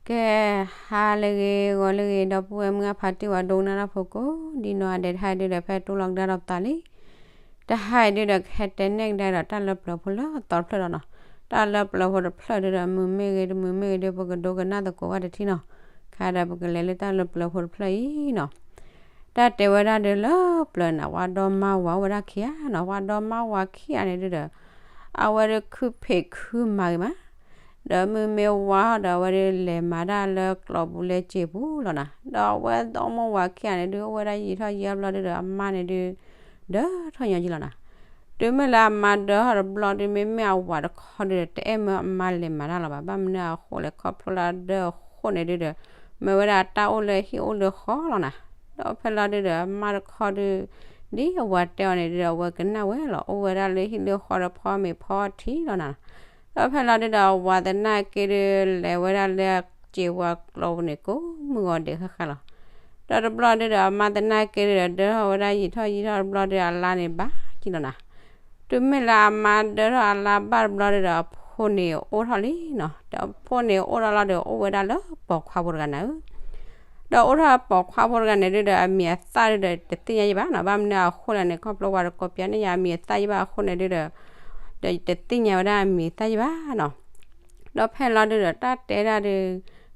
ကဲ, ဟါလၢအဂ့ၤ ဂီၤလၢအဂ့ၤ ဒီပုၢ်ဝဲၢ်မုၢ်အဖါတံၢ်ဝဲဒိကနၣ်တၢ်ဖိကိးဒ်နီၢ်ဂၤဒဲး တဟါအံၤဒုဒီး ဖဲတိၢ်လီၤကဒါဒီးပသးလံ. တဟါအံၤဒုဒီး ကဟဲတဲနဲၣ်ကဒါဒီးတၢ်လၢပျၢၤဖိလၢအသီတဖျၢၣ်ဒီးနီၤ, တၢ်လၢပျၢၤဖိတဖျၢၣ်ဒုဒီး မုာ်မ့ၢ်ဂ့ၤ တမုာ်မ့ၢ်ဂ့ၤဒု ပကဒိကနၣ်သကိးဘၣ်တထံၣ်နီၤ. ခဲဒီးပကလဲၤလၢတၢ်လၢပျၢၤဖိတဖျၢၣ်အံၤနီၤ. တၢ်တဲဝဲဒၣ်ဒုလၢပျၢၤန့ၣ် ဝါဒီမါဝၤအိၣ်ဝဲဒၣ်ခံဂၤနီၤ, ဝါဒီမါဝၤခံဂၤန့ၣ်ဒုဒီး အဝဲဒုခုဖံးခုမၤဂ့ၤမး ဒီးမုာ်မ့ၢ်ဝါဒီးအဝဲဒုလဲၤမၤတၢ်လၢကျီပူၤလၢစံာ်ပူၤလီၤနီၤ. ဒီးအဝဲဒီမါဝၤခံဂၤန့ၣ်ဒု အိၣ်ဝဲဒၣ်ယံာ်ထီၣ်ယံာ်ထီၣ်တဘျီဒုဒီး အမါန့ၣ်ဒု ဒၢထီၣ်ညီကံလီၤနီၤ. တုၤမ့ၢ်လၢအမါဒၢထီၣ်တဘျီဒု မ့မ့ၢ်အဝၤတခီဒုဒီး တအဲၣ်မၢအမါလဲၤမၤတၢ်လီၤဘၣ်. ဘၣ်မနုၤအဃိလဲၣ် ခီဖျိလၢအဒၢအဃိန့ၣ်ဒုဒီး မ့ၢ်ဝဲဒၣ်တၢ်အိၣ်လၢဟံၣ်အိၣ်လၢဃီလီၤနီၤ. ဒီးဖဲလီၤဒုဒီး အမါတခီဒု ဒ်အဝၤတဲအီၤန့ၣ်ဒုဒီး အဝဲကနၣ်ဝဲလီၤ. အိၣ်ဝဲဒၣ်လၢဟံၣ်လၢဃီဒီးဖီမ့ၤဖီထံလီၤနီၤ. ဒီးဖဲလီၤဒုဒီး အဝၤသနာ်က့ဒု လဲၤဝဲဒၣ်လၢစံာ်ဝၤကျီပူၤန့ၣ် ကိးမုၢ်ဂီၤဒဲးဃၣ်ဃၣ်လီၤ. ဒီးတဘျီဒုဒီး အမါသနာ်က့ဒုဒီး ဒၢထီၣ်ဝဲဒၣ်ယံာ်ထီၣ်ယံာ်ထီၣ်တဘျီဒု အလါန့ၣ်ဘၣ်ကံလီၤနီၤ. တုၤမ့ၢ်လၢအမါဒၢထီၣ်အလါဘၣ်တဘျီဒုဒီး အဖိန့ၣ်အိၣ်ထီၣ်လံနီၤ. ဒီးအဖိန့ၣ်အိၣ်ထီၣ်လီၤဒု အိၣ်ဝဲဒၣ်လၢပိာ်ခွါဖိတဂၤန့ၣ်ဧၢ ဒီးအိၣ်ထီၣ်ပိာ်ခွါဖိတဂၤန့ၣ်ဒုဒီး အမံၤအသၣ်ဒုဒီး တသ့ၣ်ညါယံဘၣ်နီၤ. ဘၣ်မနုၤအဃိလဲၣ်န့ၣ် ခီဖျိပှၤတကိးပျးန့ၢ်ယၤအမံၤအသၣ်ယံဘၣ်အဃိန့ၣ်ဒုဒီး ဒီးတသ့ၣ်ညါဝဲဒၣ်အမံၤအသၣ်ယံဘၣ်နီၤ. ဒီးဖဲလီၤဒုဒီး တၢ်တဲဒၣ်ဒု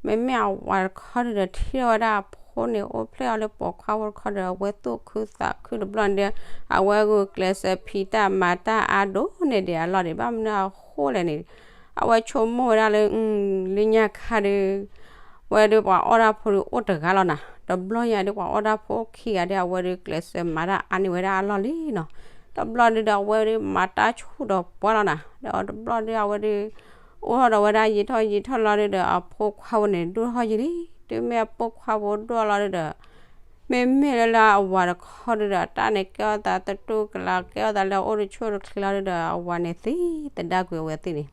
မ့မ့ၢ်အဝၤတခီဒုဒီး ထံၣ်ထီၣ်ဝဲဒၣ်အဖိန့ၣ် အိၣ်ဖျဲၣ်အီၤလၢပိာ်ခွါဖိတခီဒီး အဝဲသူၣ်ခုသးခုတဘျီန့ၣ်ဒီး အဝဲဂုာ်ကျဲးစၢးဖံးတၢ်မၤတၢ်အါဒိၣ်န့ၢ်ဒံးအလီၢ်ဒံး. ဘၣ်မနုၤအဃိလဲၣ်န့ၣ် အဝဲဆိကမိၣ်ဝဲဒၣ်လၢ လၢညါခါဒု ဝဲဒုပှၤအီၣ်တၢ်ဖိဒုအိၣ်တဂၤလီၤနီၤ. တဘျီညါဒု ပှၤအီၣ်တၢ်ဖိခံဂၤဒု အဝဲဒုကျဲးစၢးမၤတၢ်အါန့ၢ်ဝဲဒၣ်အလီၢ်လံနီၤ. တဘျီဒုဒီး အဝဲဒုမၤတၢ်ဆူၣ်ဒီးပှၢ်လီၤနီၤ. ဒီးတဘျီဒု အဝဲဒု အိၣ်ထီၣ်ဒီးဝဲဒၣ်ယံာ်ထီၣ်ယံာ်ထီၣ်လီၤဒုဒီး အဖိခွါဖိန့ၣ် ဒိၣ်ထီၣ်ယံာ်လံ. တုၤမ့ၢ်အဖိခွါဖိဒိၣ်လီၤဒုဒီး မ့မ့ၢ်လၢလၢအဝၤတခီဒုဒီး တၢ်န့ၣ်ကဲထီၣ်သးသတူၢ်ကလာ် ကဲထီၣ်သးလၢအအိၣ်တဆူၣ်တချ့လီၤဒုဒီး အဝၤန့ၣ်သံသဒၣ်ကွံာ်အဝဲသ့ၣ်န့ၣ်.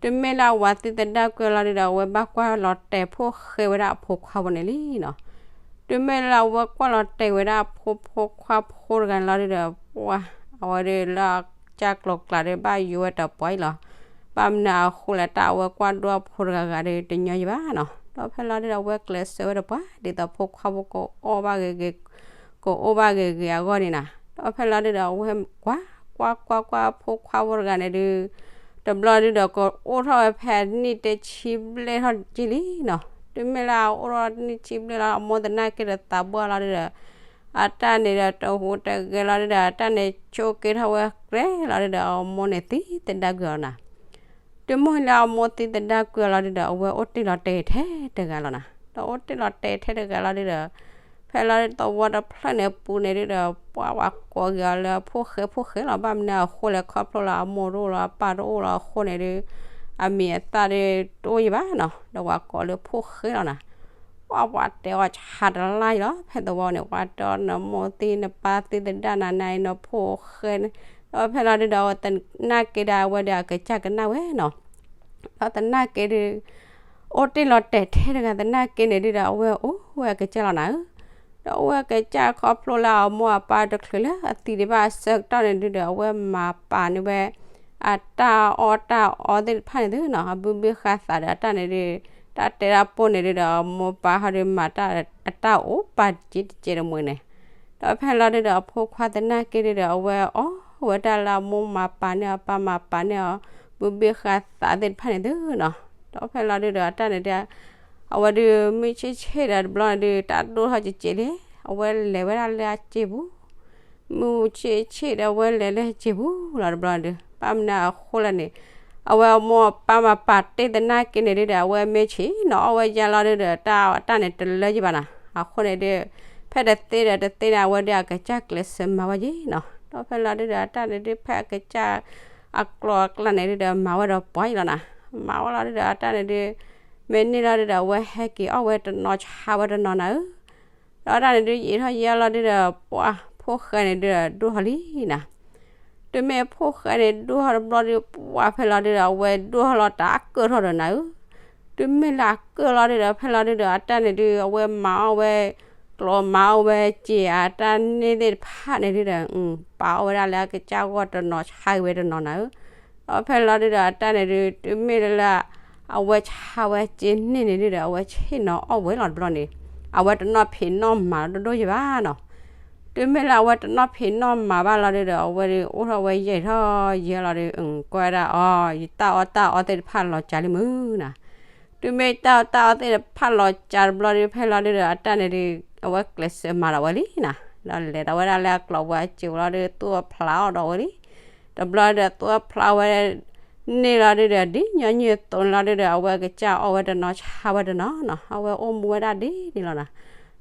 တုၤမ့ၢ်လၢအဝၤသံသဒၣ်ကွံာ်လီၤဒုဒီး အဝဲဘၣ်ကွၢ်လီၤတဲာ်ဖိၣ်ဃဲဝဲဒၣ်အဖိခွါဖိန့ၣ်လံနီၤ. တုၤမ့ၢ်လၢအဝဲကွၢ်လီၤတဲာ်ဝဲဒၣ်အဖိဖိခွါဖိတဂၤန့ၣ်လီၤဒုဒီး ပှၤ အဝဲဒုလၢအကၢ်ကျိၤကျါဒု ဘၣ်ယိၣ်ဝဲတပှၢ်အံၤလီၤ. ဘၣ်မနုၤအဃိလဲၣ် တၢ်အဝဲကွၢ်ဒိၣ်အဖိတဂၤဂၤဒု တညီယံဘၣ်နီၤ. ဒီးဖဲလီၤဒုဒီး အဝဲကျဲးစၢးဝဲတပှၢ် ဒ်သိးဖိခွါဖိကအိၣ်ဘၣ်ဂ့ၤဂ့ၤ ကအိၣ်ဘၣ်ဂ့ၤဂ့ၤအဂီၢ်န့ၣ်နီၤ. ဒီးဖဲလီၤဒုဒီး အဝဲကွၢ် ကွၢ်ကွၢ်ကွၢ် ဖိခွါဖိတဂၤန့ၣ်ဒု တဘျီဒုဒီး ကအိၣ်ထီၣ်ဝဲဖဲအနံၣ်တဆံဘျဲၣ်ထီၣ်က့ၤလံနီၤ. တုၤမ့ၢ်လၢအအိၣ်ထီၣ်နံၣ်ဆံဘျဲၣ်လီၤ အမိၢ်သနာ်က့ဒီးသးဘှၢ်လီၤဒုဒီး အတၢ်န့ၣ်ဒီးတဟူးတဂဲၤလီၤဒုဒီး အတၢ်န့ၣ်ဆိးက့ထီၣ်ဝဲကြဲးလီၤဒုဒီး အမိၢ်န့ၣ်သံသဒၣ်ကွံာ်အီၤနီၤ. တုၤမ့ၢ်လၢအမိၢ်သံသဒၣ်ကွံာ်အီၤလီၤဒုဒီး အဝဲအိၣ်တ့ၢ်လီၤတဲာ်ထဲတဂၤလီၤနီၤ. ဒီးအိၣ်တ့ၢ်လီၤတဲာ်ထဲတဂၤလီၤဒုဒီး ဖဲလီၤဒုသဝီတဖျၢၣ်န့ၣ်ပူၤန့ၣ်ဒုဒီး ပှၤဝဲကိးက့ၤအီၤလၢဖိၣ်ဃဲဖိၣ်ဃဲလီၤ. ဘၣ်မနုၤအဃိလဲၣ် ခီဖျိလၢအမိၢ်တအိၣ်လီၤ အပၢ်တအိၣ်လီၤအဃိန့ၣ်ဒု အမံၤအသၣ်ဒုတအိၣ်ယံဘၣ်နီၤ. ဒီးပှၤကိးလၢဖိၣ်ဃဲလီၤနီၤ. ပှၤ ပှၤတဲအီၤဆါတလါအံၤလီၤ ဖဲသဝီန့ၣ် ပှၤတဲအီၤနမိၢ်သံနပၢ်သံသဒၣ်နၤနၤအံၤ နဖိၣ်ဃဲန့ၣ်. ဒီးဖဲလီၤဒုဒီး အဝဲသနာ်က့ဒီး အဝဲဒုးအကစၢ်ကနၣ်ဝဲနီၤ. ဒီးသနာ်က့ဒု အိၣ်တ့ၢ်လီၤတဲာ်ထဲတဂၤသနာ်က့န့ၣ်ဒုဒီး အဝဲအိၣ်ဝဲအကစၢ်လီၤနၤဧၢ. ဒီးအိၣ်ဝဲအကစၢ်ခီဖျိလၢအမိၢ်အပၢ်တချုးလၢအသံဒံးဘၣ်အဆၢကတီၢ်န့ၣ်ဒုဒီး အဝဲမၤပာ်န့ၢ်ဝဲ အတၢ်အီၣ်တၢ်အီသ့ၣ်တဖၣ်န့ၣ်သုနီၤ အဘုဘ့ၣ်ဃးသးဒီးအတၢ်န့ၣ်ဒု တၢ်တဲတၢ်ပိၢ်န့ၣ်ဒုဒီး အမိၢ်ပၢ်ဟီဒုမၤတၢ်အတၢ်အိၣ်ပာ်တက့ၢ်တက့ၢ်တမှဲၤန့ၣ်. ဒီးဖဲလီၤဒုဒီး အဖိခွါသနာ်က့ဒုဒီး အဝဲအီၣ်ဝဲတၢ်လၢအမိၢ်မၤပာ်န့ၢ်အီၤ အပၢ်မၤပာ်န့ၢ်အီၤ ဘုဘ့ၣ်ဃးသးသ့ၣ်တဖၣ်န့ၣ်သုနီၤ. ဒီးဖဲလီၤဒုဒီး အတၢ်န့ၣ်ဒု အဝဲဒု မုၢ်ဆ့ၣ်ဆ့ၣ်ဒီးတဘျီန့ၣ်ဒု တၢ်ဒိၣ်ထီၣ်ကကဲးလံ, အဝဲလဲၤဝဲဒၣ်လၢအစ့ပူၤ မုၢ်ဆ့ၣ်ဆ့ၣ်ဒီးအဝဲလဲၤလၢစ့ပူၤလီၤတဘျီဒု, ဘၣ်မနုၤအဃိလဲၣ်န့ၣ်, အဝဲအမိၢ်အပၢ်မၤပာ်တ့ၢ်သနာ်က့န့ၣ်ဒုဒီး အဝဲမ့ၢ်ဆ့ၣ်နီၤအီၣ်ဝဲယါလီၤဒုဒီး တၢ်တၢ်န့ၣ်တလၢယဘၣ်နီၤ, အဃိန့ၣ်ဒု ဖဲတသ့ဒီးတသ့န့ၣ် အဝဲဒုအကစၢ်ကျဲးစၢးမၤဝဲယ့ၤနီၤ, ဒီးဖဲလီၤဒုဒီး အတၢ်န့ၣ်ဒု ဖဲအကစၢ်အကျိၤအကျဲန့ၣ်ဒုဒီး မၤဝဲဒီးပှၤယ့ၤလီၤနီၤ, မၤဝဲလီၤဒုဒီး အတၢ်န့ၣ်ဒု မ့ၢ်န့ၢ်လီၤဒုဒီး အဝဲဟဲက့ၤအီၣ်ဝဲတနီၤဆါဝဲတနီၤနၤဧၢ, ဒီးတၢ်န့ၣ်ဒု ယံာ်ထီၣ်ယံာ်ထီၣ်လီၤဒုဒီး ပှၤဖိၣ်ဃဲန့ၣ်ဒုဒီး ဒိၣ်ထီၣ်လံနၤ, တုၤမ့ၢ်ဖိၣ်ဃဲန့ၣ်ဒိၣ်ထီၣ်တဘျီဒု ပှၤဖဲလီၤဒုဒီး အဝဲဒိၣ်ထီၣ်လီၤတၢ်အကၢၣ်ထီၣ်ဒီးနၤဧၢ, တုၤမ့ၢ်လၢအကၢၣ်လီၤဒုဒီး ဖဲလီၤဒုဒီး အတၢ်န့ၣ်ဒု အဝဲမၤအီၣ်ဝဲ ကျိၤမၤအီၣ်ဝဲစ့အတၢ်န့ၢ်သ့ၣ်တဖၣ်န့ၣ်ဒုဒီး ပာ်အီၣ်ဝဲဒၣ်လၢအကစၢ်ဂီၢ်တနီၤဆါက့ၤဝဲတနီၤနၤဧၢ, ဒီးဖဲလီၤဒုဒီး အတၢ်န့ၣ်ဒု တုၤမ့ၢ်လၢ အဝဲဆါဝဲစ့န့ၢ်န့ၣ်ဒုဒီး အဝဲဆ့ၣ်နီၤအီၣ်ဝဲလီၤတဘျီန့ၣ်, အဝဲတနီၣ်ဖံးနီၣ်မၤဒိၣ်ဒိၣ်ယဲၢ်ဘၣ်နီၤ. တုၤမ့ၢ်လၢအဝဲတနီၣ်ဖံးနီၣ်မၤဘၣ်လီၤဒုဒီး အဝဲဒုးအိၣ်ထီၣ်ဝဲယဲၢ်ထီၣ်ယဲၢ်လီၤဒုး ကွၢ်ဝဲဒၣ်အီၤ ယတၢ်အီၣ်တၢ်အီသ့ၣ်တဖၣ်လီၤစှၤလံမုၢ်နီၤ. တုၤမ့ၢ်တၢ်အီၣ်တၢ်အီသ့ၣ်တဖၣ်လီၤစှၤတဘျီဒုး ဖဲလီၤဒုဒီးအတၢ်န့ၣ်ဒုး အဝဲကျဲးစၢးမၤဒီးဝဲလံနီၤ. ဒီးလဲၤဒီးဝဲဒၣ်လၢအကျိၤဝဲစ့ဝဲလီၤဒုး သူၣ်အဖျးအီၣ်ဒီးဝဲလံ. တဘျီဒုးသူၣ်အဖျးဝဲ န့ၢ်လီၤဒုဒီး ဒ်ညီနုၢ်အသိးန့ၣ်လီၤဒုဒီး အဝဲကစၢ်အီၣ်ဝဲတနီၤဆါဝဲတနီၤနီၤ အဝဲအိၣ်မူဝဲဒၣ်ဒ်န့ၣ်လီၤနီၤ.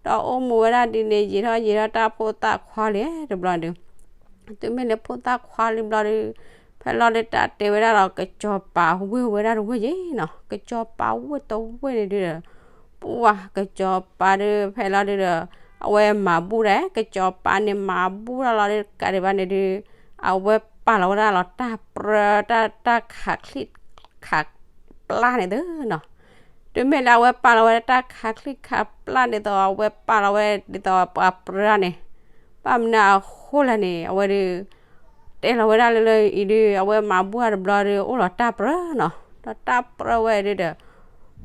ဒီးအိၣ်မူဝဲဒၣ်ဒ်န့ၣ် ယံာ်ထီၣ်ယံာ်ထီၣ်တၢ်ဖိသၣ်ခွါလံတဘျီဒုး တုၤမ့ၢ်လၢဖိသၣ်ခွါလံဘျီဒုး ဖဲလီၤဒုးတၢ်တဲဝဲဒၣ်ဒီး ကစီၤပၤဝ့ၢ်ဝဲဒၣ်တဝ့ၢ်ယဲၢ်နီၤ. ကစီၤပၤဝ့ၢ်တဝ့ၢ်န့ၣ်ဒုဒီး ပှၤကစီၤပၤဒုး ဖဲလီၤဒုဒီး အဝဲမၤဘူၣ်ဒၣ် ကစီၤပၤန့ၣ်မၤဘူၣ်ဒၣ်လီၤဒုး တကးဒံးဘၣ်န့ၣ်ဒုး အဝဲပာ်လီၤဝဲဒၣ်လီၤတၢ်ပြၢ တၢ် တၢ်ခးချံၣ်ခးပျၢ်န့ၣ်သုနီၤ. တုၤမ့ၢ်လၢအဝဲပာ်လီၤဝဲဒၣ်တၢ်ခးချံၣ်ခးပျၢ်ဒ်သိး အဝဲပာ်လီၤဝဲဒ်သိးပှၤပြၢန့ၣ် ဘၣ်မနုၤအဃိလဲၣ်န့ၣ် အဝဲဒုး တဲလီၤဝဲဒၣ်လၢလၢအံၤဒုး အဝဲမၤဘူၣ်တဘျီဒုး အိၣ်လီၤတၢ်ပြၢနီၤ. ဒီးတၢ်ပြၢဝဲဒုဒီး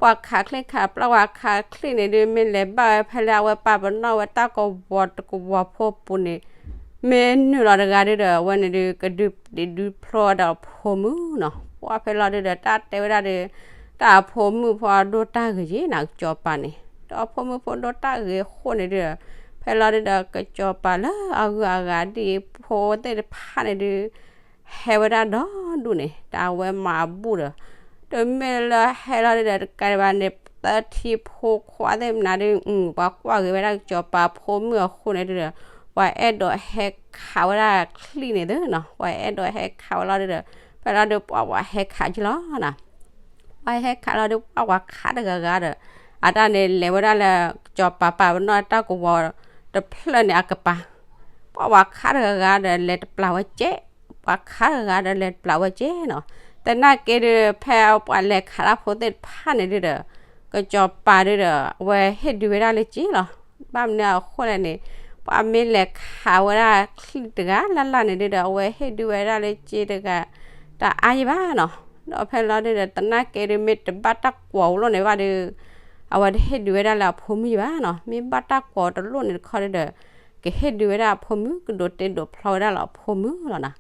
ပှၤခးချံၣ်ခးပျၢ် ပှၤခးချံၣ်န့ၣ်ဒုး မ့ၢ်လဲၤဘၣ်ဝဲဖဲလၢအဝဲပာ်ပနီၣ်ဝဲတၢ်ကဝီၤတကဝီၤဖိပူၤန့ၣ် မ့ၢ်နုာ်လီၤတဂၤဒုဒီး အဝဲန့ၣ်ဒုး ကဒုးဒုးဖျိဝဲဒီးအဖိမုၣ်နီၤ. ပှၤဖဲလီၤဒုဒီး တၢ်တဲဝဲဒၣ်ဒီး တၢ်အဖိမုၣ်ဖိဒိၣ်တၢ်ဂ့ၤယဲၢ်နီၤ ကစီၤပၤန့ၣ်. ဒီးအဖိမုၣ်ဖိဒိၣ်တၢ်ဂ့ၤအဃိန့ၣ်ဒုဒီး ဖဲလီၤဒုဒီး ကစီၤပၤလၢအဂုၤအဂၤဒ်အံၤဖိသ့ၣ်တဖၣ်န့ၣ်ဒုး ဟဲဝဲဒၣ်ဒီဒူၣ်န့ၣ် တၢ်အဝဲမၤဘူၣ်ဒီး တုၤမ့ၢ်လၢဟဲလီၤဒုဒီး တကးဒံးဘၣ်န့ၣ် သထံဖိခွါသ့ၣ်မနုၤဒုး ပှၤကွၢ်ဂ့ၤဝဲဒၣ်ကစီၤပၤဖိမုၣ်အဃိန့ၣ်ဒုဒီး ပှၤအဲၣ်ဒိးဟဲခးဝဲဒၣ်ချံၣ်န့ၣ်သုနီၤ. ပှၤအဲၣ်ဒိးဟဲခးဝဲလီၤဒုဒီး ဖဲလီၤဒုးပှၤပှၤဟဲခးက့ၤလီၤနီၤ. ပှၤဟဲခးလီၤဒုး ပှၤပှၤခးတဂၤဂၤဒီး အတၢ်န့ၣ်လဲၤဝဲဒၣ်လၢ ကစီၤပၤပာ်ပနီၣ်တၢ်ကဝီၤတဖျၢၣ်န့ၣ်အကပၤ ပှၤပှၤခးတဂၤဂၤဒီး လဲၤတပျၢ်ဝဲစ့, ပှၤခးတဂၤဂၤဒီး လဲၤတပျၢ်ဝဲစ့နီၤ. သနာ်က့ဒုး ဖဲပှၤလဲၤခးတၢ်ဖိသ့ၣ်တဖၣ်န့ၣ်ဒုဒီး ကစီၤပၤဒုဒီး အဝဲဟ့ၣ်ဒုးဝဲဒၣ်လၢစ့လီၤ. ဘၣ်မနုၤအဃိလဲၣ်န့ၣ် ပှၤမ့ၢ်လဲၤခးဝဲဒၣ်ချံၣ်တဂၤလၢ်လၢ်န့ၣ်ဒုဒီး အဝဲဟ့ၣ်ဒုးဝဲဒၣ်လၢစ့တဂၤ တအါယံၤဘၣ်နီၤ. ဒီးဖဲလီၤဒုဒီး သနာ်က့ဒုး မ့ၢ်တဘၣ်တၢ်ကွီၤအလိၣ်န့ၣ်ဘၣ်ဒီး အဝဲတဟ့ၣ်ဒုးဝဲဒၣ်လၢအဖိမုၣ်ယံၤဘၣ်နီၤ. မ့ၢ်ဘၣ်တၢ်ကွီၤတလိၣ်န့ၣ်တခီဒုဒီး ကဟ့ၣ်ဒုးဝဲဒၣ်အဖိမုၣ် ကဒိးတ့ဒိးဖျီဝဲဒၣ်လၢအဖိမုၣ်လီၤနီၤ.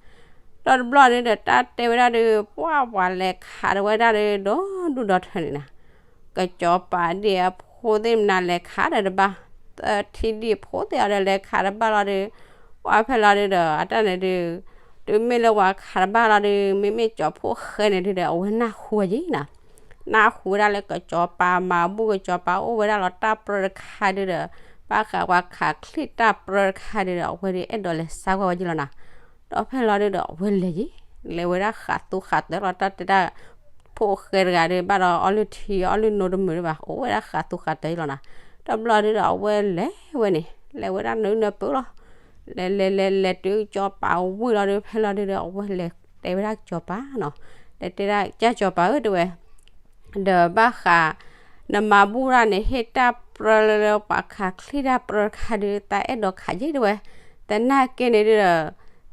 ဒီးတဘျီန့ၣ်ဒီး တၢ်တဲဝဲဒၣ်ဒီး ပှၤပှၤလဲၤခးဒီးဝဲဒၣ်ဒီး ဒီဒူၣ်ဒီထၢန့ၣ်နီၤ. ကစီၤပၤဒ်အဖိသ့ၣ်မနုၤလဲၤခးဒီးတဘၣ်, သထံဒ်အဖိသ့ၣ်အီၤဒီးလဲၤခးတဘၣ်လီၤဒီး ပှၤဖဲလီၤဒုဒီး အတၢ်န့ၣ်ဒုး တုၤမ့ၢ်လၢပှၤခးတဘၣ်လီၤဒီး မ့မ့ၢ်ကၠီၤဖိၣ်ဃဲန့ၣ်ဒုဒီး အဝဲနၢ်ဟူဝဲယံၤနီၤ. နၢ်ဟူဝဲဒၣ်လၢကစီၤပၤမၤဘူၣ် ကစီၤပၤအိၣ်ဝဲဒၣ်လီၤတၢ်ပြၢတခါဒုဒီး ဘၣ်ဃးပှၤခးချံၣ်တၢ်ပြၢတခါဒုဒီး အဝဲဒုးအဲၣ်ဒိးလဲၤစါကွၢ်ဝဲယံၤလီၤနီၤ. ဒီးဖဲလီၤဒုဒီး အဝဲလဲၤယံၤ, လဲၤဝဲဒၣ်ဃးသူဃးတၢၤလီၤ တၢ်တဲဒၣ် ဖိၣ်ဃဲတဂၤဒီး ဘၣ်ဒီးအီလုၢ်ထံအီလုၢ်နိတမုာ်ဒံးဘၣ် အိၣ်ဝဲဒၣ်ဃးသူဃးတၢၤယံၤလီၤနီၤ. တဘျီဒုဒီး အဝဲလဲၤဝဲန့ၣ် လဲၤဝဲဒၣ်နၢနၢပၢၢ်လီၤ. လဲၤလဲၤလဲၤလဲၤတုၤကစီၤပၤဝံၤလီၤဒီး ဖဲလီၤဒုဒီး အဝဲလဲၤတဲဝဲဒၣ်ကစီၤပၤနီၤ, လဲၤတဲဒၣ်ကစၢ်ကစီၤပၤဧၢ တဲဝဲ ဒီးဘၣ်ဃး နမၤဘူၣ်တၢ်န့ၣ် ဟ့ၣ်တၢ်ပြၢလၢပှၤခးချံၣ်တၢ်ပြၢတခါဒုး သးအဲၣ်ဒိးခးယ့ၢ်တဲဝဲ, သနာ်က့န့ၣ်ဒုဒီး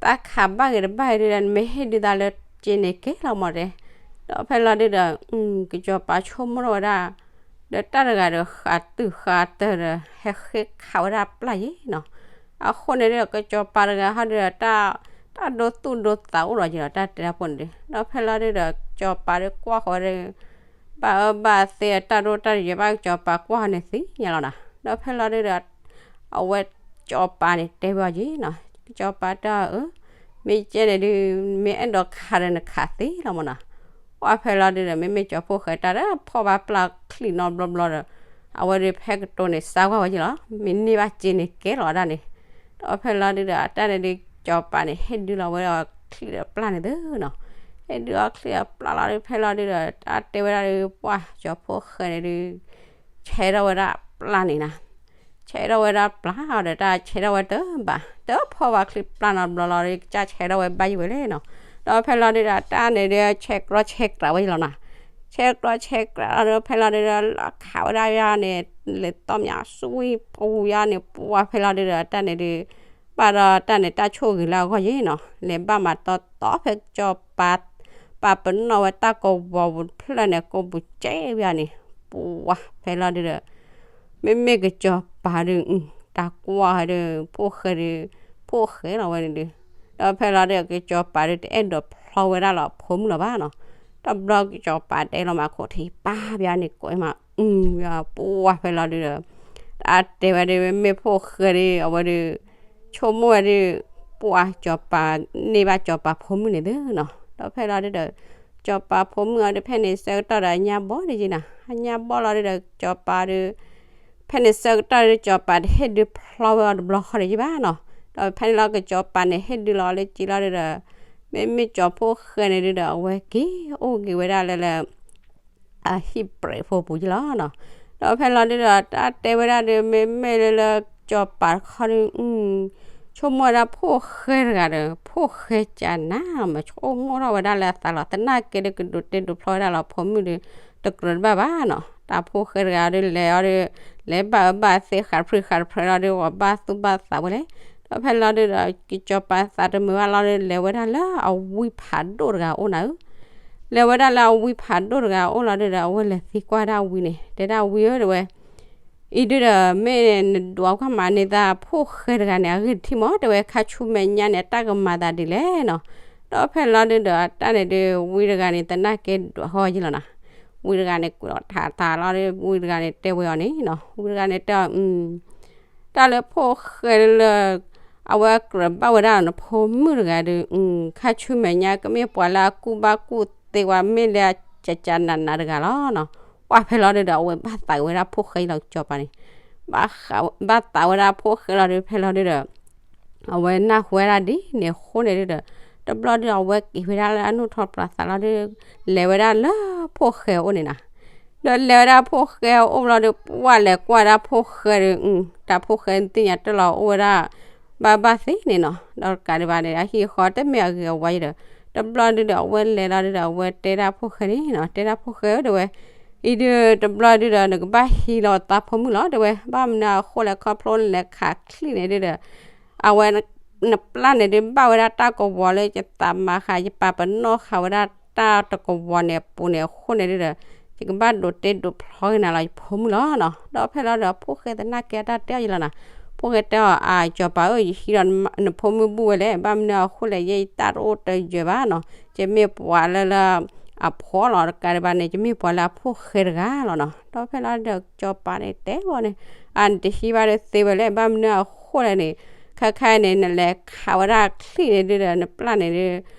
သးခးဘၣ်ဂ့ၤတဘၣ်ဂ့ၤဒုဒီး နမ့ၢ်ဟ့ၣ်ဒုးသးလၢစ့န့ၣ်ကဲလီၤမးတဲ. ဒီးဖဲလီၤဒုဒီး ကစီၤပၤဆိကမိၣ်ထီၣ်ဝဲဒၣ် ဒီးတၢ်တဂၤဒီးဃးသူဃးတၢၤဒီး ဟဲဃ့ခးဝဲဒၣ်ပျၢ်ယ့ၢ်နီၤ. အဃိန့ၣ်ဒီး ကစီၤပၤတဂၤဟီဒုဒီး တၢ်ဒိသူၣ်ဒိသးအိၣ်လီၤယ့ၢ်လီၤ တၢ်တဲတၢ်ဖိန့ၣ်ဒီး ဒီးဖဲလီၤဒုဒီး ကစီၤပၤဒီးကွၢ်ဃီၤဝဲဒီး ဘၣ်အၢဘၣ်သီအတၢ်ဒိတၢ်ယဲၤဘၣ်ကစီၤပၤကွၢ်ဃီၤန့ၣ်သ့ၣ်ညါလီၤနီၤ. ဒီးဖဲလီၤဒုဒီး အဝဲကစီၤပၤန့ၣ်တဲဝဲအီၤယ့ၢ်နီၤ, ကစီၤပၤတဲအီၤဧၢ မ့ၢ်ကဲန့ၣ်ဒုး မ့ၢ်အဲၣ်ဒိးခးဒီးနခးသ့လီၤမးနီၤ. ပှၤဖဲလီၤဒုဒီး မ့မ့ၢ်ကၠီၤဖိၣ်ဃဲတၢ်ဒီး ဖီၣ်ဘၣ်ပျၢ်ချံၣ်နီတဘျီဘျီဒီး အဝဲဒုးဖဲကတိၤန့ၣ် စါကွၢ်ဝဲယ့ၢ်လီၤ. မ့ၢ်န့ၢ်ဘၣ်စ့န့ၣ်ကဲလီၤဒၣ်န့ၣ်. ဒီးဖဲလီၤဒုဒီး အတၢ်န့ၣ်ဒုး ကစီၤပၤန့ၣ် ဟ့ၣ်ဒုးလီၤဝဲဒီးချံၣ်ဒီးပျၢ်န့ၣ်သုနီၤ. ဟ့ၣ်ဒုးအီၤချံၣ်ဒီးပျၢ်လီၤဒုး ဖဲလီၤဒုဒီး တၢ်တဲဝဲဒၣ်ဒုး ပှၤကၠီၤဖိၣ်ဃဲန့ၣ်ဒုး ဆဲးထီၣ်ဝဲဒၣ်ပျၢ်န့ၣ်နီၤ. ဆဲးထီၣ်ဝဲဒၣ်ပျၢ်ဒီး တၢ်ဆဲးထီၣ်ဝဲတဘၣ် တဖီၣ်ဘၣ်ချံၣ်ပျၢ်နီတဘျီလီၤဒီး ကစၢ်ဆဲးထီၣ်ဝဲဘၣ်ယံၤဝဲလဲၣ်နီၤ. ဒီးဖဲလီၤဒုဒီး တၢ်န့ၣ်ဒုး ဆဲးကြီဆဲးကြးဝဲယံၤလီၤနီၤ. ဆဲးကြီဆဲးကြးလီၤဒီး ဖဲလီၤဒုဒီး လီၤခးဝဲဒၣ်ယါန့ၣ် လဲၤသီၣ်မၠးစူၣ်ပူၤယါန့ၣ် ပှၤဖဲလီၤဒုဒီး တၢ်န့ၣ်ဒုး ဘၣ်ဒီးတၢ်န့ၣ် တၢ်ဆိၣ်ဂ့ၤလၢအဂီၢ်ယံၤနီၤ. လဲၤဘၣ်မၤတီတီဖဲကစီၤပၤ ပာ်ပနီၣ်ဝဲတၢ်ကဝီၤပူၤတဖျၢၣ်န့ၣ် ကိးပူၤကဲဝဲန့ၣ်, ပှၤဖဲလီၤဒုဒီး မ့မ့ၢ်ကစီၤပၤဒု တၢ်ကွၢ်ဒု ဖိၣ်ဃဲဒု ဖိၣ်ဃဲလီၤဝဲန့ၣ်ဒု, ဒီးဖဲလီၤဒု ကစီၤပၤဒု တအဲၣ်ဒိးဖျီဝဲဒၣ်လီၤဖိမုၣ်လီၤဘၣ်နီၤ, တဘျီကစီၤပၤတဲလီၤမးခိၣ်ထံး ပာ်ဘၣ်န့ၣ်ကိးမး ပှၤဖဲလီၤဒုဒီး တၢ်တဲဝဲဒု မ့မ့ၢ်ဖိၣ်ဃဲဒု အဝဲဒု ဆိကမိၣ်ဝဲဒု ပှၤစီၤပၤ န့ၢ်ဘၣ်စီၤပၤဖိမုၣ်န့ၣ်သုနီၤ, ဒီးဖဲလီၤဒုဒီး စီၤပၤဖိမုၣ်အီၤဒု ဖဲန့ၣ်ဆၢကတီၢ်ဒီးအညါဘီဒုက့နီၤ, အညါဘီလီၤဒုဒီး စီၤပၤဒု ဖဲန့ၣ်ဆၢကတီၢ်ဒု စီၤပၤတဟ့ၣ်ဒုဖျီဝဲအီၤတဘျီဃီန့ၣ်က့ဘၣ်နီၤ, ဒီးဖဲန့ၣ်လီၤကစီၤပၤန့ၣ်ဟ့ၣ်ဒုလီၤလၢက့လီၤဒုဒီး မ့မ့ၢ်စီၤဖိၣ်ဃဲန့ၣ်ဒုဒီး အဝဲက့ၤအိၣ်က့ၤဝဲဒၣ်လၢလၢ အဟံၣ်ပြဲးဖိပူၤယ့လီၤနီၤ, ဒီးဖဲလီၤဒုဒီး တၢ်တဲဝဲဒၣ်ဒု မ့မ့ၢ်လၢလၢ စီၤပၤတခီဒု ဆိကမိၣ်ဝဲဒၣ်ဖိၣ်ဃဲတဂၤဒီး ဖိၣ်ဃဲကနၤမး ဆိကမိၣ်ထီၣ်ဝဲဒၣ်လၢအသးလီၤ သနာ်က့ဒု ကဒိးတ့ဒိးဖျီဝဲဒၣ်လီၤဖိမုၣ်ဒု တကြၢးတဘၣ်ဘၣ်နီၤ, တၢ်ဖိၣ်ဃဲတဂၤဒု လဲၤအီၤဒု လဲၤဘၣ်အၢဘၣ်သီ ဃးတဖျၢၣ်ဃးတဖျၢၣ်လီၤဒု အဘၣ်သူၣ်ဘၣ်သးဝဲလဲၣ်, ဒီးဖဲလီၤဒုဒီး ကစီၤပၤသးတမုာ်ဘၣ်လီၤဒု လဲၤဝဲဒၣ်လၢအဝံဖးဒိၣ်တဂၤအအိၣ်နၤဧၢ လဲၤဝဲဒၣ်လၢအဝံဖးဒိၣ်တဂၤအအိၣ်လီၤဒုဒီး အဝဲလဲၤသံကွၢ်ဒၣ်ဝံန့ၣ် တဲဒၣ်ဝံဧၢ တဲဝဲ, အံၤဒုဒီး မ့ၢ်နဒွးကွၢ်မးန့ၢ်သးဖိၣ်ဃဲတဂၤန့ၣ် အဂ့ၢ်တထံၣ်မး တဲဝဲ ခါဆူမဲာ်ညါန့ၣ် အတၢ်ကမၤသးဒ်လဲၣ်နီၤ, ဒီးဖဲလီၤဒုဒီး တၢ်န့ၣ်ဒု ဝံတဂၤန့ၣ် သနာ်က့ဒွးဃီယ့လီၤနီၤ, ဝံတဂၤန့ၣ် ကွဲးထးထးလီၤဒု ဝံတဂၤန့ၣ် တဲဝဲအီၤန့ၣ်နီၤ, ဝံတဂၤန့ၣ်တဲအီၤ တၢ်လၢဖိၣ်ဃဲလၢ အဝဲကြၢးဘၣ်ဝဲဒၣ်နဖိမုၣ်တဂၤဒီး ခါဆူမဲာ်ညါ ကမ့ၢ်ပှၤလၢအကူၣ်ဘၣ်ကူၣ်သ့ဝဲ မ့ၢ်လၢအကကနးနးတဂၤလီၤနီၤ, ပှၤဖဲလီၤဒုဒီး အဝဲဘၣ်သးဝဲဒၣ်ဖိၣ်ဃဲလီၤ ကစီၤပၤန့ၣ်, ဘၣ်သးဝဲဒၣ်ဖိၣ်ဃဲလီၤဒု ဖဲလီၤဒုဒီး အဝဲနၢ်ဟူဝဲဒၣ်ဒ်န့ၣ်အဃိန့ၣ်ဒုဒီး တဘျီဒု အဝဲက့ၤဝဲဒၣ်လၢအနုာ်ထီၣ်ပှၤသးလီၤဒု လဲၤဝဲဒၣ်လၢဖိၣ်ဃဲအအိၣ်န့ၣ်နီၤ, ဒီးလဲၤဝဲဒၣ်ဖိၣ်ဃဲအအိၣ်လီၤဒု ပှၤလဲၤကွၢ်ဒၣ်ဖိၣ်ဃဲဒီး တၢ်ဖိၣ်ဃဲသ့ၣ်ညါတၢ်လီၤအိၣ်ဝဲဒၣ် ဘၣ်ဘၣ်သ့န့ၣ်နီၤ, ဒီးတကးဒံးဘၣ်န့ၣ် အဟံၣ်ဃီတမ့ၢ်အဂ့ၤအဝါယံၤဒီး တဘျီဒုဒီး အဝဲလဲၤလီၤဒုဒီး အဝဲတဲဒၣ်ဖိၣ်ဃဲန့ၣ်နီၤ, တဲဒၣ်ဖိၣ်ဃဲဧၢ တဲဝဲ, အံၤဒု တဘျီဒုဒီး နကဘၣ်ဟံးလီၤသးဖိမုၣ်လီၤ တဲဝဲ, ဘၣ်မနုၤအဃိလဲၣ် ခီဖျိနလဲၤခးချံၣ်န့ၣ်ဒုဒီး အဝဲ နပျၢ်န့ၣ်ဒု ဘၣ်ဝဲဒၣ်တၢ်ကဝီၤလၢယသးမၤဃာ် ယပာ်ပနီၣ်ဃာ်ဝဲဒၣ်တၢ်တကဝီၤန့ၣ်အပူၤန့ၣ်အဃိန့ၣ်ဒုဒီး ယကဘၣ်ဒိးတ့ဒိးဖျီက့ၤနၤလီၤ ယဖိမုၣ်လီၤနီၤ, ဒီးဖဲလီၤဒီး ဖိၣ်ဃဲသနာ်က့အတၢ်တဲအီၤယံၤလီၤနီၤ, ဖိၣ်ဃဲတဲအီၤ အၢ ကစီၤပၤဧၢ ယဟံးဒီးနဖိမုၣ်ဘူၣ်ဝဲလဲၣ် ဘၣ်မနုၤအဃိလဲၣ် ယဲယတၢ်တအိၣ်တယၢၤဘၣ်နီၤ, ယမ့ၢ်ပှၤလၢလၢ အဖှီၣ်လီၤ တကးဒံးဘၣ်န့ၣ် ယမ့ၢ်ပှၤလၢအဖိၣ်ဃဲတဂၤလီၤနီၤ, ဒီးဖဲလီၤဒီး ကစီၤပၤန့ၣ်တဲအီၤန့ၣ်, အၢ နတဟံးဘၣ်ဒုသ့ဝဲလဲၣ် ဘၣ်မနုၤအဃိလဲၣ်န့ၣ်, ခဲခါအံၤန့ၣ် နလဲၤခးဝဲဒၣ်ချံၣ်န့ၣ်ဒုဒီး နပျၢ်န့ၣ်ဒု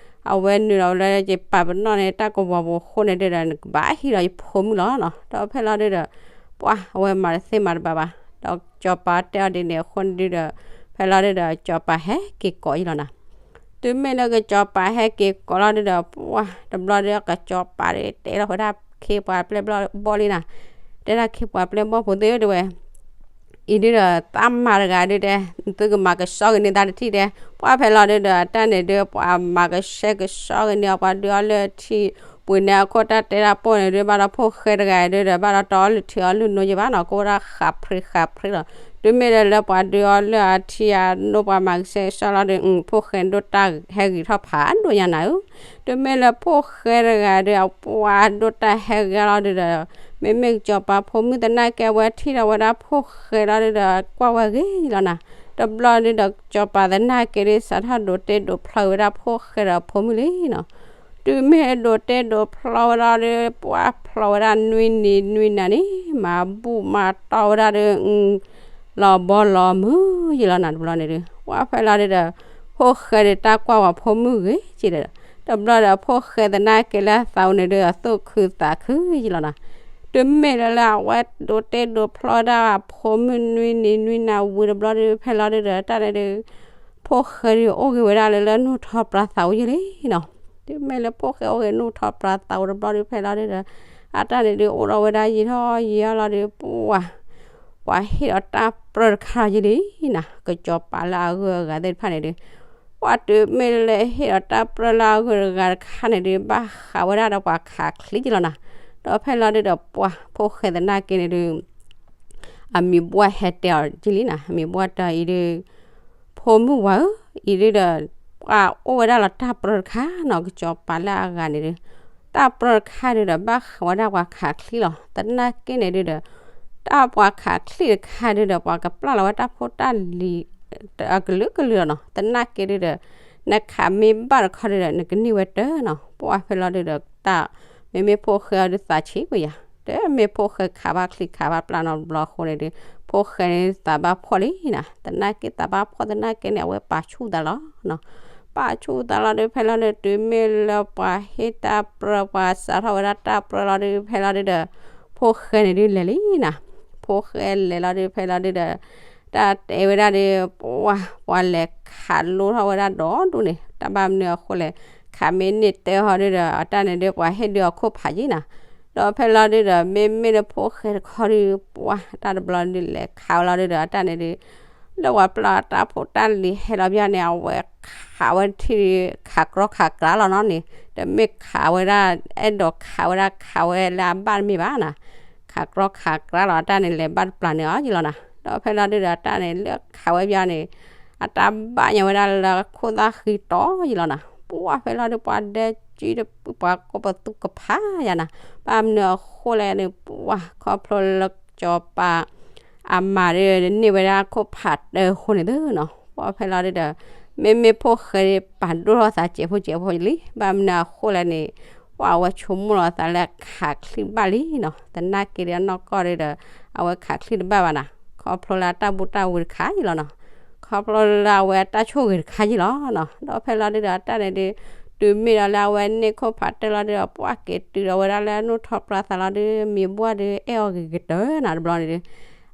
အဝဲနုာ်လီၤလၢယပာ်ပနီၣ်န့ၣ် တၢ်ကဝီၤပူၤအဃိန့ၣ်ဒုဒီး နကဘၣ်ဟံးလီၤယဖိမုၣ်လီၤနီၤ, ဒီးဖဲလီၤဒုဒီး ပှၤအဝဲမၤတသ့မၤတဘၣ်ဘၣ်, ဒီးကစီၤပၤတဲအီၤဒ်န့ၣ်အဃိန့ၣ်ဒုဒီး ဖဲလီၤဒုဒီး ကစီၤပၤဟဲက့ၤကိးယံၤလီၤနီၤ, တုၤမ့ၢ်လၢကစီၤပၤဟဲက့ၤကိးလီၤဒုဒီး ပှၤတဘျီဒု ကစီၤပၤဒုတဲလီၤဝဲဒၣ်ခ့ပှၤပျဲၢ်ဘီလံနီၤ, တဲဒၣ်ခ့ပှၤပျဲၢ်ဘီဖိသ့ၣ်ဧၢ တဲဝဲ အံၤဒုဒီး သးမၤတဂၤဒုတဲ သုကမၤကဆှီက့ၤန့ၢ်သးတထံၣ်တဲ, ပှၤဖဲလီၤဒုဒီး တၢ်န့ၣ်ဒု ပှၤမၤကဆှဲကဆှီက့ၤန့ၢ်အီၤ ပှၤဒုးအီၣ်လၢထံ ပှ့ၤန့ၢ်အခိၣ်တၢ်တဲတၢ်ပိၢ်န့ၣ်ဒု ဘၣ်ဒီးဖိၣ်ဃဲတဂၤဒုဒီး ဘၣ်ဒီးတအီၣ်လုၢ်ထံအီၣ်လုၢ်နိယံၤဘၣ်နီၤ, ကအိၣ်ဒၣ်ဃးဖရံးဃးဖရံးလီၤ, တုၤမ့ၢ်လၢလၢပှၤဒုးအီၣ်လၢအထံအနိ ပှၤမၤကဆှဲကဆှီလီၤဒု ဖိၣ်ဃဲဒိၣ်တၢ်ဟဲဂ့ၤထီၣ်ဖးဒိၣ်ညါနၤဧၢ, တုၤမ့ၢ်လၢဖိၣ်ဃဲတဂၤဒု အပှၤဒိၣ်တၢ်ဟဲဂ့ၤလီၤဒုဒီး မ့မ့ၢ်ကစီၤပၤဖိမုၣ်သနာ်က့ အဝဲထံၣ်ဒီးဝဲဒၣ်ဖိၣ်ဃဲလီၤဒုဒီး ကွၢ်ဝဲဂ့ၤလီၤနၤ, တဘျီဒုဒီး ကစီၤပၤသနာ်က့ဒု စးထီၣ်ဒိးတ့ဒိးဖျီက့ၤဝဲဒၣ်ဖိၣ်ဃဲဒီးဖိမုၣ်လံနီၤ, တုၤမ့ၢ်ဒိးတ့ဒိးဖျီဝဲဒၣ်ဒု ပှၤဖျီဝဲဒၣ်နွံနံၤနွံနၤန့ၣ် မၤဘူၣ်မၤတီၢ်ဝဲဒၣ်ဒု လီၤဘီလီၤမုၢ်ယံၤလီၤနၤ တဘျီန့ၣ်ဒု ပှၤဖဲလီၤဒုဒီး ဖိၣ်ဃဲဒု တၢ်ကွၢ်ဝဲဖိမုၣ်ဂ့ၤက့ၤဒီး တဘျီဒီး ဖိၣ်ဃဲသနာ်က့လၢအသးအိၣ်န့ၣ်ဒု အသူၣ်ခုသးခုယံၤလီၤနၤ, တုၤမ့ၢ်လၢလၢအဝဲဒိးတ့ဒိးဖျီဝဲဒၣ်ဖိမုၣ်နွံနံၤနွံနၤဝံၤတဘျီဒု ဖဲလီၤဒုဒီး တၢ်န့ၣ်ဒု ဖိၣ်ဃဲဒု အိၣ်ဂ့ၤဝဲဒၣ်လၢလၢနုာ်ထီၣ်ပြးသးအိၣ်ယံၤလံနီၤ, တုၤမ့ၢ်လၢဖိၣ်ဃဲအိၣ်ဂ့ၤနုာ်ထီၣ်ပြးသးအိၣ်တဘျီဒု ဖဲလီၤဒုဒီး အတၢ်န့ၣ်ဒု အိၣ်ဒီးဝဲဒၣ်ယံာ်ထီၣ်ယံာ်အါလီၤဒု ပှၤ ပှၤဟ့ၣ်ဒီးတၢ်ပြၢတခါလီၤယံၤလံနၤ, ကစီၤပၤလၢအဂုၤအဂၤသ့ၣ်တဖၣ်န့ၣ်ဒု ပှၤတုၤမ့ၢ်လၢဟ့ၣ်ဒီးတၢ်ပြၢလၢအဂုၤအဂၤတခါန့ၣ်ဒု ဘၣ်ဃးဝဲဒၣ်ဒီးပှၤခးချံယံၤလီၤနၤ, ဒီးဖဲလီၤဒုဒီး ပှၤဖိၣ်ဃဲသနာ်က့န့ၣ်ဒု အမံၤဘှၢ်ဟဲတဲအီၤယံၤလံနၤ, အမံၤဘှၢ်တဲအီၤအံၤဒု ဖိမုၣ်ဝၤဧၢ, အံၤဒုဒီး ပှၤအိၣ်ဝဲဒၣ်လီၤတၢ်ပြၢတခါနီၤ, ကစီၤပၤလၢအဂၤန့ၣ်ဒု တၢ်ပြၢတခါဒုဒီး ဘၣ်ဃးဝဲဒၣ်ပှၤခးချံလီၤ. သနာ်က့န့ၣ်ဒုဒီး တၢ်ပှၤခးချံတခါဒုဒီး ပှၤကပျၢ်လီၤဝဲတၢ်ဖိတၢ်လံၤ အကလုာ်ကလုာ်လီၤနီၤ. သနာ်က့ဒုဒီး နခးမ့ၢ်ဘၣ်တခီဒုဒီး နကန့ၢ်ဝဲတၢ်နီၤ. ပှၢ်ဖဲလီၤဒုဒီး တၢ်မ့မ့ၢ်ဖိၣ်ဃဲအီၤဒုသးဆံးကွံာ်ယၤ, တမ့ၢ်ဖိၣ်ဃဲခးဘၣ်ချံခးဘၣ်ပျၢ်နီတဘျီအဃိန့ၣ်ဒု ဖိၣ်ဃဲန့ၣ်သးဘၣ်ဖှီၣ်လံနီၤ. သနာ်က့သးဘၣ်ဖှီၣ်သနာ်က့န့ၣ် အဝဲပာ်ဆူၣ်သးလီၤနီၤ. ပာ်ဆူၣ်သးလီၤဒု ဖဲလီၤဒု တုၤမ့ၢ်လၢပှၤဟ့ၣ်တၢ်ပြၢ ပှၤစးထီၣ်ဝဲဒၣ်တၢ်ပြၢလီၤဒု ဖဲလီၤဒုဒီး ဖိၣ်ဃဲန့ၣ်ဒုလဲၤလံနီၤ. ဖိၣ်ဃဲလဲၤလီၤဒု ဖဲလီၤဒုဒီး တၢ်တဲဝဲဒၣ်ဒု ပှၢ် ပှၤလဲၤခးလိထီၣ်ဝဲဒၣ်ဒီဒူၣ်န့ၣ် တၢ်ဘၣ်မနုၤအဃိလဲၣ်, ခးမ့ၢ်န့ၢ်တၢ်ဟီဒုဒီး အတၢ်န့ၣ်ဒု ပှၤဟ့ၣ်ဒုအခိၣ်ဖးယံၤနီၤ. ဒီးဖဲလီၤဒုဒီး မ့မ့ၢ်လၢဖိၣ်ဃဲတခီဒု ပှၢ် တၢ်တဘျီဒုလဲၤခးဝဲလီၤဒုဒီး အတၢ်န့ၣ်ဒု လၢပှၤပျၢ်တၢ်ဖိတၢ်လံၤဟဲလီၤဘၣ်န့ၣ် အဝဲခးဝဲထံၣ်ဒု ခးကြီခးကြီလီၤနီၤန့ၣ်, တမ့ၢ်ခးဝဲဒၣ် အဲၣ်ဒိးခးဝဲဒၣ်ခးဝဲလၢအဘၣ်တမ့ၢ်ဘၣ်နီၤ. ခးကြီခးကြီလီၤ အတၢ်န့ၣ်လဲၤဘၣ်တပျၢ်န့ၣ်အီၤယံၤလီၤနီၤ. ဒီးဖဲလီၤဒုဒီး အတၢ်န့ၣ်လၢခးဝဲဘၣ်န့ၣ် အတၢ်ဘၣ်ညါဝဲဒၣ်လၢအခိၣ်သၣ်ဃံတီယံၤလီၤနီၤ. ပှၢ်ဖဲလီၤဒု ပှၤဒဲကံ ပှၤကိးပသူကဖးယၤနီၤ. ဘၣ်မနုၤအဃိလဲၣ်န့ၣ် ပှၢ် ခီဖျိလၢစီၤပၤ အမၤဒုန့ၢ်ဝဲဒၣ်ခိၣ်ဖးတၢအဃိန့ၣ်သုနီၤ. ပှၢ်ဖဲလီၤဒုဒီး မ့မ့ၢ်ဖိၣ်ဃဲပာ်ဒိၣ်ထီၣ်သးစဲးဖိစဲးဖိလံ. ဘၣ်မနုၤအဃိလဲၣ်န့ၣ် ပှၢ်အဝဲဆိကမိၣ်လီၤအသးလၢခးချံဘၣ်လံနီၤ. သနာ်က့ဒုအနီၢ်ကီၢ်ဒုဒီး အဝဲခးချံတဘၣ်ဘၣ်နီၤ. ခီဖျိလၢအတၢ်ဘူၣ်တၢ်ဝံၤတခါယံၤလီၤနီၤ. ခီဖျိလၢအဝဲအတၢ်ဆိၣ်ဂ့ၤတခါယံၤလီၤနီၤ. ဒီးဖဲလီၤဒုဒီး အတၢ်န့ၣ်ဒု တုၤမ့ၢ်ဒီးလၢအဝဲန့ၢ်ခိၣ်ဖးတၢလီၤဒုဒီး ပှၢ်က့ၤတုၤဒီးဝဲဒၣ်လၢအနီၢ်ထီၣ်ပြၢသးလီၤဒု မံၤဘှၢ်ဒုအဲၣ်အီၤဂ့ၤကတၢၢ်နီၤတဘျီန့ၣ်ဒု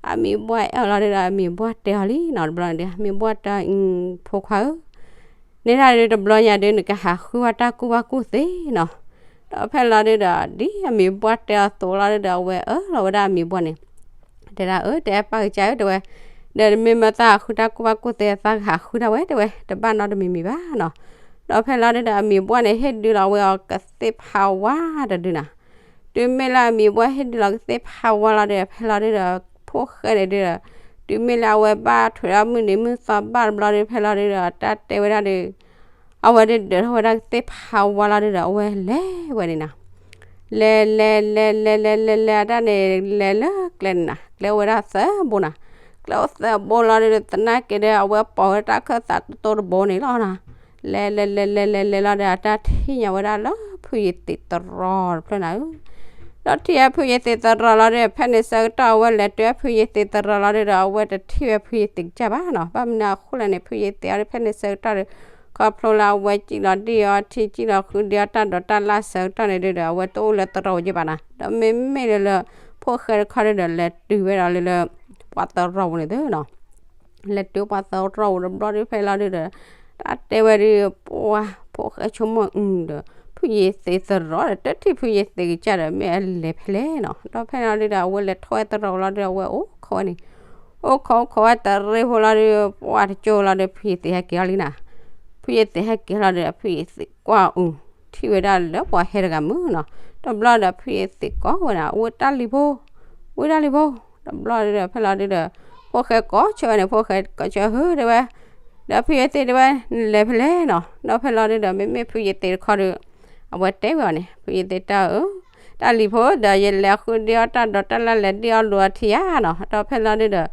အမံၤဘှၢ်အဲၣ်အီၤလီၤဒုဒီး အမံၤဘှၢ်တဲအီၤလံနီၤတဘျီန့ၣ်ဒု အမံၤဘှၢ်တဲအီၤ အံၤ ဖိခွါဧၢ, န့ၣ်ဒၣ်ဒုတဘျီညါဒု နကဟးဃုဝဲတၢ်ကူၣ်ဘၣ်ကူၣ်သ့နီၤ. ဒီးဖဲလီၤဒုဒီး ဒ်အမံၤဘှၢ်တဲအီၤအသိးလီၤဒုဒီး အဝဲအၢၣ်လီၤဝဲဒၣ်အမံၤဘှၢ်န့ၣ် တဲဒၣ်အၢ တဲပၢ်ကစၢ်ဧၢ တဲဝဲ, ဒီးမ့ၢ်မၢသးဟးဃုတၢ်ကူၣ်ဘၣ်ကူၣ်သ့ သးကဟးဃုဒၣ်ဝဲ တဲဝဲ, တဘၣ်နီတမံၤမံၤဘၣ်နီၤ. ဒီးဖဲလီၤဒုဒီး အမံၤဘှၢ်န့ၣ် ဟ့ၣ်ဒုးလီၤဝဲအီၤကသ့ၣ်ဖးဝါတဒုနီၤ. တုၤမ့ၢ်လၢအမံၤဘှၢ်ဟ့ၣ်ဒုးလီၤကသ့ၣ်ဖးဝါလီၤဒီး ဖဲလီၤဒုဒီး ဖိၣ်ဃဲန့ၣ်ဒုဒီး တုၤမ့ၢ်လၢအဝဲဘၣ်ထွဲးဒီးမုၢ်နံၤမုၢ်သီဘၣ်တဘျီဒီး ဖဲလီၤဒုဒီး တၢ်တဲဝဲဒၣ်ဒီး အဝဲဒုးဒၢးထီၣ်ဝဲဒၣ်ကသ့ၣ်ဖးဝါလီၤဒုဒီး အဝဲလဲၤဝဲန့ၣ်နီၤ. လဲၤလဲၤလဲၤလဲၤလဲၤလဲၤလဲၤ အတၢ်န့ၣ် လဲၤလၢကျဲန့ၣ်နီၤ, ကျဲအိၣ်ဝဲဒၣ်သၢဘိနီၤ. ကျဲအိၣ်သၢဘိလီၤဒုဒီး သနာ်က့ဒီးအဝဲပိာ်ဝဲတၢ်ခၢၣ်သးတိတိတဘိန့ၣ်လီၤနီၤ. လဲၤလဲၤလဲၤလဲၤလဲၤလဲၤလီၤဒီး အတၢ်ထံၣ်ညါဝဲဒၣ်လၢဖုယ့ၤသံးသရီတဖျၢၣ်နၤဧၢ. ဒီးထံၣ်အဖုယ့ၤသံးသရီလီၤဒီး ဖဲန့ၣ်ဆၢကတီၢ် အဝဲလဲၤတုၤအဖုယ့ၤသံးသရီလီၤဒုဒီး အဝဲတထံၣ်ဝဲဖုယ့ၤသံးကစၢ်ဘၣ်နီၤ. ဘၣ်မနုၤအဃိလဲၣ်န့ၣ် ဖုယ့ၤသံးအီၤဒီး ဖဲန့ၣ်ဆၢကတီၢ်ဒီး ခီဖျိလၢအဝဲစံၣ်လီၤဒံၣ်အီၤထံ စံၣ်လီၤဃုဒံးအီၤတၢ်ဒိးတၢ်လၢ်ဆၢကတီၢ်န့ၣ်ဒုဒီး အဝဲတအိၣ်လၢသရီပူၤက့ဘၣ်နီၤ. ဒီးမ့မ့ၢ်လၢလၢ ဖိၣ်ဃဲတခီဒုဒီး လဲၤတုၤဝဲဒီးလၢလၢ ပှၤသရီပူၤန့ၣ်သုနီၤ. လဲၤတုၤပှၤသရီပူၤတဘျီဒုဖဲလီၤဒုဒီး တၢ်တဲဝဲဒုး ပှၤဖိၣ်ဃဲဆိကမိၣ်အုးဒီး ဖုယ့ၤသံးသရီဒီး တထံၣ်ဖုယ့ၤသံးကစၢ်ဒီး မ့ၢ်အလဲၤဖဲလဲၣ်နီၤ. ဒီးဖဲလီၤဒုဒီး အဝဲလဲၤထီၣ်ဝဲသရီပူၤလီၤဒီး အဝဲအိၣ်ခိးဝဲန့ၣ် အိၣ်ခိးအိၣ်ခိးဝဲတရံးဖိလီၤဒုး ပှၤတကၠိလီၤဒီး ဖုယ့ၤသံးဟဲက့ၤအီၤလံနီၤ. ဖုယ့ၤသံးဟဲက့ၤလီၤဒီး ဖုယ့ၤသံးကွၢ်အုး ထံၣ်ဝဲဒၣ်လၢပှၤဟဲတဂၤမုၢ်နီၤ. တဘျီဒီး ဖုယ့ၤသံးကိးဝဲဒၣ် ဝံတၢ်လံၤဖိ ဝံတၢ်လံၤဖိ တဘျီဒီး ဖဲလီၤဒုဒီး ဖိၣ်ဃဲကိးဆၢဝဲန့ၣ် ဖိၣ်ဃဲကိးဆၢ ဟု တဲဝဲ, ဒီးဖုယ့ၤသံးတဲဝဲ နလဲၤဖဲလဲၣ်နီၤ. ဒီးဖဲလီၤဒုဒီး မ့မ့ၢ်ဖုယ့ၤသံးတခီဒီး အဝဲတဲဝဲအီၤန့ၣ် ဖုယ့ၤသံးတၢ်ဧၢ, တၢ်လံၤဖိဒီး ယလဲၤဃုဒံးအီၣ်တၢ်ဒိးတၢ်လၢ် လဲၤဒံးအီၣ်လိာ်အထံယါနီၤ. ဒီးဖဲလီၤဒုဒီး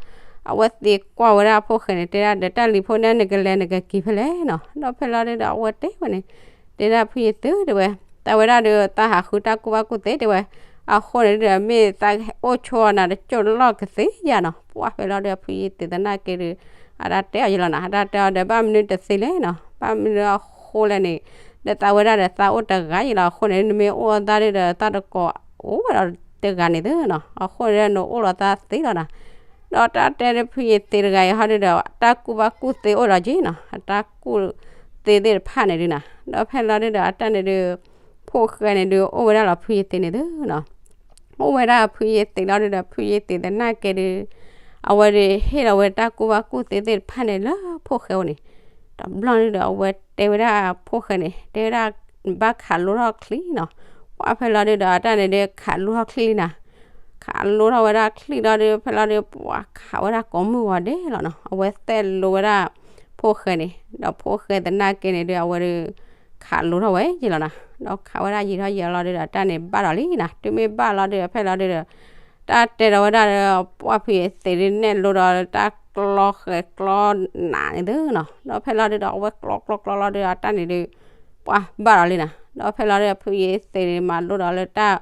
အဝဲသံးကွၢ်ဝဲဒၣ်ဖိၣ်ဃဲန့ၣ် တဲဒၣ်ဒီး တၢ်လံၤဖိန့ၣ် နကလဲၤနကက့ၤဖဲလဲၣ်နီၤ. ဒီးဖဲလီၤဒုဒီး အဝဲတဲဝဲန့ၣ် တဲဒၣ်ဖုယ့ၤသံးတဲဝဲ, တၢ်ဝဲဒၣ်ဒီး သးဟးဃုတၢ်ကူၣ်ဘၣ်ကူၣ်သ့တဲဝဲ, အဃိန့ၣ်ဒီး မ့ၢ်သးအိၣ်ဆိးနၤတကၠိလီၢ်ကသ့ယါနီၤ. ပှၢ်ဖဲလီၤဒုး ဖုယ့ၤသံးသနာ်က့ဒီး အတၢ်တဲအီၤယလီၤနီၤ. အတၢ်တဲအီၤဒီး ဘၣ်မနုၤတသ့လဲၣ်နီၤ. ဘၣ်မနုၤအဃိလဲၣ်န့ၣ် ဒီးသးဝဲဒၣ်ဒီး သးအိၣ်တဂၤယလီၤ. အဃိန့ၣ် နမ့ၢ်အိၣ်အသးဒုဒီး သးတကိးအိၣ်ဝဲဒီးတဂၤန့ၣ်သုနီၤ. အဃိန့ၣ်ဒီး နအိၣ်လီၤသးသ့လီၤနီၤ. ဒီးတၢ်တဲဒီးဖုယ့ၤသံးတဂၤအံၤဟီဒုဒီး တၢ်ကူၣ်ဘၣ်ကူၣ်သ့အိၣ်ဒီးက့နီၤ, အတၢ်ကူၣ်သ့သ့ၣ်တဖၣ်န့ၣ်ဒုနီၤ. ဒီးဖဲလီၤဒုဒီး အတၢ်န့ၣ်ဒုး ဖိၣ်ဃဲန့ၣ်ဒုး အိၣ်ဝဲဒၣ်လီၤဖုယ့ၤသံးန့ၣ်သုနီၤ. အိၣ်ဝဲဒၣ်ဖုယ့ၤသံးလီၤဒုဒီး ဖုယ့ၤသံးသနာ်က့ဒုး အဝဲဒုးဟ့ၣ်လီၤဝဲတၢ်ကူၣ်ဘၣ်ကူၣ်သ့သ့ၣ်တဖၣ်န့ၣ်လၢဖိၣ်ဃဲအအိၣ်န့ၣ် တဘျီဒုဒီး အဝဲတဲဝဲဒၣ်ဖိၣ်ဃဲန့ၣ် တဲဝဲဒၣ် ဘၣ်ခးလိထီၣ်ချံနီၤ. ပှၢ်ဖဲလီၤဒုဒီး အတၢ်န့ၣ်ဒုး ခးလိထီၣ်ချံလံနီၤ. ခးလိထီၣ်ဝဲဒၣ်ချံလီၤဒုး ဖဲလီၤဒုး ပှၢ်ခးဝဲဒၣ်ကိးမုၢ်ဂီၤဒဲးလီၤနီၤ. အဝဲသဲးလိဝဲဒၣ်ဖိၣ်ဃဲန့ၣ် ဒီးဖိၣ်ဃဲသနာ်က့န့ၣ်ဒုး အဝဲဒုး ခးလိထီၣ်ဝဲယံာ်လီၤနၤ, ဒီးခးဝဲဒၣ်ယံာ်ထီၣ်ယံာ်လီၤဒုဒီး တၢ်န့ၣ်ဘၣ်ဒီးလံနၤ, တုၤမ့ၢ်ဘၣ်လီၤဒုဒီး ဖဲလီၤဒုဒီး တၢ်တဲဒီးဝဲဒၣ်ဒီး ပှၢ်ဖုယသ့းဒု နဲၣ်လိဒီးတၢ်ကျီဃဲၤကျီနးန့ၣ်သုနီၤ, ဒီးဖဲလီၤဒုဒီး အဝဲကျီကျီကျီလီၤဒုဒီး တၢ်န့ၣ်ဒု ပှၢ်ဘၣ်ဒီးလံနၤ, ဒီးဖဲလီၤဒုဒီး ဖုယသ့းန့ၣ် မၤလိဒီးလၢတၢ်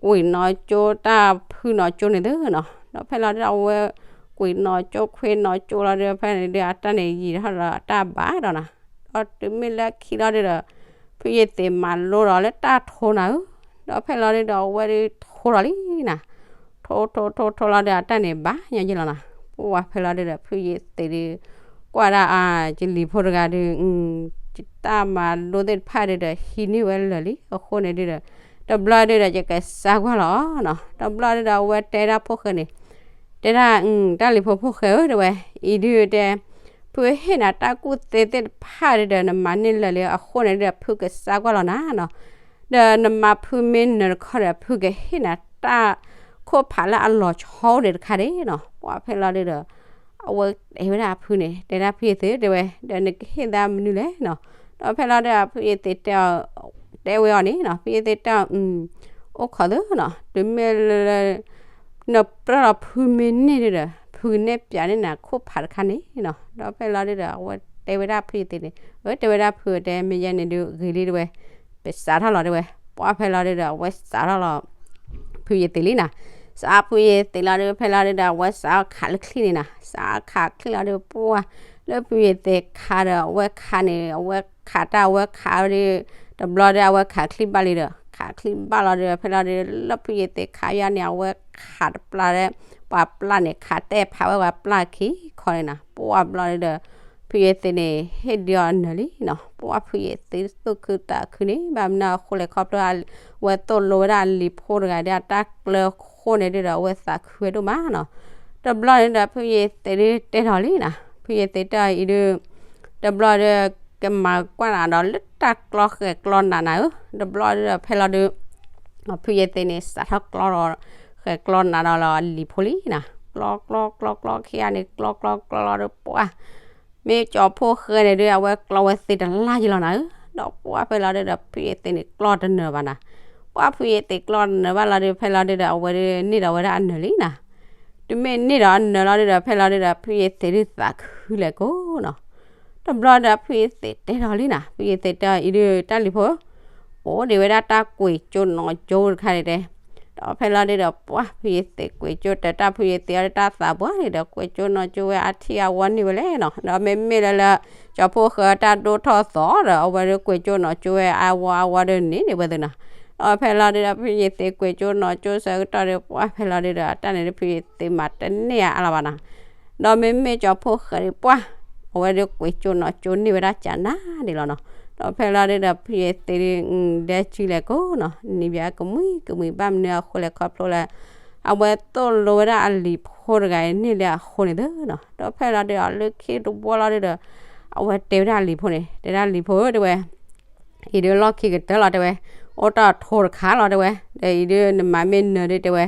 ကွံာ်နီၢ်ကၠိ တၢ်ဖုနီၢ်ကၠိန့ၣ်သုနီၤ, ဒီးဖဲလီၤဒုဒီး အဝဲကွံာ်နီၢ်ကၠိခွ့နီၢ်ကၠိလီၤဒုဒီး ဖဲန့ၣ်ဒု အတၢ်န့ၣ်ယံာ်ထီၣ်ဒီးတၢ်ဘၣ်ဒီးနၤ, ဒီးတုၤမ့ၢ်လၢခံလီၤဒုဒီး ဖုယသ့းမၤလိဒီးလၢတၢ်ထိနၤဧၢ, ဒီးဖဲလီၤဒုဒီး အဝဲဒုထိထီၣ်လံနၤ, ထိထိထိထိလီၤဒု အတၢ်န့ၣ်ဘၣ်ညီညီလီၤနၤ, ပှၢ်ဖဲလီၤဒုဒီး ဖုယသ့းဒု ကွၢ်ဒၣ်အါ ယလံၤဖိတဂၤဒု တၢ်မၤလိသ့ၣ်တဖၣ်ဒုဒီး ဟံးန့ၢ်ဝဲလၢာ်လံအဃိန့ၣ်ဒုဒီး တဘျီဒုဒီး ယကစါကွၢ်လီၤနီၤ, တဘျီဒုဒီး အဝဲတဲဒၣ်ဖိၣ်ဃဲန့ၣ် တဲဒၣ် တၢ်လံၤဖိဖိၣ်ဃဲဧၢ တဲဝဲ, အံၤဒုတဲ ဖုဟ့ၣ်နၤတၢ်ကူၣ်သ့သ့ၣ်တဖၣ်ဒုဒီး နမၤန့ၢ်လၢာ်လံအဃိန့ၣ်ဒုဒီး ဖုကစါကွၢ်လီၤနၤနီၤ, ဒီးနမၤဖုမ့ၢ်နၢၤတခီဒီး ဖုကဟ့ၣ်နၤတၢ်ခိၣ်ဖးလၢအလီၤဆီအိၣ်ဒံးတခါဒံးနီၤ, ပှၢ်ဖဲလီၤဒုဒီး အဝဲတဲဝဲဒၣ်အဖုန့ၣ် တဲဒၣ်ဖုယသ့း တဲဝဲ ဒီးနကဟ့ၣ်သးမနုၤလဲၣ်နီၤ, ဒီးဖဲလီၤဒုဒီး ဖုယသ့းတဲအီၤ တဲဝဲအီၤန့ၣ်နီၤ, ဖုယသ့းတဲအီၤ အိၣ်ခိးသုနီၤ, တုၤမ့ၢ်လၢ နပြၢၢ်လီၤဖုမ့ၢ်န့ၢ်ဒုဒီး ဖုကနဲၣ်ပၠးန့ၢ်နၤခိၣ်ဖးတခါန့ၣ်နီၤ, ဒီးဖဲလီၤဒုဒီး အဝဲတဲဝဲဒၣ်ဖုယသ့းန့ၣ် အၢ တဲဝဲဒၣ်ဖုတဲ မ့ၢ်ယဲန့ၣ်ဒုဂ့ၤလံတဲဝဲ, ပစးထီၣ်လီၤတဲဝဲ, ပှၢ်ဖဲလီၤဒုဒီး အဝဲစးထီၣ်လီၤ ဖုယသ့းလံနၤ, စးဖုယသ့းလီၤဒု ဖဲလီၤဒုဒီး အဝဲစးထီၣ်ခးလၢချံန့ၣ်နၤ, စးခးချံလီၤဒု ပှၢ် လၢဖုယသ့းခးဒီး အဝဲခးန့ၣ် အဝဲခးတၢ်အဝဲခးဒု တဘျီဒု အဝဲခးချံဘၣ်လံဒီး ခးချံဘၣ်လီၤဒု ဖဲလီၤဒု လၢဖုယသ့းခးယါန့ၣ် အဝဲခးတပျၢ်ဒီး ပှၤပျၢ်န့ၣ် ခးတဲဖးဝဲပှၤပျၢ်ခံခီန့ၣ်နၤ, ပှၢ်ဘျီဒုဒီး ဖုယသ့းန့ၣ် ဟ့ၣ်ဒုအီၤနၢၤလံနီၤ, ပှၢ်ဖုယသ့းသူၣ်ခုသးခုန့ၣ် ဘၣ်မနုၤအဃိလဲၣ်ခီဖျိ အဝဲသိၣ်လိဝဲဒၣ်အလံၤဖိတဂၤဒီးအတၢ်ကျၢၤအဃိန့ၣ်ဒုဒီး အဝဲသးခုဝဲဒိၣ်မးနီၤ, တဘျီန့ၣ်ဒီး ဖုယသ့းဒုတဲထီၣ်လံနၤ, ဖုယသ့းတဲအီၤအံၤဒု တဘျီဒု ကမၤကွၢ်နၤဒီးလၢတၢ်ကျီဃဲၤကျီနးနၤဧၢ, တဘျီဒုဒီး ဖဲလီၤဒု ဖုယသ့းန့ၣ် စးထီၣ်ကျီဒီး ဃဲၤကျီနးဒီးလီၤအလံၤဖိလံနၤ, ကျီကျီကျီကျီခံဂၤန့ၣ် ကျီကျီကျီလီၤဒု ပှၢ် မ့ၢ်ကၠီၤဖိၣ်ဃဲန့ၣ်ဒု အဝဲကျီဝဲသ့တလါယလီၤနၤဧၢ, ဒီးပှၢ်ဖဲလီၤဒုဒီး ဖုယသ့းန့ၣ် ကျီတနၢၤဘၣ်နၤ, ပှၢ်ဖုယသ့းကျီတနၢၤဘၣ်လီၤဒု ဖဲလီၤဒုဒီး အဝဲဒုန့ၢ်ဒီးဝဲဒၣ်အနၢၤလံနၤ, တုၤမ့ၢ်န့ၢ်ဒီးအနၢၤလီၤဒုဒီး ဖဲလီၤဒုဒီး ဖုယသ့းဒုသးခုလဲၤကိးနီၤ, တဘျီဒီး ဖုယသ့းတဲထီၣ်လံနၤ, ဖုယသ့းတဲအီၤအံၤဒု တၢ်လံၤဖိဧၢ အိၣ်ဒံးဝဲဒၣ်တၢ်ကွံာ်ကၠိနီၢ်ကၠိတခါန့ၣ်တဲ, ဒီးဖဲလီၤဒုဒီး ပှၢ်ဖုယသ့းကွံာ်ကၠိ တဲတၢ်ဖုယသ့းအီၤဒုတၢ်သးပှၢ်န့ၣ်ဒီး ကွံာ်ကၠိနီၢ်ကၠိဝဲအထံအဝီန့ၢ်ဝဲလဲၣ်နီၤ, ဒီးမ့မ့ၢ်လၢလၢ ကၠီၤဖိၣ်ဃဲတၢ်ဒိၣ်ထီၣ်သီဒီး အဝဲဒုကွံာ်ကၠိနီၢ်ကၠိဝဲအဝီအဝီဒုန့ၣ်န့ၣ်ဝဲသုနီၤ, ဒီးဖဲလီၤဒုဒီး ဖုယသ့းကွံာ်ကၠိနီၢ်ကၠိဆၢကတီၢ်ဒု ပှၢ်ဖဲလီၤဒုဒီး တၢ်န့ၣ်ဒု ဖုယသ့းမၤတန့ၢ်အါလၢၤဘၣ်နီၤ ဒီးမ့မ့ၢ်ကၠီၤဖိၣ်ဃဲဒုပှၢ် အဝဲဒုကွံာ်ကၠိနီၢ်ကၠိန့ၢ်ဝဲဒၣ်ကနၣ်ဒံးလီၤနီၤ, ဒီးဖဲလီၤဒုဒီး ဖုယသ့းဒု ဒဲစုလဲၤကိးနီၤ, နံၤဘၣ်ကမှံကမှံဘၣ်မနုၤအဃိလဲၣ်ခီဖျိလၢ အဝဲသိၣ်လိဝဲဒၣ်အလံၤဖိတဂၤအံၤန့ၢ်လၢအဃိန့ၣ်သုနီၤ, ဒီးဖဲလီၤဒုဒီးလၢခံတဘျီလီၤဒုဒီး အဝဲတဲဝဲဒၣ်အလံၤဖိန့ၣ် တဲဒၣ်လံၤဖိဧၢ တဲဝဲ အံၤဒုလီၢ်ခံကတၢၢ်လီၤတဲဝဲ, အိၣ်တ့ၢ်ထိတခါလီၤတဲဝဲ, ဒီးအံၤဒုနမၤမ့ၢ်နၢၤဒုတဲဝဲ,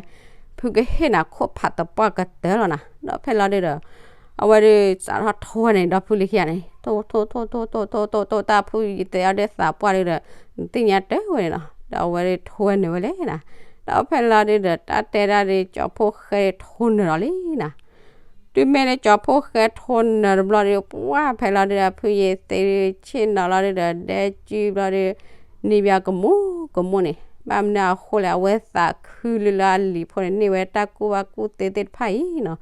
ဖုကဟ့ၣ်နၤခိၣ်ဖးသပှၢ်ကတၢၢ်လီၤနၤ, ဒီးဖဲလီၤဒုဒီး အဝဲဒုစးထီၣ်ထိဝဲန့ၣ် ဒီးဖုလံခံဂၤန့ၣ် ထိထိထိထိထိထိထိထိတၢ်ဖုယသ့းအီၤဒုသးပှၢ်ဒုဒီး နသ့ၣ်ညါတၢ်ဝဲန့ၣ်နီၤ, ဒီးအဝဲဒုထိဝဲနၢၤဝဲလဲၣ်နၤ, ဒီးဖဲလီၤဒုဒီး တၢ်တဲဒၣ်ဒု ကၠီၤဖိၣ်ဃဲထိနၢၤလီၤလံနၤ တုၤမ့ၢ်လၢကၠီၤဖိၣ်ဃဲထိနၢၤတဘျီဒု ပှၢ်ဖဲလီၤဒုဒီး ဖုယသ့းဒုဆ့ၣ်နီၤလီၤဒုဒီး ဒဲကုဘျီဒု နံၤဘၣ်ကမူကမူန့ၣ် ဘၣ်မနုၤအဃိလဲၣ် အဝဲသးခုလၢလၢအလံၤဖိန့ၣ် န့ၢ်ဝဲတၢ်ကူၣ်ဘၣ်ကူၣ်သ့သ့ၣ်တဖၣ်အံၤနီၤ,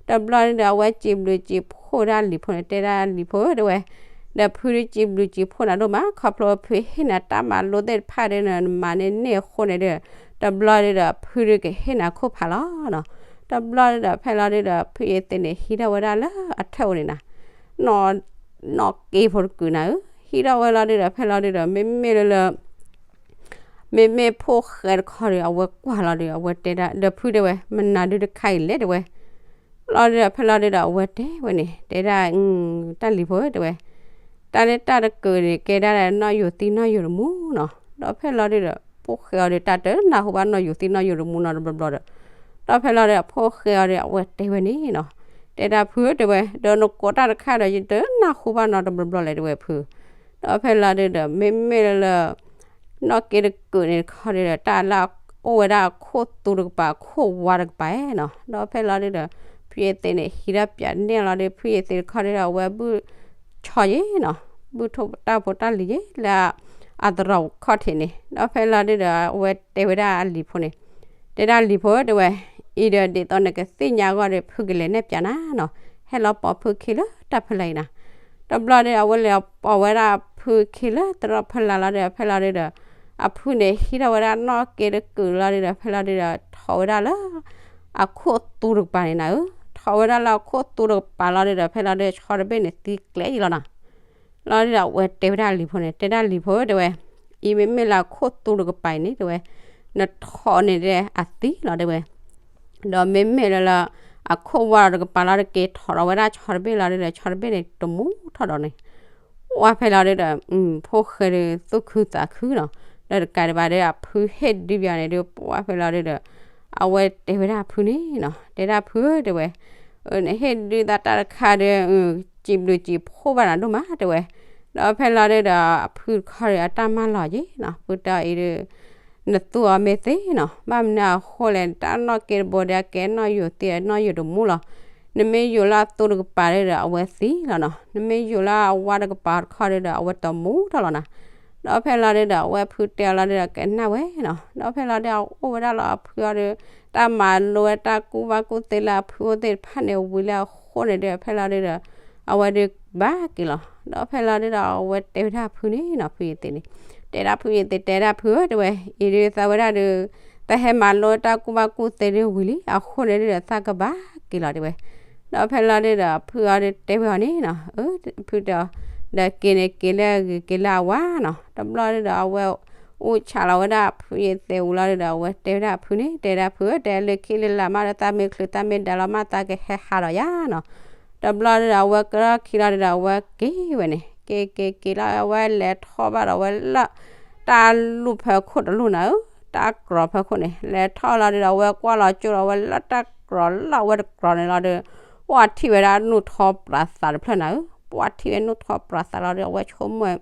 တဘျီဒုဒီး အဝဲစံးဘျုးစံးဖှိၣ်ဒၣ်လံၤဖိန့ၣ် တဲဒၣ်လံၤဖိဧၢ တဲဝဲ ဒီးဖုဒုစံးဘျုးစံးဖှိၣ်နၤဒိၣ်မး ခီဖျိဖုဟ့ၣ်နၤတၢ်မၤလိသ့ၣ်တဖၣ်ဒုန့ၣ် နမၤန့ၢ်န့ၢ်အဃိန့ၣ်ဒု တဘျီဒုဒီး ဖုဒုကဟ့ၣ်နၤခိၣ်ဖးလီၤနီၤ, တဘျီဒုဒီး ဖဲလီၤဒုဒီး ဖုယသ့းန့ၣ် ဟံးထီၣ်ဝဲဒၣ်လၢအထၢၣ်အိၣ်န့ၣ်နၤ နီၢ်က့ဖိတကုာ်နၤဧၢ, ဟံးထီၣ်ဝဲလီၤဒုဒီး ဖဲလီၤဒုဒီး မ့မ့ၢ်လၢလၢ မ့မ့ၢ်ဖိၣ်ဃဲတခီဒီး အဝဲကွၢ်လီၤဒု အဝဲတဲဒၣ် ဒီးဖုတဲဝဲ မနုၤဒုတခါအံၤလဲၣ်တဲဝဲ, လီၤဒုဒီး ဖဲလီၤဒုဒီး အဝဲတဲဝဲန့ၣ် တဲဒၣ် တၢ်လံၤဖိဧၢ တဲဝဲ, တၢ်လၢတၢ်တကုာ်န့ၣ် ကဲဒၣ်နီၢ်ယိာ်သံနီၢ်ယိာ်တမူနီၤ, ဒီးဖဲလီၤဒုဒီး ဖိၣ်ဃဲအီၤဒီး တၢ်တနၢ်ဟူဘၣ်နီၢ်ယိာ်သံနီၢ်ယိာ်တမူနီၤတဘျီဘျီဒီး, ဒီးဖဲလီၤဒုဒီး ဖိၣ်ဃဲအီၤဒီး အဝဲတဲဝဲန့ၣ်နီၤ, တဲဒၣ်ဖုဧၢ တဲဝဲ ဒီးနကိးတၢ်တခါဒီး ယတနၢ်ဟူဘၣ်နီတဘျီဘျီလဲၣ်တဲဝဲဖု ဒီးဖဲလီၤဒုဒီး မ့မ့ၢ်လၢ နီၣ်က့တကုာ်န့ၣ်တခီဒုဒီး တၢ်လၢအိၣ်ဝဲဒၣ်အခိၣ်သူတကပၤ အခိၣ်ဝါတကပၤနီၤ. ဒီးဖဲလီၤဒုဒီး ဖုယသ့န့ၣ် ဟံးထီၣ်ပၠးန့ၢ်လီၤဒု ဖုယသ့တခီဒုဒီး အဝဲဘုၣ်ဆီယ့ၤနီၤ, ဘုၣ်ထိၣ်တၢ်ဖိတၢ်လံၤယ့ၤလၢ အသရိာ်ခီၣ်ထံးန့ၣ်. ဒီးဖဲလီၤဒုဒီး အဝဲတဲဝဲဒၣ်အလံၤဖိန့ၣ်, တဲဒၣ်လံၤဖိဧၢ တဲဝဲ, အံၤဒီးဒ်သိးနကသ့ၣ်ညါအဂီၢ်ဒီး ဖုကလဲၤနဲၣ်ပၠးနၤနီၤ, ဟဲလီၤပိာ်ဖုခ့လၢတၢ်ဖီလာ်အံၤနၤ. တဘျီဒီး အဝဲလဲၤပိာ်ဝဲဒၣ်ဖုခ့လၢသရိာ်ဖီလာ်လီၤဒီး ဖဲလီၤဒုဒီး အဖုန့ၣ်ဟံးထီၣ်ဝဲဒၣ်နီၣ်က့တကုာ်လီၤဒုဒီး ဖဲလီၤဒုဒီး ထီၣ်ဝဲဒၣ်လၢ အခိၣ်သူတကပၤန့ၣ်နၤဧၢ, ထီၣ်ဝဲဒၣ်လၢအခိၣ်သူတကပၤလီၤဒုဒီး ဖဲလီၤဒုဒီး ဆီတဘ့ၣ်န့ၣ်သံကျဲအံၤလီၤနီၤ. လီၤဒုဒီး အဝဲတဲဝဲဒၣ်လံၤဖိန့ၣ်, တဲဒၣ်လံၤဖိဧၢ တဲဝဲ, အံၤမ့မ့ၢ်လၢအခိၣ်သူတကပၤအံၤန့ၣ် တဲဝဲ, နထီၣ်န့ၣ်ဒီးအသံလီၤ တဲဝဲ. ဒီးမ့မ့ၢ်လၢလၢ အခိၣ်ဝါတကပၤလီၤဒီး က့ၤထီၣ်ဒီးဝဲဒၣ်ဆီတဘ့ၣ်လီၤဒုဒီး ဆီတဘ့ၣ်န့ၣ်တမူထီၣ်ဒီးန့ၣ် ပှၢ်ဖဲလီၤဒုဒီး ဖိၣ်ဃဲဒီးသူၣ်ခုသးခုနီၤ, ဒီးတကးဒံးဘၣ်ဒီး အဖုဟ့ၣ်ဒုပၠးန့ၣ်ဒု ပှၢ်ဖဲလီၤဒုဒီး အဝဲတဲဝဲဒၣ်အဖုန့ၣ်နီၤ, တဲဒၣ်ဖုဧၢ တဲဝဲ, နဟ့ၣ်ဒုသးတၢ်တခါဒီး စံးဘျုးစံးဖှိၣ်ဘၣ်နၤဒိၣ်မး တဲဝဲ. ဒီးဖဲလီၤဒုဒီး အဖုတခီဒီး အတၢ်မၢလီၤယ့ၤနီၤ, ဖုတဲအီၤအံၤဒု နသူအီၤမ့ၢ်သ့နီၤ, ဘၣ်မနုၤအဃိလဲၣ် တၢ်နီၣ်က့တဘိဒီး အကဲနီၣ်ယိာ်သံ နီၣ်ယိာ်တမူလီၤ. နမ့ၢ်ယိာ်လၢအသူတကပၤဒုဒီး အဝဲသံလီၤနီၤ, နမ့ၢ်ယိာ်လၢအဝါတကပၤတခီဒုဒီး အဝဲတမူထီၣ်လီၤနၤ. ဒီးဖဲလီၤဒုဒီး အဝဲဖုတဲအီၤလီၤဒုဒီး ကနၣ်ဝဲနီၤ, ဒီးဖဲလီၤဒုဒီး အအိၣ်ဝဲဒၣ်လီၤအဖုအီၤဒီး တၢ်မၤလိဝဲတၢ်ကူၣ်ဘၣ်ကူၣ်သ့လၢအဖုအိၣ်သ့ၣ်တဖၣ်န့ၣ်ဝံၤလၢအဃိန့ၣ်ဒီး ဖဲလီၤဒုဒီး အဝဲဒုကဘၣ်က့ၤလီၤ. ဒီးဖဲလီၤဒုဒီး အဝဲတဲဝဲဒၣ်အဖုန့ၣ်နီၤ, ဖုယသ့န့ၣ်, တဲဒၣ်ဖုယသ့ တဲဒၣ်ဖုဧၢ တဲဝဲ, အံၤဒုသးဝဲဒၣ်ဒု တၢ်ဟဲမၤလိတၢ်ကူၣ်ဘၣ်ကူၣ်သ့ဒုဝံၤလံ အဃိန့ၣ်ဒုဒီး သးကဘၣ်က့ၤလီၤ တဲဝဲ. ဒီးဖဲလီၤဒုဒီး ဖုအီၤဒုတဲဝဲအီၤန့ၣ်နီၤ, ဖုတဲအီၤ, ဒီးက့ၤန့ၣ်က့ၤလၢအဂ့ၤ က့ၤလၢအဝါနီၤ. တဘျီဒုဒီး အဝဲအိၣ်ဆးလီၤဝဲဒၣ်ဖုယသ့ဝံၤလီၤဒုဒီး အဝဲတဲဝဲဒၣ်ဖုန့ၣ်, တဲဒၣ်ဖုဧၢ တဲလၢခံလၢလာ်မးဒီး သးမ့ၢ်ချုးသးမ့ၢ်ဒၣ်လီၤမး သးကဟဲဟးဒီးယၤနီၤ. တဘျီဒုဒီး အဝဲကထီၣ်ခံလီၤဒုဒီး အဝဲက့ၤဝဲန့ၣ် က့ၤက့ၤက့ၤလီၤ အဝဲလဲၤထီၣ်ဘၣ်ဒီး အဝဲလၢ တၢ်လူၢ်ဖၢခိၣ်တလူၢ်နၤဧၢ, တၢ်ကြီဖၢခိၣ်န့ၣ် လဲၤထီၣ်လီၤဒုဒီး အဝဲကွၢ်လီၤကၠိလီၤ အဝဲလၢတၢ်ကြီလၢအဝဲတကြီန့ၣ်လီၤဒီး ပှၢ်ထံၣ်ဝဲဒၣ်နူၢ်ထီပြးသးတဖျၢၣ်နၤဧၢ, ပှၢ်ထံၣ်ဝဲနူၢ်ထီပြးသးလီၤဒီး အဝဲဆိကမိၣ်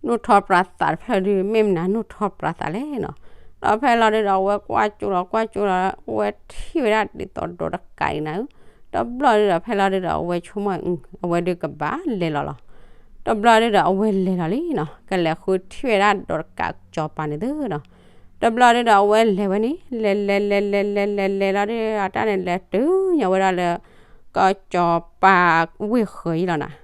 နူၢ်ထီပြးသးတဖျၢၣ်ဒု မ့ၢ်မနုၤနူၢ်ထီပြးသးလဲၣ်နီၤ. ဒီးဖဲလီၤဒုဒီး အဝဲကွၢ်ကၠိလီၤ ကွၢ်ကၠိလီၤ အဝဲထံၣ်ဝဲဒၣ်ဒ်သိးဒီးတကးအံၤနၤဧၢ. တဘျီဒုဒီး ဖဲလီၤဒုဒီး အဝဲဆိကမိၣ် အဝဲဒုကဘၣ်လဲၤလီၤလီၤ. တဘျီဒုဒီး အဝဲလဲၤလီၤလံနီၤ, ကလဲၤဃုထံၣ်ဝဲဒၣ်ဒီးတကးကၠီၤပၤန့ၣ်သုနီၤ. တဘျီဒုဒီး အဝဲလဲၤဝဲန့ၣ် လဲၤလဲၤလဲၤလဲၤလဲၤလဲၤလဲၤလီၤဒု အတၢ်န့ၣ်လဲၤတုၤညီဝဲဒၣ်လၢ ကၠီၤပၤဝ့ၢ်ဃၢၤအံၤလီၤနၤ.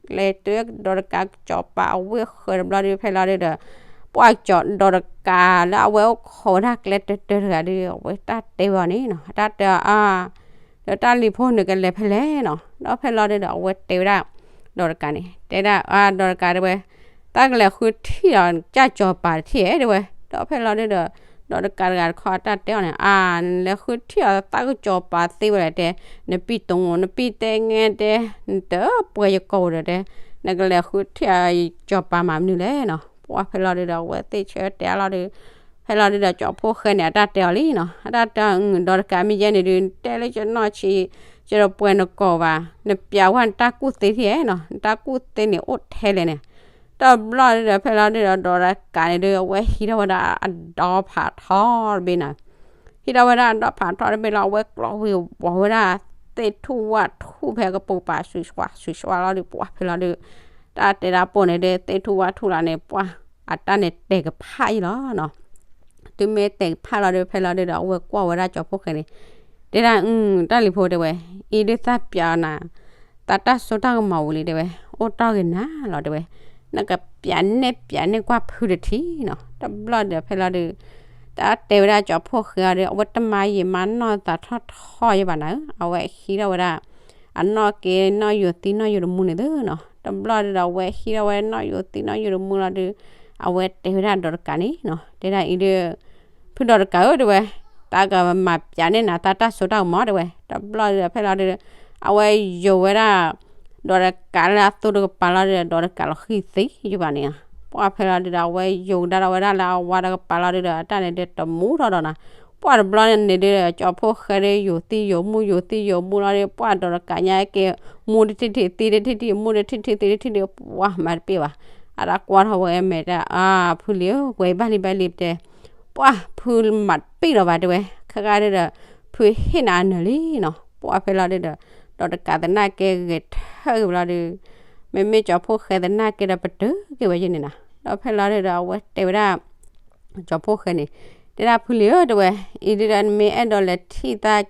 လဲၤတုၤဒီးတကးကၠီၤပၤအဝ့ၢ်ဃၢၤတဘျီဒု ဖဲလီၤဒုဒီး ပှၢ်ကၠီၤဒီးတကးလၢအဝဲအိၣ်ခိးဝဲဒၣ်ကျဲတၢတၢတဂၤဒု အဝဲတၢ်တဲဝဲအီၤန့ၣ်နီၤ, တၢ်တဲအီၤအါ ဒီးတၢ်လံၤဖိန့ၣ်ကလဲၤဖဲလဲၣ်နီၤ. ဒီးဖဲလီၤဒုဒီး အဝဲတဲဝဲဒၣ် ဒီးတကးန့ၣ် တဲဒၣ်အါ ဒီးတကးတဲဝဲ တၢ်ကလဲၤဃုထံၣ်ဒီး ကၢ်ကၠီၤပၤတထံၣ်ဧဲ တဲဝဲ. ဒီးဖဲလီၤဒုဒီး ဒီးတကးတဂၤတခီ တၢ်တဲအီၤန့ၣ် အါ နလဲၤဃုထံၣ်အီၤသးကၠီၤပၤသ့ဝဲလဲၣ်တဲ, နပံၢ်တမူ နပံၢ်တဲငဲတဲ, နတပှဲၤယကိာ်ဒီးတဲ, နကလဲၤဃုထံၣ်အီၤကၠီၤပၤမၤမနုၤလဲၣ်နီၤ. ပှၢ်ဖဲလီၤဒုဒီး အဝဲသ့ၣ်ဆၢတဲာ်လီၤဒု ဖဲလီၤဒုဒီး ကၠီၤဖိၣ်ဃဲန့ၣ် အတၢ်တဲအီၤလံနီၤ, အတၢ်တဲအီၤ ဒီးတကးမ့ၢ်ယဲန့ၣ်ဒု တဲလၢယနီၢ်ဆံး ယတပှဲၤနကိာ်ဘၣ်, နပျးဝဲနတၢ်ကူၣ်သ့ထံၣ်ဧဲနီၤ, နတၢ်ကူၣ်သ့န့ၣ်အိၣ်ထဲလဲၣ်န့ၣ်. တဘျီဒုဒီး ဖဲလီၤဒုဒီး ဒီးတကးန့ၣ်ဒု အဝဲဟံးထီၣ်ဝဲဒၣ်အဒီဖးထီတဘ့ၣ်နီၤ, ဟံးထီၣ်ဝဲဒၣ်အဒီဖးထီတဘ့ၣ်လီၤ အဝဲကျီဝံၤဝီၤဝဲဒၣ် သ့ၣ်ထူၣ်ဝၣ်ထူၣ်ဖဲကပိာ်ပၤ စုၤစွးစုၤစွးလီၤဒု ပှၢ်ဖဲလီၤဒု တၢ်တဲဒၣ်ပိာ်န့ၣ်ဒု သ့ၣ်ထူၣ်ဝၣ်ထူၣ်လီၤန့ၣ် ပှၢ်အတၢ်န့ၣ်တဲာ်ကဖၣ်အံၤလီၤနီၤ. တုၤမ့ၢ်တဲာ်ကဖၣ်လီၤဒု ဖဲလီၤဒုဒီး အဝဲကွၢ်ဝဲဒၣ်ကၠီၤဖိၣ်ဃဲန့ၣ် တဲဒၣ် တၢ်လံၤဖိတဲဝဲ, အံၤဒုသးပျးနၤ သးတၢ်စိတၢ်ကမီၤဝံၤလံတဲဝဲ, အိၣ်တ့ၢ်ဂ့ၤနၤလီၤတဲဝဲ, နကပျးန့ၢ်ပျးန့ၢ်ကွၢ်ဖုတထံၣ်နီၤ. တဘျီဒုဒီးဖဲလီၤဒု တၢ်တဲဝဲဒၣ်ကၠီၤဖိၣ်ဃဲအီၤဒု အဝဲတမၤယံာ်မၤနီၢ်သးထီၣ်ထီယဘၣ်နၤဧၢ, အဝဲဟံးထီၣ်ဝဲဒၣ် အနီၢ်က့နီၢ်ယိာ်သံနီၢ်ယိာ်တမူန့ၣ်သုနီၤ. တဘျီဒုဒီး အဝဲဟံးထီၣ်ဝဲနီၢ်ယိာ်သံနီၢ်ယိာ်တမူလီၤဒု အဝဲတဲဝဲဒၣ်ဒီးတကးန့ၣ်နီၤ, တဲဒၣ်အံၤဒု ဖုဒီးတကးဧၢတဲဝဲ, သးကမၤပျးန့ၢ်နၤသးတၢ်စိတၢ်ကမီၤတဲဝဲ. တဘျီဒုဒီးဖဲလီၤဒု အဝဲယိာ်ဝဲဒၣ် ဒီးတကးလၢအသိတကပၤလီၤဒုဒီး ဒီးတကးလီၤဃံၤသံယဘၣ်န့ၣ်, ပှၢ်ဖဲလီၤဒုဒီး အဝဲယိာ်ကဒါဒီးဝဲဒၣ်လၢအဝါတကပၤလီၤဒုဒီး အတၢ်န့ၣ်ဒုတမူထီၣ်ဒီးနၤ ပှၢ်တဘျီန့ၣ်ဒုး ကၠီၤဖိၣ်ဃဲဒုး ယိၤသံယိၤမူ ယိၤသံယိၤမူလီၤဒီး ပှၢ်ဒီးတကးညါက့ၤ မူတထံၣ်ထံၣ် သံတထံၣ်ထံၣ် မူတထံၣ်ထံၣ် သံတထံၣ်ထံၣ် ပှၢ်မၤတပ့ၢ်ဘၣ်. အတၢ်ကွၢ်ထီၣ်ဝဲမဲာ်တၢ် အါ ဖုလံၤဧၢ ကွဲးဘၣ်လံဘၣ်လံတဲ ပှၢ်ဖုမၤတပ့ၢ်လီၤဘၣ်တဲဝဲ ခဲကါဒုးဒီး ဖုဟ့ၣ်နၤအနၢၤလံနီၤ. ပှၢ်ဖဲလီၤဒုးဒီး ဒီးတကးသနာ်က့ဂဲၤထၢၣ်က့ၤဝဲလီၤဒုး မ့မ့ၢ်ကၠီၤဖိၣ်ဃဲသနာ်က့ဒီးပတုာ်က့ၤဝဲယဲန့ၣ်နီၤ. ဒီးဖဲလီၤဒုးဒီး အဝဲတဲဝဲဒၣ် ကၠီၤဖိၣ်ဃဲန့ၣ် တဲဒၣ်ဖုလံၤဧၢ တဲဝဲ အံၤဒုးဒီးနမ့ၢ်အဲၣ်ဒိးလဲၤထံၣ်သး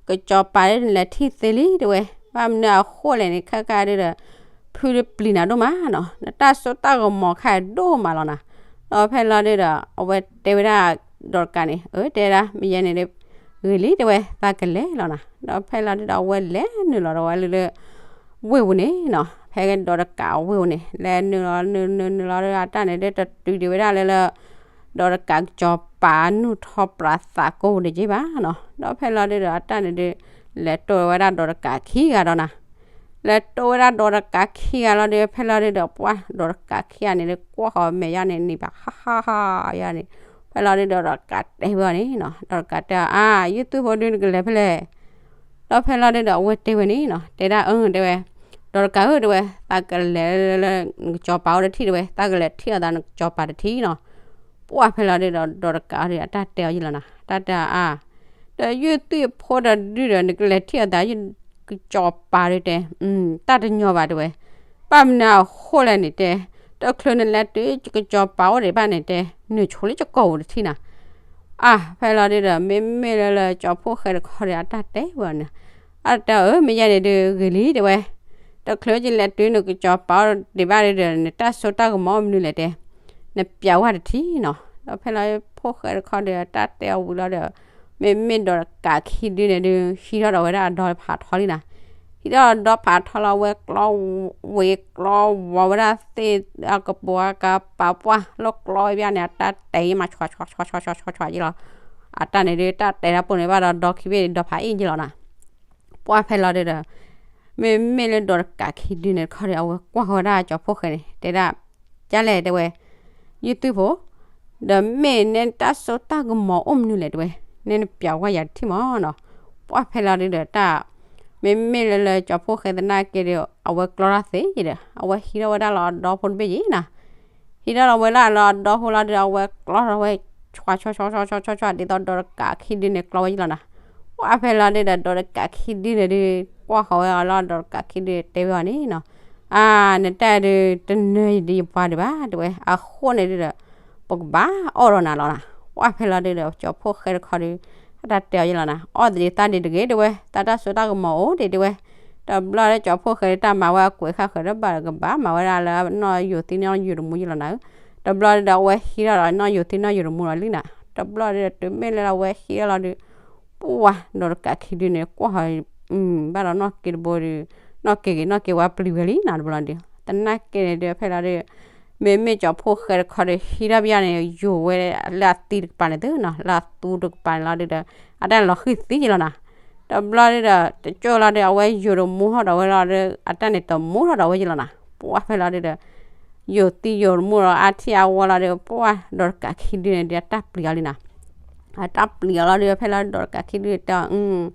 ကစီၤပၤဒုး နလဲၤထံၣ်သ့လံ တဲဝဲ ဘၣ်မနုၤအဃိလဲၣ်န့ၣ် ခဲကါဒုးဒီး ဖုဒုးပျံၤနၤဒိၣ်မးနီၤ နတၢ်စိတၢ်ကမီၤခါဒိၣ်မးလီၤနၤ. ဒီးဖဲလီၤဒုးဒီး အဝဲတဲဝဲဒၣ် ဒီးတကးန့ၣ် အၢ တဲဒၣ် မ့ၢ်ယဲန့ၣ်ဒုး ဂ့ၤလံ တဲဝဲ သးကလဲၤလီၤနၤ. ဒီးဖဲလီၤဒုးဒီး အဝဲလဲၤနုာ်လီၤဒီးဝဲလၢ ဝ့ၢ်ပူၤန့ၣ်နီၤ ဖဲဒီးတကးအဝ့ၢ်ပူၤန့ၣ် လဲၤနုာ်လီၤနုာ်နုာ်နုာ်လီၤဒီး အတၢ်န့ၣ်ဒုးတတုၤဒံးဝဲဒၣ်လၢလၢ ဒီးတကးကစီၤပၤနူၢ်ထီၣ်ပြးသးကိးပူၤတက့ၢ်ဘၣ်နီၤ. ဒီးဖဲလီၤဒုးဒီး အတၢ်န့ၣ်ဒုး လဲၤတိၢ်ဝဲဒၣ်ဒီးတကးခံဂၤဒီးနၤ လဲၤတိၢ်ဝဲဒၣ်ဒီးတကးခံဂၤလီၤဒုး ဖဲလီၤဒုးဒီး ပှၢ်ဒီးတကးခံဂၤန့ၣ်ဒုး ကွၢ်ဃီၤမဲာ်ယါန့ၣ် န့ၢ်ဘၣ် ဟါဟါဟါယါန့ၣ် ဖဲလီၤဒုးဒီး ဒီးတကးတဲဝဲအီၤန့ၣ်နီၤ ဒီးတကးတဲအီၤ အါ ယုၢ်သူၣ်ဖိဒုးနကလဲၤဖဲလဲၣ် ဒီးဖဲလီၤဒုးဒီး အဝဲတဲဝဲန့ၣ်နီၤ တဲဒၣ်အၢ တဲဝဲ ဒီးတကးဧၢ တဲဝဲ သးကလဲၤလၢ နကစီၤပၤအိၣ်တထံၣ် တဲဝဲ သးကလဲၤထံၣ်အီၤသးနကစီၤပၤတထံၣ်နီၤ. ပှၢ်ဖဲလီၤဒုးဒီး ဒီးတကးအီၤဒုး အတၢ်တဲအီၤယဲလီၤနၤ တၢ်တဲအီၤအါ ဒီးယုၢ်သူၣ်ဖိတဒုဒီး နကလဲၤထံၣ်အီၤသး ကစီၤပၤဒုးတဲ တၢ်တညီဘၣ်တဲဝဲ ဘၣ်မနုၤအဃိလဲၣ်န့ၣ်တဲ တချုးနလဲၤတုၤကစီၤပၤအိၣ်ဒံးဘၣ်န့ၣ်တဲ နုာ်ဆိလၢယကိာ်ပူၤတထံၣ်နၤ. အါ ဖဲလီၤဒုးဒီး မ့မ့ၢ်လၢလၢကၠီၤဖိၣ်ဃဲတခီဒီး အတၢ်တဲဝဲန့ၣ် အတၢ်တဲအီၤ မ့ၢ်ယဲန့ၣ်ဒုးဂ့ၤလံတဲဝဲ တချုးယလဲၤတုၤနကစီၤပၤအိၣ်ဒံးဘၣ်ဒုးဒီး နတၢ်စိတၢ်ကမီၤအိၣ်မနုၤလဲၣ်တဲ နပျးဝဲတထံၣ်နီၤ. ဒီးဖဲလီၤဖိၣ်ဃဲတခီဒီး အတၢ်တဲအီၤဝံၤလီၤဒီး မ့မ့ၢ်ဒီးတကးခံဒုန့ၣ်ဒုး ဟံးထီၣ်ဒီးဝဲဒၣ်အဒီဖးထီလံနၤ. ဟံးထီၣ်ဒီးဒီဖးထီလီၤ အဝဲကျီဝံၤကျီဝီၤဝဲဒၣ်သ့ၣ် အကပိာ်အကပၤပှၢ်လီၢ်ကျီဝဲဘၣ်န့ၣ် အတၢ်တဲမး ဆွးဆွးဆွးဆွးဆွးဆွးယဲလီၤ. အတၢ်န့ၣ်ဒုး တၢ်တဲတၢ်ပိၢ်န့ၣ်ဘၣ်ဒီးဒီခံဘ့ၣ်ဒီဖးအ့ၣ်ယဲလီၤနၤ. ပှၢ်ဖဲလီၤဒုးဒီး မ့မ့ၢ်လၢဒီးတကးခံဒုန့ၣ်တခီဒီး အဝဲကွၢ်ဃီၤဝဲဒၣ်ကၠီၤဖိၣ်ဃဲန့ၣ် တဲဒၣ် ကၠါလဲၣ်တဲဝဲ ယုၢ်သူၣ်ဖိ ဒီးမ့ၢ်နဲတၢ်စိတၢ်ကမီၤအိၣ်မနုၤလဲၣ်တဲဝဲ နဲနပျးဝဲယၤတထံၣ်မးနီၤ. ပှၢ်ဖဲလီၤဒုးဒီးတၢ် မ့မ့ၢ်လၢလၢကၠီၤဖိၣ်ဃဲသနာ်က့ဒီး အဝဲကျီတၢ်သ့ယဲဒီး အဝဲဟံးထီၣ်ဝဲဒၣ်လီၤအဒီဖိတဘ့ၣ်ယဲနၤ. ဟံးထီၣ်လီၤဝဲဒၣ်လီၤအဒီဖိလီၤဒုး အဝဲကျီထီၣ်ဝဲ ဆွးဆွးဆွးဆွးဆွးဆွး ဒ်သိးဒီးတကးခံဒုန့ၣ်ကျီဝဲယဲလီၤနၤ. ပှၢ်ဖဲလီၤဒုးဒီး ဒီးတကးခံဒုန့ၣ်ဒုး ကွၢ်ဃီၤဝဲအီၤလီၤ ဒီးတကးခံဒုတဲဝဲအီၤန့ၣ်နီၤ. အါ နတၢ်ဒုး တနၢၤယဒံးယပှၤဒံးဘၣ်တဲဝဲ အဃိန့ၣ်ဒုးဒီး ပကဘၣ်အီၣ်ဒီးနၤလီၤနၤ. ပှၢ်ဖဲလီၤဒုးဒီး ကၠီၤဖိၣ်ဃဲတခီဒုး အတၢ်တဲအီၤယဲလီၤနၤ အီၣ်သဒံးသၣ်ဒံးတဂ့ၤတဲဝဲ တၢ်တၢ်စိတၢ်ကမီၤအိၣ်ဒံးတဲဝဲ. တဘျီလၢကၠီၤဖိၣ်ဃဲတၢ်မၤဝဲအကွဲးဃာ်ဃၢၤဒီးဘၣ်ကဘၣ်မၤဝဲဒၣ်လၢ နီၢ်ယိၤသံနီၢ်ယိၤတမူယဲလီၤနၤ. တဘျီဒုးဒီး အဝဲဟံးထီၣ်ဒီးနီၢ်ယိၤသံနီၢ်ယိၤတမူလီၤလံနၤ. တဘျီဒုးဒီး တုၤမ့ၢ်လၢအဝဲဟံးထီၣ်လီၤဒုး ပှၢ်ဒီးတကးခံဒုန့ၣ် ကွၢ်ဃီၤ ဘၣ်ဒီးနီၢ်က့တဘိဒုး နီၢ်က့ဂ့ၤနီၢ်က့ဝါပျံၤဝဲလံနၤ တဘျီဒုး သနာ်က့န့ၣ်ဒုး ဖဲလီၤဒုး မ့မ့ၢ်ကၠီၤဖိၣ်ဃဲတခီဒီး ဟံးထီၣ်ဘၣ်ယါန့ၣ် ယိၤဝဲလၢအသံတကပၤန့ၣ်သုနီၤ လၢအသူတကပၤန့ၣ်လီၤဒုးဒီး အတၢ်န့ၣ်လီၤဃံၤသံယဲလီၤနၤ. တဘျီဒုးဒီး တကၠိလီၤဒုး အဝဲယိၤတမူထီၣ်ဒီးဝဲလီၤဒုး အတၢ်န့ၣ်တမူထီၣ်ဒီးဝဲယဲလီၤနၤ. ပှၢ်ဖဲလီၤဒုးဒီး ယိၤသံယိၤတမူဒီးအါထံၣ်အဝီလီၤဒုး ပှၢ်ဒီးတကးခံဒုန့ၣ်ဒုး အတၢ်ပျံၤအီၤလံနၤ. အတၢ်ပျံၤအီၤလီၤဒုး ဖဲလီၤဒုးဒီးတကးခံဒုတဲအီၤ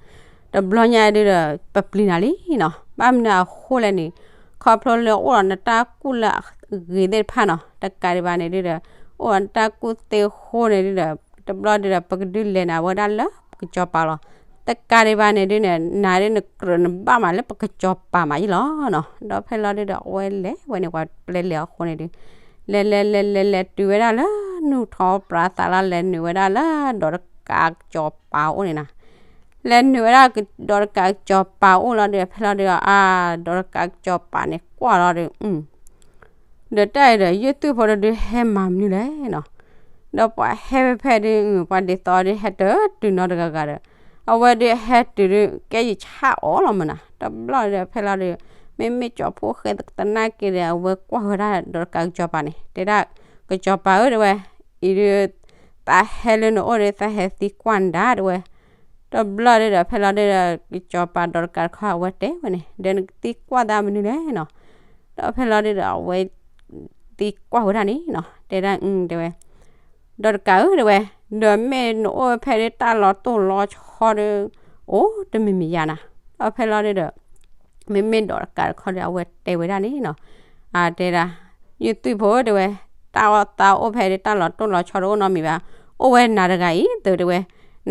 တဘျီညါဒုးဒီး ပပျံၤနၤလံနီၤ ဘၣ်မနုၤအဃိလဲၣ်န့ၣ် ခီဖျိလၢအိၣ်ဒီးနတၢ်ကူၣ်လၢအဂ့ၤသ့ၣ်တဖၣ်နီၤ တကးဒံးဘၣ်န့ၣ်ဒုးဒီး အိၣ်ဒီးနတၢ်ကူၣ်သ့အဃိန့ၣ်ဒုးဒီး တဘျီဒုးဒီး ပကဒုးလဲၤနၤဝဲဒၣ်လၢပကစီၤပၤလီၤ. တကးဒံးဘၣ်န့ၣ်ဒုးန့ၣ် နၤဒုးနကြၢးနဘၣ်မးလၢပကစီၤပၤမးယဲလီၤနီၤ. ဒီးဖဲလီၤဒုးဒီး အဝဲလဲၤဝဲန့ၣ် ပှၤပျဲလဲၤအဃိန့ၣ်ဒုး လဲၤလဲၤလဲၤလဲၤလဲၤတုၤဝဲဒၣ်လၢ နူၢ်ထီၣ်ပြးသးလီၤ လဲၤနုာ်ဝဲဒၣ်လၢဒီးတကးကစီၤပၤအိၣ်န့ၣ်နၤ. လဲၤနုာ်ဝဲဒၣ်ဒီးတကးကစီၤပၤအိၣ်လီၤဒုး ဖဲလီၤဒုး အါ ဒီးတကးကစီၤပၤန့ၣ်ကွၢ်လီၤဒုး ဒီးတၢ်အံၤဒီး ယုၢ်သူၣ်ဖိတဒုဟဲမၤမနုၤလဲၣ်နီၤ. ဒီးပှၤဟဲဖဲဖဲဒုး ပှၤဒ်သိးဒုးဟဲတတုၤနီတဂၤဂၤဒီး အဝဲဒုးဟဲတုၤဒုး ကဲယဆၣ်အီၤလီၤမးနၤ. တဘျီဒီးဖဲလီၤဒုး မ့မ့ၢ်ကၠီၤဖိၣ်ဃဲသနာ်က့ဒီး အဝဲကွၢ်ဝဲဒၣ်ဒီးတကးကစီၤပၤန့ၣ် တဲဒၣ် ကစီၤပၤဧၢ တဲဝဲ အံၤဒုး သးဟဲလၢနအိၣ်ဒီး သးဟဲသံကွၢ်နၤဒၣ်တဲဝဲ. တဘျီဒုးဒီး ဖဲလီၤဒုးဒီး ကစီၤပၤဒီးတကးတခီ အဝဲတဲဝဲန့ၣ် ဒီးနကသံကွၢ်သးမနုၤလဲၣ်နီၤ. ဒီးဖဲလီၤဒုးဒီး အဝဲသံကွၢ်ဝဲဒၣ်န့ၣ်နီၤ တဲဒၣ် တဲဝဲ ဒီးတကးဧၢ တဲဝဲ ဒီးမ့ၢ်နအိၣ်ဖဲဒၣ်တၢ်လီၤတိၢ်လီၤဆီဒီး အိၣ်တမံၤမံၤယါနၤ, ဒီးဖဲလီၤဒုဒီး မ့မ့ၢ်ဒီးတကးတခီဒီး အဝဲတဲဝဲဒၣ်န့ၣ်နီၤ, အတဲဒၣ် ယုၢ်သွံၣ်ဖိတဲဝဲ, တၢ်အီၣ်သးအိၣ်ဖဲဒၣ်တၢ်လီၤတိၢ်လီၤဆီတအိၣ်နီတမံၤဘၣ်, အိၣ်ဝဲနၤတဂၤအံၤသုတဲဝဲ,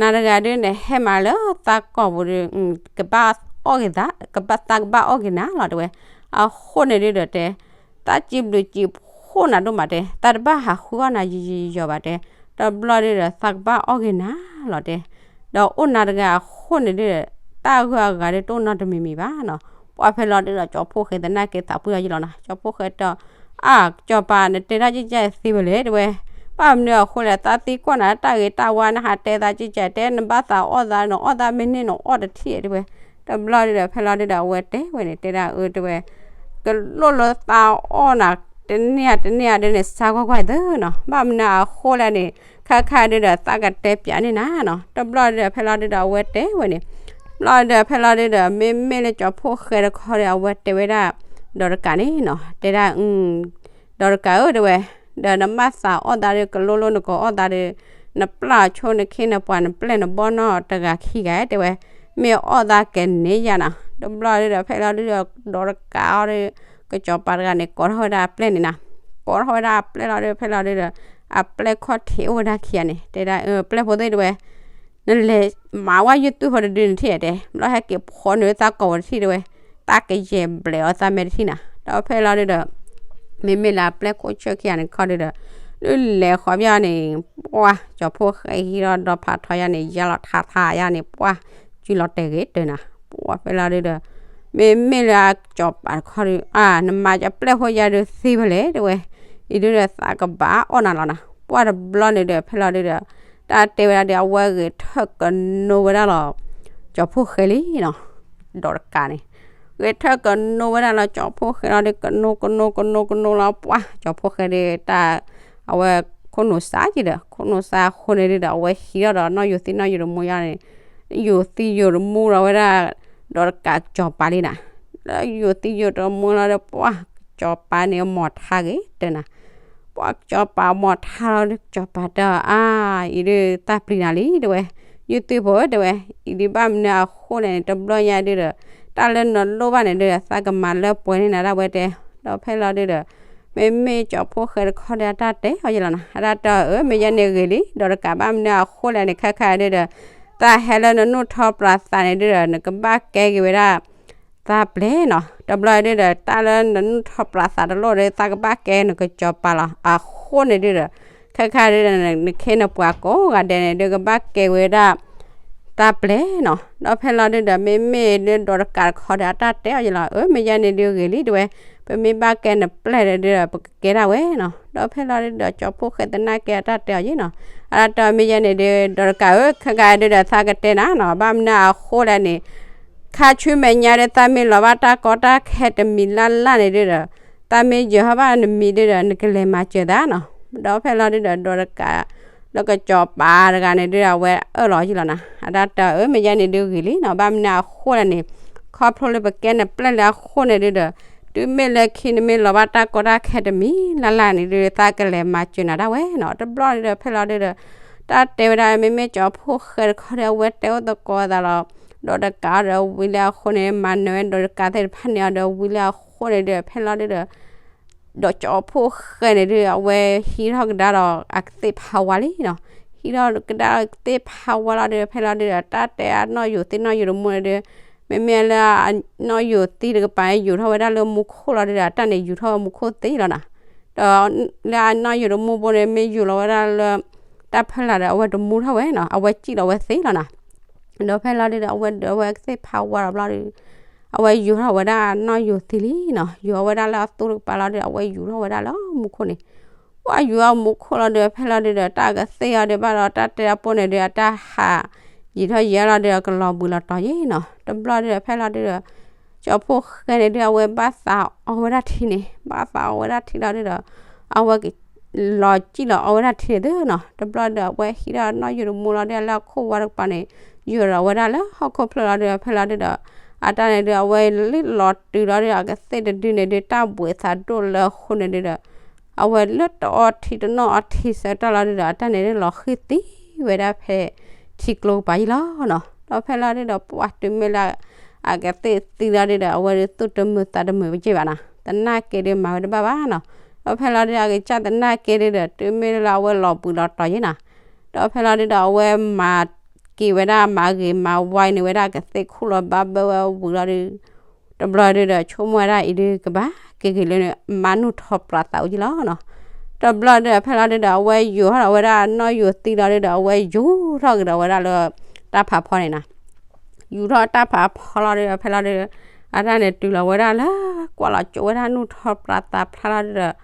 နၤတဂၤဒုန့ၣ်ဟဲမၤလၢသးကီၢ်ပူၤဒီး ကဘၣ်အီၣ်က့ၤသး, ကဘၣ်သးကဘၣ်အီၣ်က့ၤနၤလီၤတဲဝဲ, အဃိန့ၣ်ဒုဒီးတဲ သးစံးဘျုးစံးဖှိၣ်နၤဒိၣ်မးတဲ, သးတဘၣ်ဟးဃုအီၣ်နၤယံာ်ယံာ်ယံာ်ယီၤဘၣ်တဲ, တဘျီဒုဒီးသးကဘၣ်အီၣ်က့ၤနၤလီၤတဲ, ဒီးအိၣ်နၤတဂၤအဃိန့ၣ်ဒုဒီး တၢ်အဂုၤအဂၤဒုတအိၣ်နီတမံၤမံၤဘၣ်နီၤ, ပှၢ်ဖဲလီၤဒုဒီး ကၠီၤဖိၣ်ဃဲသနာ်က့သးပှၢ်အီၤယံာ်လီၤနီၤ, ကၠီၤဖိၣ်ဃဲတဲ အါ ကၠီၤပၤ နတဲတၢ်ကံကၢ်သ့ဝဲလဲၣ်တဲဝဲ, ဘၣ်မနုၤအဃိလဲၣ် သးသံကွၢ်နၤတၢ်ဂ့ၤတၢ်ဝါ နဟးတဲသးကံကၢ်တဲ နဘၣ်သးအီၣ်သး နအီၣ်သးမ့ၢ်န့ၢ်နအီၣ်တထံၣ်တဲဝဲ, တဘျီဒုဒီး ဖဲလီၤဒုဒီး အဝဲတဲဝဲန့ၣ် တဲဒၣ်အၢတဲဝဲ ကလိၣ်လၢသးအီၣ်နၤ တန့ၢ်ဧါတန့ၢ်ဧါဒုန့ၣ် စါကွၢ်ကွၢ်သုနီၤ, ဘၣ်မနုၤအဃိလဲၣ်န့ၣ် ခဲခါဒုဒီး သးကတဲပၠးန့ၢ်နၤနီၤ, တဘျီဒုဒီး ဖဲလီၤဒုဒီး အဝဲတဲဝဲန့ၣ်, ဘျီဒုဒီး ဖဲလီၤဒုဒီး မ့မ့ၢ်လၢကၠီၤဖိၣ်ဃဲတခီဒီး အဝဲတဲဝဲဒၣ် ဒီးတကးန့ၣ်နီၤ, တဲဒၣ် ဒီးတကးဧၢတဲဝဲ, ဒီးနမၤသးအီၣ်သးဒီး ကလိလိနကအီၣ်သးဒီး နပျၢ်ဆိနခ့နပှၤ နပျဲၢ်နဘီၣ်နီၢ်တဂၤခံဂၤတဲဝဲ, မ့ၢ်အီၣ်သးကဲန့ၣ်ယါနီၤ, တဘျီဒုဒီး ဖဲလီၤဒုဒီး ဒီးတကးအီၤဒီး ကစီၤပၤတဂၤန့ၣ် ကိးထီၣ်ဝဲဒၣ်အပျဲၢ်န့ၣ်နီၤ, ကိးထီၣ်ဝဲဒၣ်အပျဲၢ်လီၤဒီး ဖဲလီၤဒုဒီး အပျဲၢ်ခီၣ်ထံးအိၣ်ဝဲဒၣ်ခံဂၤန့ၣ် တဲဒၣ် ပျဲၢ်ဖိသ့ၣ်တဲဝဲ နလဲၤမၤဝဲယုၢ်သွံၣ်ဖိတဒုန့ၣ်ထံၣ်တဲ, ဘျီဟဲက့ၤဖီနုာ်သးကိာ်ဝဲတထံၣ်တဲဝဲ, တၢ်ကယဲၢ်ဘျဲးအီၤသးမဲာ်တထံၣ်နၤ, ဒီးဖဲလီၤဒုဒီး မ့မ့ၢ်လၢအပျဲၢ်ခိၣ်ဆၢခံဂၤန့ၣ်ခီဒုဒီး ဒုးလဲၤဃီၤဘၣ်န့ၣ် ပှၢ် ကၠီၤဖိၣ်ဃဲဟံးထီၣ်ဒီဖးထီယါန့ၣ် ယါလီၤထးထးယါန့ၣ် ပှၢ် စုလီၤတဲာ်ဂ့ၤတၢၤနၤ, ပှၢ်ဖဲလီၤဒုဒီး မ့မ့ၢ်လၢအကစီၤပၤတခီဒု အါ နမၤကပျဲၢ်ဖိယါဒုသ့ဝဲလဲၣ်တဲဝဲ, အံၤဒုဒီးသးကဘၣ်အီၣ်နၤလီၤနၤ, ပှၢ်တဘျီန့ၣ်ဒီး ဖဲလီၤဒုဒီး တၢ်တဲဝဲဒၣ်ဒီး အဝဲဂဲၤထၢၣ်ကနိဝဲဒၣ်လီၤ ကၠီၤဖိၣ်ဃဲလံနီၤ, ဒီးတကးန့ၣ် ဂဲၤထၢၣ်ကနိဝဲဒၣ်လီၤ ကၠီၤဖိၣ်ဃဲလီၤဒီး ကနိကနိကနိကနိလီၤ ပှၢ် ကၠီၤဖိၣ်ဃဲဒီး တၢ် အဝဲခိၣ်နူာ်စါက့ၤဒီး ခိၣ်နူာ်စါအဃိန့ၣ်ဒုဒီး အဝဲဟံးထီၣ်ဒီးနီၢ်ယိၤသံၣ်နီၢ်ယိၤတမူယါန့ၣ် ယိၤသံၣ်ယိၤတမူလီၤဝဲဒၣ် ဒီးတကးကစီၤပၤလံနၤ, လၢယိၤသံၣ်ယိၤတမူလီၤဒီး ပှၢ် ကစီၤပၤန့ၣ် အမီၤထါဂ့ၤတၢၤနၤ, ပှၢ်ကစီၤပၤမီၤထါလီၤဒီး ကစီၤပၤတဲအီၤ အါ အံၤဒုးသးပျံၤနၤလံတဲဝဲ, ယုၢ်သွံၣ်ဖိတဲဝဲ, အံၤဒုးဘၣ်မနုၤအဃိလဲၣ်န့ၣ် တဘျီညါဒုဒီး တၢ်လၢနလိၣ်ဘၣ်န့ၣ်ဒုဒီး သးကမၤလၢပှဲၤန့ၢ်နၤဒၣ်ဝဲတဲ, ဒီးဖဲလီၤဒုဒီး မ့မ့ၢ်ကၠီၤဖိၣ်ဃဲတခီဒီး အတၢ်တဲအီၤယဲလီၤနၤ, အတၢ်တဲအီၤ အၢ မ့ၢ်ယဲန့ၣ်ဂ့ၤလံ ဒီးတကးဘၣ်မနုၤအဃိလဲၣ်န့ၣ် ခဲခါဒုဒီး သးဟဲလၢနနူၢ်ထီပြးသးန့ၣ်ဒုဒီး နကဘၣ်ကဲက့ၤဝဲဒၣ် သးပျဲၢ်နီၤ, တဘျီဒုဒီး တၢ်လၢနနူၢ်ထီပြးသးတလိၣ်ဒီး သးကဘၣ်ကဲနကစီၤပၤလီၤ, အဃိန့ၣ်ဒုဒီး ခဲခါဒုဒီး နခ့နပှၤကိးဂၤဒဲးန့ၣ်ဒု ကဘၣ်ကဲဝဲဒၣ် သးပျဲၢ်နီၤ, ဒီးဖဲလီၤဒုဒီး မ့မ့ၢ်ဒုဒီးတကးတခီဒီး အတၢ်တဲအီၤယဲလီၤ, အၢ မ့ၢ်ယဲန့ၣ်ဒုဂ့ၤလံတဲဝဲ, ပမ့ၢ်ဘၣ်ကဲနပျဲၢ်ဒီးဒုဒီး ပကကဲဒၣ်ဝဲနီၤ, ဒီးဖဲလီၤဒုဒီး ကၠီၤဖိၣ်ဃဲသနာ်က့အတၢ်တဲအီၤယဲနီၤ, အတၢ်တဲအီၤမ့ၢ်ယဲန့ၣ်ဒု ဒီးတကးဧၢ ခဲခါဒုဒီး သးကတဲနၤနီၤ, ဘၣ်မနုၤအဃိလဲၣ်န့ၣ် ခါဆူမဲာ်ညါဒီး သးမ့ၢ်လီၤဘၣ်တၢ်ကီတၢ်ခဲတမံၤလၢ်လၢ်န့ၣ်ဒုဒီး သးမ့ၢ်ယၢၤထီၣ်ဘၣ်နမံၤဒုဒီး နကလဲၤမၤစၢၤသးနီၤ, ဒီးဖဲလီၤဒုဒီး ဒီးတကး လၢကစီၤပၤတဂၤန့ၣ်ဒုဒီး အဝဲအၢၣ်လီၤယဲလီၤနၤ, အတၢ်တဲအီၤ အၢ မ့ၢ်ယဲန့ၣ်ဒုဂ့ၤလံနီၤ, ဘၣ်မနုၤအဃိလဲၣ်န့ၣ် ခီဖျိလၢပကဲနပျဲၢ်လၢအဃိန့ၣ်ဒုဒီး တုၤမ့ၢ်လၢခံနမ့ၢ်လီၤဘၣ်တၢ်ကီတၢ်ခဲတမံၤလၢ်လၢ်န့ၣ်ဒု သးကလဲၤမၤစၢၤနၤဒၣ်ဝဲနီၤ, တဘျီဒုဒီး ဖဲလီၤဒုဒီး တၢ်တဲဝဲဒၣ် မ့မ့ၢ်ကၠီၤဖိၣ်ဃဲတခီဒီး အဝဲတဲအိၣ်သကိးသးလီၤ, ဒီးတကးဒီးဝံၤလၢအဃိန့ၣ် မၤနၢၤဝဲဒီးတကးသ့ၣ်တဖၣ်န့ၣ်အီၤဒီး ဝံၤလၢအဃိန့ၣ်ဒု ဖဲလီၤဒုဒီး ဒီးကၠီၤဖိၣ်ဃဲန့ၣ်ဒု အဝဲဟံးထီၣ်ကဒါဒီးအကသ့ၣ်ဖးဝါလံနီၤ, ဟံးထီၣ်ကဒါဒီးကသ့ၣ်ဖးဝါလီၤဒု ဖဲလီၤဒုဒီး တၢ်တဲအနီၢ်ယိၤသံၣ်နီၢ်ယိၤတမူန့ၣ်ဒု မ့မ့ၢ်လၢအနီၢ်ယိၤသံၣ်တကပၤ ယူာ်ထီၣ်ဝဲဒၣ်လၢမူခိၣ်လီၤဒုဒီး အတၢ်န့ၣ်ယူၤထီၣ်ဝဲမူခိၣ်သ့လီၤနီၤ, ဒီးလၢအနီၢ်ယိၤတမူဖိန့ၣ် မ့ၢ်ယူၤလီၤဝဲဒၣ်လၢ တၢ်ဖီလာ်ဒီး အဝဲတမူထီၣ်ဝဲနီၤ, အဝဲစံၣ်လီၤဝဲသ့လီၤနီၤ, ဒီးဖဲလီၤဒုဒီး အဝဲဒုးအဝဲကသ့ၣ်ဖးဝါလီၤဘျီဒု အဝဲယူၤထီၣ်ဝဲဒၣ်နီၢ်ယိၤသံၣ်လံနီၤ, ယူၤအီၤဝဲဒၣ်လၢအသူတကပၤလီၤဒု အဝဲယူၤထီၣ်ဝဲဒၣ်လၢမူခိၣ်န့ၣ်, ပှၢ်ယူၤအီၤမူခိၣ်လီၤဒု ဖဲလီၤဒုဒီး တၢ်ကသ့ၣ်အီၤဒု ဘၣ်ဒီးတၢ်တဲအပိၢ်န့ၣ်ဒု အတၢ်ဟး ယံာ်ထီၣ်ယံာ်လီၤဒု အကလီၤဘှံးလီၤတီၤယဲနီၤ, တဘျီဒုဒီး ဖဲလီၤဒုဒီး ကၠီၤဖိၣ်ဃဲန့ၣ်ဒု အဝဲဘၣ်သးအီဝဲဒၣ်ထံန့ၣ် ဘၣ်သးအီဝဲဒၣ်ထံလီၤဒုဒီး အဝဲ လီၤစံၣ်လီၤအီဝဲဒၣ်ထံန့ၣ်သုနီၤ, တဘျီဒီး အဝဲဟံးထီၣ်နီၢ်ယိၤတမူလီၤဒု လၢအခိၣ်ဝါတကပၤန့ၣ် ယူၤထီၣ်ဝဲဒၣ်လၢဟီၣ်ခိၣ်ဖျၢၣ်လီၤဒု ဖဲလီၤဒုဒီး အတၢ်န့ၣ်ဒု အဝဲလံလီၤတုၤလီၤဒု အကသ့ၣ်တဒုန့ၣ်ဒု တၢ်ဘှံးသးဒိၣ်လၢအဃိန့ၣ်ဒုဒီး အဝဲလၢတအီထံတနီၣ်အီထံဆၢကတီၢ်လီၤဒုဒီး အတၢ်န့ၣ်ဒု လီၤဃံၤသံ က့ၤဝဲဒၣ်ဖဲထံကျိကပၤယံၤလီၤနီၤ. ဒီးဖဲလီၤဒုဒီး ပှၢ်တုၤမ့ၢ်လၢ အကသ့ၣ်သံလီၤဒုဒီး အဝဲဒုးသူၣ်တမုာ်သးတမုာ်ဝဲက့ၤဘၣ်နီၤ, သနာ်က့ဒုးမၤဝဲတဘၣ်ဘၣ်နီၤ. ဒီးဖဲလီၤဒုဒီး အကစၢ်သနာ်က့ဒုဒီး တုၤမ့ၢ်လၢအဝဲလီၤဘှံးလီၤတီၤယံၤနီၤ. ဒီးဖဲလီၤဒုဒီး အဝဲမၤက့ၤဝဲဒၣ် မၤဂ့ၤမၤဝါန့ၢ်ဝဲဒၣ် ကသ့ၣ်ခူၣ်လီၤဘၣ်ဘၢဝဲဝံၤလီၤဒု တဘျီဒုဒီး ဆိကမိၣ်ဝဲဒၣ်အံၤဒုကဘၣ်က့ၤဂ့ၤလၢ မါနူၢ်ထီၣ်ပြးသးအိၣ်ယံၤလီၤနီၤ. တဘျီဒုဒီး ဖဲလီၤဒုဒီး အဝဲယူာ်ထီၣ်ဒီးဝဲဒၣ်နီၣ်ယိၤသံလီၤဒုဒီး အဝဲယူာ်ထီၣ်ကဒီးဝဲဒၣ်လၢ တၢ်ဖးဖီန့ၣ်နီၤ. ယူာ်ထီၣ်တၢ်ဖးဖီလီၤဒုဒီး ဖဲလီၤဒုဒီး အတၢ်န့ၣ်တုၤလီၤဝဲဒၣ်လၢ ကွၢ်လီၤကၠိဝဲဒၣ်နူၢ်ထီၣ်ပြးသးဖျါလီၤဒုဒီး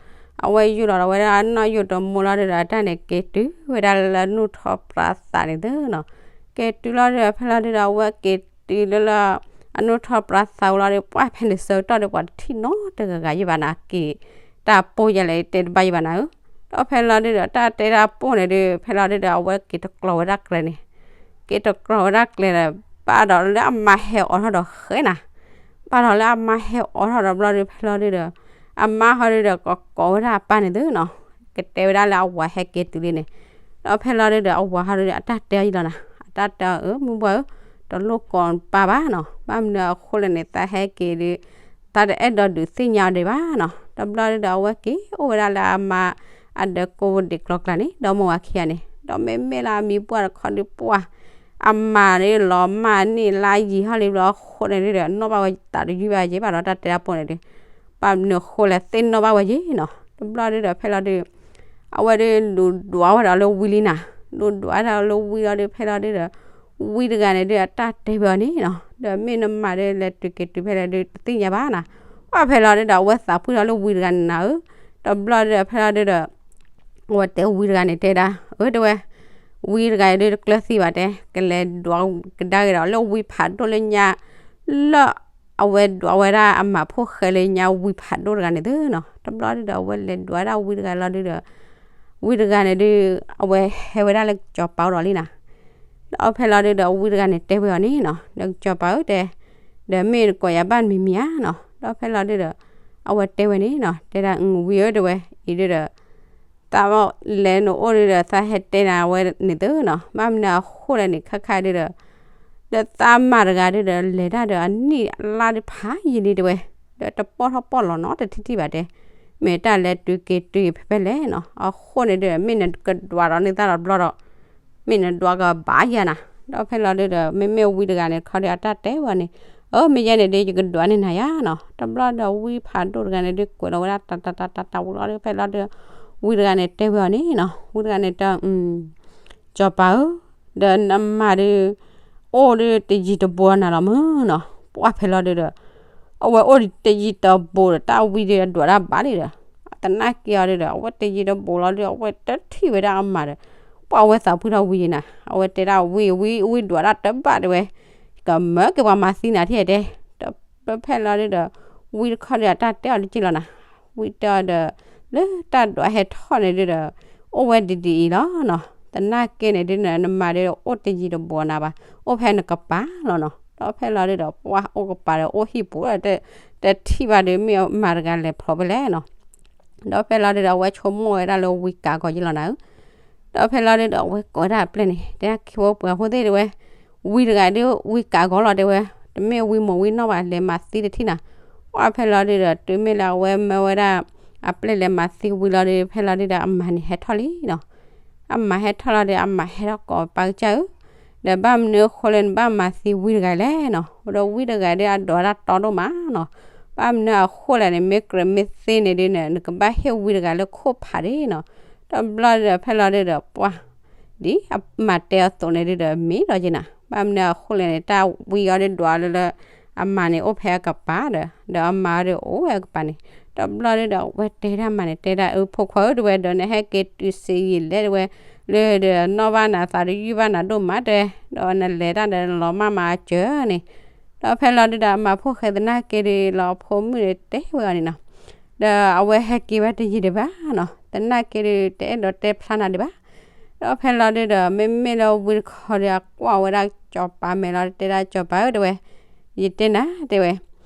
အဝဲယူာ်လီၤဒီးဝဲဒၣ်နီၣ်ယိၤတမူလီၤဒုဒီး အတၢ်န့ၣ်က့ၤတုၤဝဲဒၣ်လၢနူၢ်ထီၣ်ပြးသးန့ၣ်သုနီၤ. က့ၤတုၤလီၤဒုဒီး ဖဲလီၤဒုဒီး အဝဲက့ၤတုၤလၢလၢ အနူၢ်ထီၣ်ပြးသးဝံၤလီၤဒု ပှၢ်ဖဲန့ၣ်ဆၢကတီၢ်ဒု ပှၤတထံၣ်နီတဂၤဂၤယံၤဘၣ်နီၤ, က့ၤတၢ်ပိၢ်ယဲလဲၣ်တဲတဘၣ်ယံၤဘၣ်နီၤဧၢ. ဒီးဖဲလီၤဒုဒီး တၢ်တဲတၢ်ပိၢ်န့ၣ်ဒု ဖဲလီၤဒုဒီး အဝဲက့ၤတကြီၤဝဲဒၣ်ကျဲန့ၣ်, က့ၤတကြီၤဝဲဒၣ်ကျဲဒီး ဘၣ်ဒီးလၢအမါဟဲအိးထီၣ်ဒီးဃဲနီၤ, ဘၣ်ဒီးလၢအမါဟဲအိးထီၣ်ဒီးဘျီဒု ဖဲလီၤဒုဒီး အမါဟီဒုဒီး ကကိးဝဲဒၣ်အပၢ်န့ၣ်သုနီၤ, ကတဲဝဲဒၣ်လၢအဝၤဟဲက့ၤတုၤလံန့ၣ်. ဒီးဖဲလီၤဒုဒီး အဝၤဟီဒုဒီး အတၢ်တဲအီၤယံၤလီၤနီၤ, အတၢ်တဲအီၤအၢ မုၢ်ဘှၢ်ဧၢ, တလိၣ်ကိးပၢ်ဘၣ်နီၤ, ဘၣ်မနုၤအဃိလဲၣ်န့ၣ် သးဟဲက့ၤဒု သးတအဲၣ်ဒိးဒုးသ့ၣ်ညါအီၤဒံးဘၣ်နီၤ. တဘျီဒုဒီး အဝဲက့ၤအိၣ်ဝဲဒၣ်လၢအမါ အဒၢးကိးဒံးကျီကျါန့ၣ် ဒီမါဝၤခံဂၤန့ၣ်, ဒီးမ့မ့ၢ်လၢအမံၤပှၢ်တခီဒုပှၢ် အမါဒုလီၤမၢ်န့ၢ်လါယံၤဟီၣ်လံဘျီအဃိန့ၣ်ဒုဒီး နီၣ်ဘၣ်ဝဲသးတယုၢ်ဘၣ်ယံၤဘၣ်ဒီး တၢ်တဲတၢ်ပိၢ်န့ၣ်ဒု ဘၣ်မနုၤအဃိလဲၣ်သ့ၣ်နီၣ်ဘၣ်ဝဲယံၤနီၤ. တဘျီဒုဒီး ဖဲလီၤဒု အဝဲဒုဒုးဒွးဝဲဒၣ်လၢဝံလံနီၤ, ဒုးဒွးဝဲဒၣ်လၢဝံလီၤဒု ဖဲလီၤဒုဒီး ဝံတဂၤန့ၣ်ဒု အတၢ်တဲဝဲအီၤန့ၣ်နီၤ, ဒီးမ့ၢ်နမါဒုလဲၤတုၤက့ၤတုၤဖဲလဲၣ်ဒု တသ့ၣ်ညါဘၣ်နီၤ. ပှၢ်ဖဲလီၤဒုဒီး အဝဲသးဖှံထီၣ်လၢဝံတဂၤန့ၣ်နၤဧၢ. တဘျီဒုဒီး ဖဲလီၤဒုဒီး အဝဲတဲဝံတဂၤန့ၣ်တဲဒၣ် အၢ တဲဝဲ ဝံတဂၤအံၤဒုတကျၢၤသံဘၣ်တဲ, ကလဲၤဒွးကဒါက့ၤဒီးလၢဝံဖးဒိၣ်လၢညါ လၢအဝဲဒွးဝဲဒၣ်အမၤဖိၣ်ဃဲလၢညါဝံဖးဒိၣ်တဂၤန့ၣ်သုနီၤ. တဘျီဒုဒီး အဝဲလဲၤဒွးဝဲဒၣ်ဝံတဂၤလီၤဒုဒီး ဝံတဂၤန့ၣ်ဒု အဝဲဟဲဝဲဒၣ်လၢကစီၤပၤအိၣ်ဒီးလံနီၤ. ဒီးဖဲလီၤဒုဒီး ဝံတဂၤန့ၣ်တဲဝဲအီၤန့ၣ်နီၤ, ဒီးကစီၤပၤဧၢတဲ, ဒီးမ့ၢ်နကိးယၤဘၣ်မံၤမံၤဧါနီၤ. ဒီးဖဲလီၤဒုဒီး အဝဲတဲဝဲန့ၣ်နီၤ, တဲဒၣ် ဝံဧၢ တဲဝဲ အံၤဒုဒီး သးလဲၤနအိၣ်ဒုဒီး သးဟဲတဲနၤဝဲန့ၣ်သုနီၤ, ဘၣ်မနုၤအဃိလဲၣ်န့ၣ် ခါခါဒုဒီး ဒီးသးမါတဂၤဒုဒီး လဲၤတၢ်ဒီးအနံၣ်အလါဒုဖးယံာ်လံတဲဝဲ, ဒီးတပီၢ်ထီၣ်ပီၢ်လီၤနီတထံၣ်ထံၣ်ဘၣ်တဲ, မ့ၢ်တၢ်လဲၤတုၤက့ၤတုၤဖဲဖဲလဲၣ်နီၤ, အဃိန့ၣ်ဒုဒီး မ့ၢ်နကဒွးဒီးန့ၢ်သၣ်ဒီးဘျီဒီး မ့ၢ်နဒွးကဘၣ်ယၤနၤ. ဒီးဖဲလီၤဒုဒီး မ့မ့ၢ်ဝံတဂၤန့ၣ် တခီဒုအတၢ်တဲဝဲန့ၣ်, အၢ မ့ၢ်ယဲန့ၣ်ဒု ယကဒွးန့ၢ်နၤယၤနီၤ. တဘျီဒီးဝံဖးဒိၣ်တဂၤန့ၣ်ဒု ကွဲးလီၤဝဲဒၣ်တၢ်တၢ်တၢ်တၢ်တၢ်ဝံၤလီၤဒု ဖဲလီၤဒု ဝံတဂၤန့ၣ်တဲဝဲအီၤန့ၣ်နီၤ, ဝံတဂၤန့ၣ်တဲ ကစီၤပၤဧၢ, ဒီးနမါဒု အိၣ်ဒုတယံၤတဘူးနၤလီၤမၢ်နီၤ. ပှၢ်ဖဲလီၤဒုဒီး အဝဲအိၣ်တယံၤတဘူးဒီး တၢ်ဝံဒုအဒွးတၢ်ဘၣ်လံဒီး သနာ်က့အီၤဒုဒီး အဝဲတယံၤတဘူးလီၤဒု အဝဲတထံၣ်ဝဲဒၣ်အမါဒီး ပှၢ်အဝဲသးဖှံထီၣ်ဝံယံၤနၤ, အဝဲတဲဒၣ်ဝံ ဝံ ဝံဒွးတၢ်တဘၣ်တဲဝဲ, ကမၢက့ၤပှၤမၤသံနၤထံၣ်တဲ, ဒီးဖဲလီၤဒုဒီး ဝံတခီဒုအတၢ်တဲအီၤတက့ၢ်လီၤနၤ. ဝံတဲအီၤဒီး လၢတၢ်ဒွးဟဲထီၣ်န့ၣ်ဒုဒီး အိၣ်ဝဲဒ်ဒ်အံၤလီၤနီၤ. သနာ်က့န့ၣ်ဒု နမါဒုအိၣ်တယံၤတဘူးနၤဘၣ်, အိၣ်ဖဲနကပၤလီၤနီၤ. ဒီးဖဲလီၤဒုဒီး ပှၢ်အိၣ်ကပၤဒီးအိၣ်ဟံၣ်ပူၤဒီး တထံၣ်ဘၣ်ဒု မ့ၢ်အမါတဂၤလဲၤဖျိးဖဲလဲၣ်နီၤ. ဒီးဖဲလီၤဒုဒီး အဝဲဆိကမိၣ်ဝဲဒၣ်လၢဝံကးဂီၤယံၤလီၤနၤဧၢ. ဒီးဖဲလီၤဒုဒီး အဝဲကိးဝဲဒၣ်အပျဲၢ်န့ၣ် တဲဒၣ် ခံဝဲပှၤဖိသ့ၣ်တဲဝဲ, ဝံတဂၤဒု ဝံကးဂီၤလီၤတဲဝဲ, တမ့ၢ်ဝံမိၢ်ဝံနီၢ်ဘၣ် လဲၤမၤသံတထံၣ်နၤ. ပှၢ်ဖဲလီၤဒုဒီး တုၤမ့ၢ်လၢအဝဲမၢဝဲဒၣ် အပျဲၢ်လဲၤမၤသံဝံလီၤဒု ဖဲလီၤဒုဒီး အမါန့ၣ်ဟဲထီၣ်လံနီၤ. အမါဟဲထီၣ်လီၤဒီး အမါဟဲထီၣ်ကိးပၢ်ကစၢ်ဧၢ, ဒီးဘၣ်မနုၤအဃိလဲၣ် နဘၣ်မၤသံဝံတဂၤလဲၣ်နီၤ. ဒီးဝံတဂၤဒု အဒွးတၢ်တီဒိၣ်မးနီၤ. ဘၣ်မနုၤအဃိလဲၣ်န့ၣ် မ့ၢ်ကြၢးမ့ၢ်သ့န့ၣ်ဒုန့ၣ် နကဘၣ်ဟ့ၣ်ဝံတဂၤလၢခိၣ်ဖးဒၣ်နီၤ. တဘျီဒီး ဖဲလီၤဒုဒီး ပှၢ် ဒ်အမါတဲအသိးန့ၣ်ဒုဒီး မ့ၢ်လီၤက့ၤနၤ. ဘၣ်မနုၤအဃိလဲၣ်န့ၣ် တၢ်ဝံအီၤဒုဒွးလၢလၢ အမါန့ၣ်အိၣ်ဖဲအကပၤဒီး ဒီးအမါဒုအိၣ်ဝဲအကပၤန့ၣ်. တဘျီဒုဒီး အဝဲတဲဒၣ်မါန့ၣ် တဲဒၣ်အၢ ဖိခွါဧၢ တဲဝဲ ဒီးနဟဲက့ၤတုၤစ့ယံာ်လဲၣ်တဲဝဲ, လၢဒီးနီၣ်ဘၣ်နၤသးတယုၢ်ဘၣ်နၤဒိၣ်မးတဲ, ဒီးနလဲၤတၢ်ဒီးလီၤမၢ်မၤအစၢၤန့ၣ်. ဒီးဖဲလီၤဒုဒီး အမါဖိၣ်ဃဲသနာ်က့ဒုလီၤအဖိမုၣ်န့ၣ်တဲဝဲအီၤန့ၣ်နီၤ. ဒီးအဝဲဟဲက့ၤဝဲတယံာ်ဒံးဘၣ်နီၤ, သနာ်က့ဒု တအဲၣ်ဒိးတဲဖျါနၤဒံးဘၣ်. ဒီးဖဲလီၤဒုဒီး မ့မ့ၢ်လၢဝံတခီဒု အကွၢ်ဝဲဒၣ်ကစီၤပၤမဲာ်လီၤ တဲဒၣ်ကစီၤပၤဧၢ တဲဝဲ, ယတဲနၤ တဲဝဲ,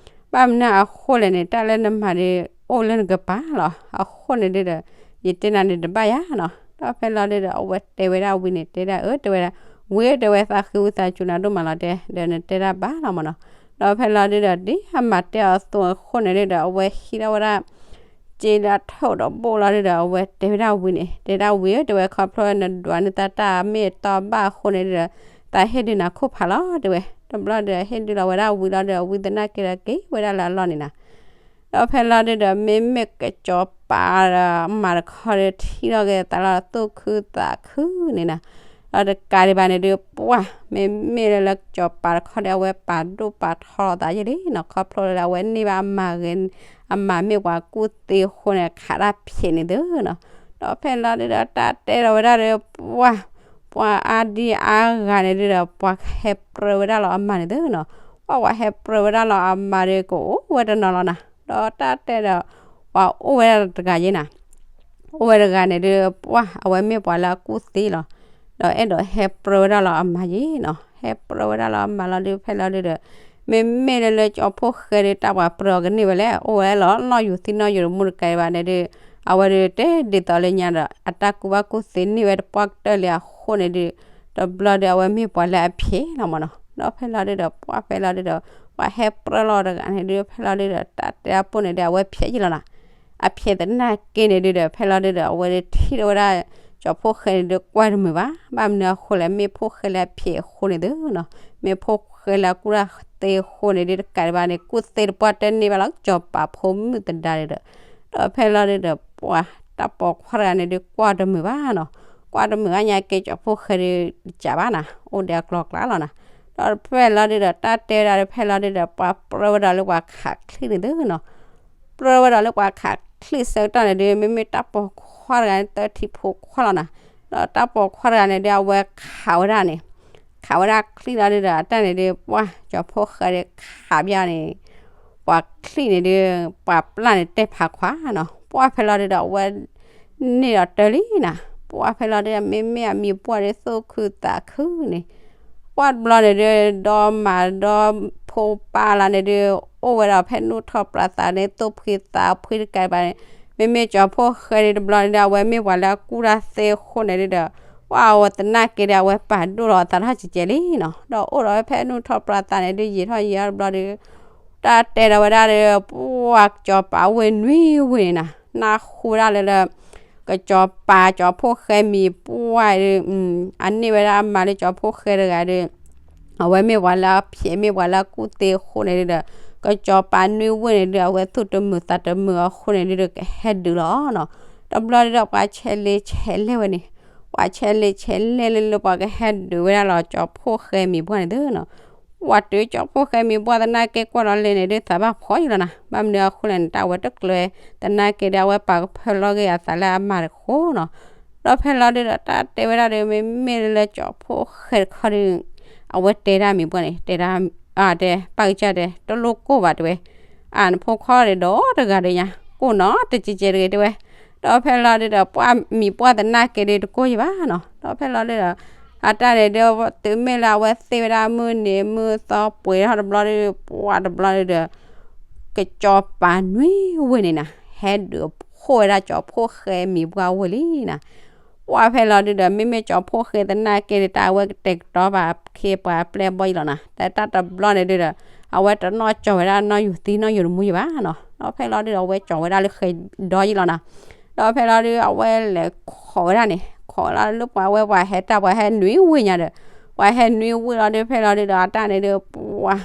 ဘၣ်မနုၤအဃိလဲၣ်န့ၣ် တၢ်လၢနမၤဒု အိၣ်လၢနကပၤလီၤ. အဃိန့ၣ်ဒုဒီး ယတဲနၤန့ၣ်တဘၣ်ယၤနီၤ. ဒီးဖဲလီၤဒုဒီး အဝဲတဲဝဲဒၣ်ဝံန့ၣ် တဲဒၣ်အၢ တဲဝဲဒၣ်, ဝံဧၢ တဲဝဲ သးဃ့ဝံသးစူၤနၤဒိၣ်မးလီၤတဲ, ဒီးနတဲတၢ်ဘၣ်လီၤမၢ်နီၤ. ဒီးဖဲလီၤဒုဒီး ဒ်အမၤတဲအီၤအသိးအဃိန့ၣ်ဒုဒီး အဝဲဟံးထီၣ်ဝဲဒၣ် စ့လၢအထီၣ်ဒီးဘိၣ်လီၤဒုဒီး အဝဲတဲဝဲဒၣ်ဝံန့ၣ် တဲဒၣ်ဝံဧၢ တဲဝဲ ခီဖျိနဒွးန့ၢ်သးတၢ်မ့ၢ်အတီဘၣ်အဃိန့ၣ်ဒုဒီး သးဟ့ၣ်ဒုးနၤခိၣ်ဖးလီၤ တဲဝဲ. တဘျီဒီး ဟ့ၣ်ဒုးလီၤဝဲဒၣ်ဝံလီၤဒုဒီး ဝံသနာ်က့ဒီးက့ၤဝဲဒၣ်လၢအလီၢ်န့ၣ်နီၤ. ဒီးဖဲလီၤဒုဒီး မ့မ့ၢ်ကစီၤပၤဒီးအမါတခီဒီး ထံၣ်ထီၣ်က့ၤသးလၢသူၣ်ခုသးခုန့ၣ်နီၤ. ဒီးတကးဒံးဘၣ်န့ၣ်ဒုး ပှၢ် မ့မ့ၢ်လၢလၢကစီၤပၤတခီဒီး အဝဲပာ်ဒိၣ်ပာ်ထီလီၤသးယဲၢ်လံနီၤ. ခီဖျိလၢအဝဲန့ၢ်ဘၣ်အမါဂ့ၤ, အမါမ့ၢ်ပှၤကူၣ်သ့အဃိန့ၣ် ခးတၢ်ဖျဲးန့ၣ်သုနီၤ. ဒီးဖဲလီၤဒုဒီး တၢ်တဲဒီးဝဲဒၣ်ဒီး ပှၢ် ပှၤအါဒံအါဂၤန့ၣ်ဒုဒီး ပှၤဟဲပြၢဝဲဒၣ်လီၤအမါန့ၣ်သုနီၤ. ပှၢ် ပှၤဟဲပြၢဝဲဒၣ်လီၤအမါဒီး ကအိၣ်ဝဲတနီၤလီၤနီၤ. ဒီးတၢ်တဲဒီး ပှၤအိၣ်ဝဲဒၣ်တဂၤယဲၢ်နီၤ. အိၣ်ဝဲတဂၤန့ၣ်ဒုး ပှၢ် အဝဲမ့ၢ်ပှၤလၢအကူၣ်သ့လီၤ. ဒီးအဲၣ်ဒိးဟဲပြၢဝဲဒၣ်လီၤအမါယဲၢ်နီၤ. ဟဲပြၢဝဲဒၣ်လီၤအမါလီၤဒုး ဖဲလီၤဒုဒီး မ့မ့ၢ်လၢလၢကၠီဖှိၣ်ဃဲဒီး တၢ်ပှၤပြၢအီၤကန့ၢ်ဝဲလဲၣ်, အိၣ်ဝဲလီၤနီၣ်ယူၤသံနီၣ်ယူၤတမူတကးဒံးဘၣ်န့ၣ်ဒုး အဝဲဒုးတဲဒ်သိးလၢညါဒီး အတၢ်ကူဘၣ်ကူၣ်သ့န့ၢ်ဝဲတပှၢ်ကတၢၢ်လံအဃိန့ၣ်ဒုး တဘျီဒီး အဝဲမ့ၢ်ပှၤလၢအဖျဲးလီၤမၢ်နီၤ. ဒီးဖဲလီၤဒုဒီး ပှၢ် ဖဲလီၤဒုဒီး ပှၤဟဲပြၢလီၤတဂၤန့ၣ်ဒုး ဖဲလီၤဒုဒီး တၢ်တဲအပူၤန့ၣ်ဒုး အဝဲဖျဲးယဲၢ်လီၤနီၤ. အဖျဲးသနာ်က့န့ၣ်ဒုဒီး ဖဲလီၤဒုဒီး အဝဲဒုးထံၣ်ထီၣ်ဝဲဒၣ် ကၠီဖှိၣ်ဃဲန့ၣ်ဒုး ကွၢ်တမုာ်ဘၣ်. ဘၣ်မနုၤအဃိလဲၣ်, မ့ၢ်ဖှိၣ်ဃဲလၢအဖျဲးအဃိန့ၣ်သုနီၤ. မ့ၢ်ဖှိၣ်ဃဲလၢအကူၣ်တၢ်သ့အဃိန့ၣ်ဒုး တကးဒံးဘၣ်န့ၣ် ကူၣ်သ့တပှၢ်တၢၢ်န့ၢ်ဘၣ်လီၤ ကစီၤပၤဖိမုၣ်သဒါဒုဒီး ဒီးဖဲလီၤဒုဒီး ပှၢ် တၢ်ပိာ်ခွါတဂၤန့ၣ်ဒုး ကွၢ်တမုာ်ဘၣ်နီၤ. ကွၢ်တမုာ်ဘၣ်ညါက့ ကၠီဖှိၣ်ဃဲဒုး တစံးဘၣ်နီၤ, အိၣ်ဒီးအကျိၤအကျဲလီၤနီၤ. ဒီးဖဲလီၤဒုဒီး တၢ်တဲဝဲဒၣ်ဒီး ဖဲလီၤဒုဒီး ပှၤပြၢဝဲဒီးလၢပှၤခးချံၣ်န့ၣ်သုနီၤ. ပြၢဝဲဒီးလၢပှၤခးချံၣ်ဆၢကတီၢ်န့ၣ်ဒုး မ့မ့ၢ်တၢ်ပိာ်ခွါတဂၤန့ၣ် သၢထံဖိခွါလီၤနီၤ. ဒီးတၢ်ပိာ်ခွါတဂၤန့ၣ်ဒုး အဝဲခးဝဲဒၣ်န့ၣ် ခးဝဲဒၣ်ချံၣ်လီၤဒုဒီး အတၢ်န့ၣ်ဒုး ပှၢ် ကၠီဖှိၣ်ဃဲဒုး ခးပၠၣ်န့ၣ် ပှၤချံၣ်န့ၣ်ဒုး ပှၤပျၢ်န့ၣ်တဲဖးခွါနီၤ. ပှၢ် ဖဲလီၤဒုဒီး အဝဲန့ၢ်ဒီးတၢၢ်လံနီၤ. ပှၢ် ဖဲလီၤဒုဒီး မ့မ့ၢ်အမံၤပှၢ်ဒုး သူၣ်ခုသးခုန့ၣ် ပှၢ်တဘျီန့ၣ်ဒုး ဒီမါဒီဖိပၢ်လၢန့ၣ်ဒုး အိၣ်ဝဲဒီးဖဲနူၢ်ထီၣ်ပြးသးန့ၣ် သူၣ်ဖှံသးဖှံတကးဒံးဘၣ်န့ၣ် မ့မ့ၢ်ကၠီဖှိၣ်ဃဲဒုး တဘျီန့ၣ်ဒုး အဝဲမ့ၢ်ပှၤလၢအကူၣ်တၢ်သ့အဃိန့ၣ်ဒုဒီး ပှၢ် အဝဲသနာ်က့ဒီး အဝဲပာ်ဒိၣ်လီၤအသးထီၣ်ကဲကဲလံနီၤ. ဒီးအိၣ်ဒီးဝဲဖဲနူၢ်ထီၣ်ပြးသးန့ၣ်ဒုး ယံာ်ထီၣ်ယံာ်ထီၣ်တဘျီဒုး တၢ်တဲဒီးဝဲဒၣ်ဒီး ပှၢ် ကစီၤပၤဝ့ၢ်နွံဝ့ၢ်န့ၣ်နီၤ နၢ်ဟူဝဲဒၣ်လၢလၢ ကစီၤပၤ ကၠီဖှိၣ်ဃဲမံၤပှၢ်ဒုး အန့ၢ်ဝဲဒၣ်အမါလၢကၠီဖှိၣ်ဃဲတဂၤဒီး အဝဲမ့ၢ်ပှၤလၢအဖျဲး မ့ၢ်ပှၤလၢအကူၣ်သ့အဃိန့ၣ်ဒုဒီး ကစီၤပၤနွံဝ့ၢ်န့ၣ်ဒုး အဝဲသူၣ်တမုာ်သးတမုာ်အဃိန့ၣ်ဒုဒီး ကဟဲဒုးလီၤနီၤ. တဘျီဒုဒီး ပှၤဆဲးလဲဆဲးလဲဝဲန့ၣ် ပှၤဆဲးလဲဆဲးလဲလၢလၢပှၤကဟဲဒုးဝဲဒၣ်လီၤ ကၠီဖှိၣ်ဃဲမံၤပှၢ်န့ၣ်သုနီၤ. ပှၢ်တုၤကၠီဖှိၣ်ဃဲမံၤပှၢ်သနာ်က့ကွၢ်ဒီးလဲၤန့ၣ်ဒုး သးဘၣ်ဖှီၣ်ယံလီၤနီၤ. ဘၣ်မနုၤအဃိလဲၣ်န့ၣ် တၢ်အဝဲတကျၢၤသနာ်က့ဒီး အဝဲပာ်ကဖၢလီၤက့ၤအသးလၢအမါတဃိနီၤ. ဒီးဖဲလီၤဒုဒီး တၢ်တဲဝဲဒၣ်ဒီး မ့မ့ၢ်လၢကၠီဖှိၣ်ဃဲတခီဒီး အဝဲတဲဒၣ်မံၤပှၢ်န့ၣ် တဲဒၣ် အတဲ ပၢ်ကစၢ်တဲ တလိၣ်ကိၢ်ဘၣ်တဲဝဲ အနဖိခွါဒီးဒီတဂၤဒီးညါ ကိၢ်နီတကဲကဲတဂ့ၤတဲဝဲ. ဒီးဖဲလီၤဒုဒီး ပှၢ်မံၤပှၢ်သနာ်က့ဒီး တကိၢ်ယံဘၣ်နီၤ. ဒီးဖဲလီၤဒုဒီး အတၢ်န့ၣ်ဒီး တုၤမ့ၢ်လၢအဝဲသ့ၣ်ဝဲဒၣ်မုၢ်နံၤမုၢ်သီပှဲၤထီၣ်တဘျီဒီး ပှၢ်တဘျီဒုဒီး ကစီၤပၤနွံဝ့ၢ်န့ၣ်နီၤ ဟဲဒုးဖှိၣ်ဝဲဒၣ်ကၠီဖှိၣ်ဃဲမံၤပှၢ်ဝ့ၢ်လံနီၤ. ပှၢ်ဖဲလီၤဒုဒီး မ့မ့ၢ်ကၠီဖှိၣ်ဃဲသနာ်က့ဒီး တၢ်အဝဲကတဲာ်ကတီၤဘၣ်ခ့ပှၤပျဲၢ်ဘီၣ်ယံလီၤနီၤ. တၢ်တဘျီန့ၣ်ဒုဒီး အဝဲတနီၣ်ကၠီၤဝဲဒၣ်နီၣ်ယူၤသံနီၣ်ယူၤတမူယံဘၣ်နီၤ. ဒီးဖဲလီၤဒုဒီး အဝဲကၠီၤဝဲဒၣ်လၢဃဲဒီယံလီၤနီၤ. ဒီးဖဲလီၤဒု အဝဲလဲၤခိးဝဲဒၣ်န့ၣ် ခိးဝဲဒၣ်လၢပှၤဝဲပှၤဟဲတၢ်ပှၤဟဲနွံဝ့ၢ်ညါဒီး ပှၤဟဲနွံဝ့ၢ်လီၤဒု ဖဲလီၤဒုဒီး အတၢ်န့ၣ်ဒု ပှၢ်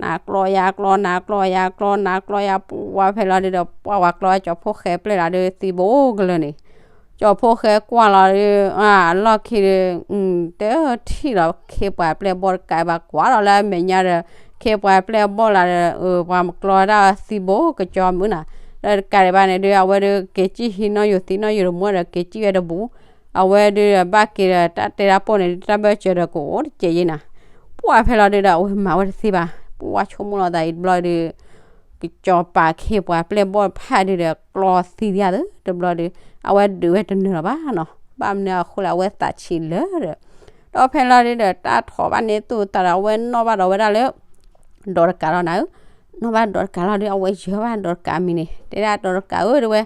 နၤကျီယၤကျီ နၤကျီယၤကျီ နၤကျီယၤ ပှၢ်ဖဲလီၤဒုဒီး ပှၢ်ဝဲကျီဝဲကၠီဖှိၣ်ဃဲပျဲၢ်လီၤဒု သံဘိကလၢာ်န့ၣ် ကၠီဖှိၣ်ဃဲကွၢ်လီၤဒု အလီၢ်ခံဒု တထံၣ်လီၤခ့ပှၤပျဲၢ်ဘီၣ်တကးဘၣ်ကွၢ်ဒီးလၢအမဲာ်ညါဒီး ခ့ပှၤပျဲၢ်ဘီၣ်လီၤဒီး ပှၤမၤကျီဝဲဒၣ်သံဘိကကၠီမုၢ်နီၤ. ဒီးတကးဒံးဘၣ်န့ၣ်ဒု အဝဲဒု က့ၤစံၣ်ဟံးနီၣ်ယူၤသံနီၣ်ယူၤတမူဒီး က့ၤစံၣ်ဝဲတဘူး အဝဲဒုဒီးဘၣ်က့ၤဒီး တၢ်တဲတၢ်ပိၢ်န့ၣ်ဒု တၢ်ဘၢၣ်စၢၤဒီးကအိၣ်တစဲးယံနီၤ. ပှၢ်ဖဲလီၤဒုဒီး အဝဲမၤဝဲတသ့ဘၣ်. ပှၢ်ဆိကမိၣ်လီၤသးအံၤတဘျီဒု ကကၠီၤပၤခ့ပှၤပျဲၢ်ဘီၣ်ဖးဒုဒီး ကျီသံဒံးဧါသု တဘျီဒု အဝဲဒုးဝဲတနၢၤလီၤဘၣ်နီၤ. ဘၣ်မနုၤအဃိလဲၣ် အဝဲသးဆံးလၢာ်ဒီး ဒီးဖဲလီၤဒုဒီး တၢ်ထီၣ်ဘၣ်န့ၢ်သူၣ်အသးဒီး အဝဲနီၣ်ဘၣ်ဒီးဝဲဒၣ်လၢ ဒီးတကးလီၤနၤဧၢ, နီၣ်ဘၣ်ဒီးတကးလီၤဒု အဝဲယၢၤဘၣ်ဒီးတကးမံၤန့ၣ် တဲဒၣ်ဒီးတကးဧၢ တဲဝဲ,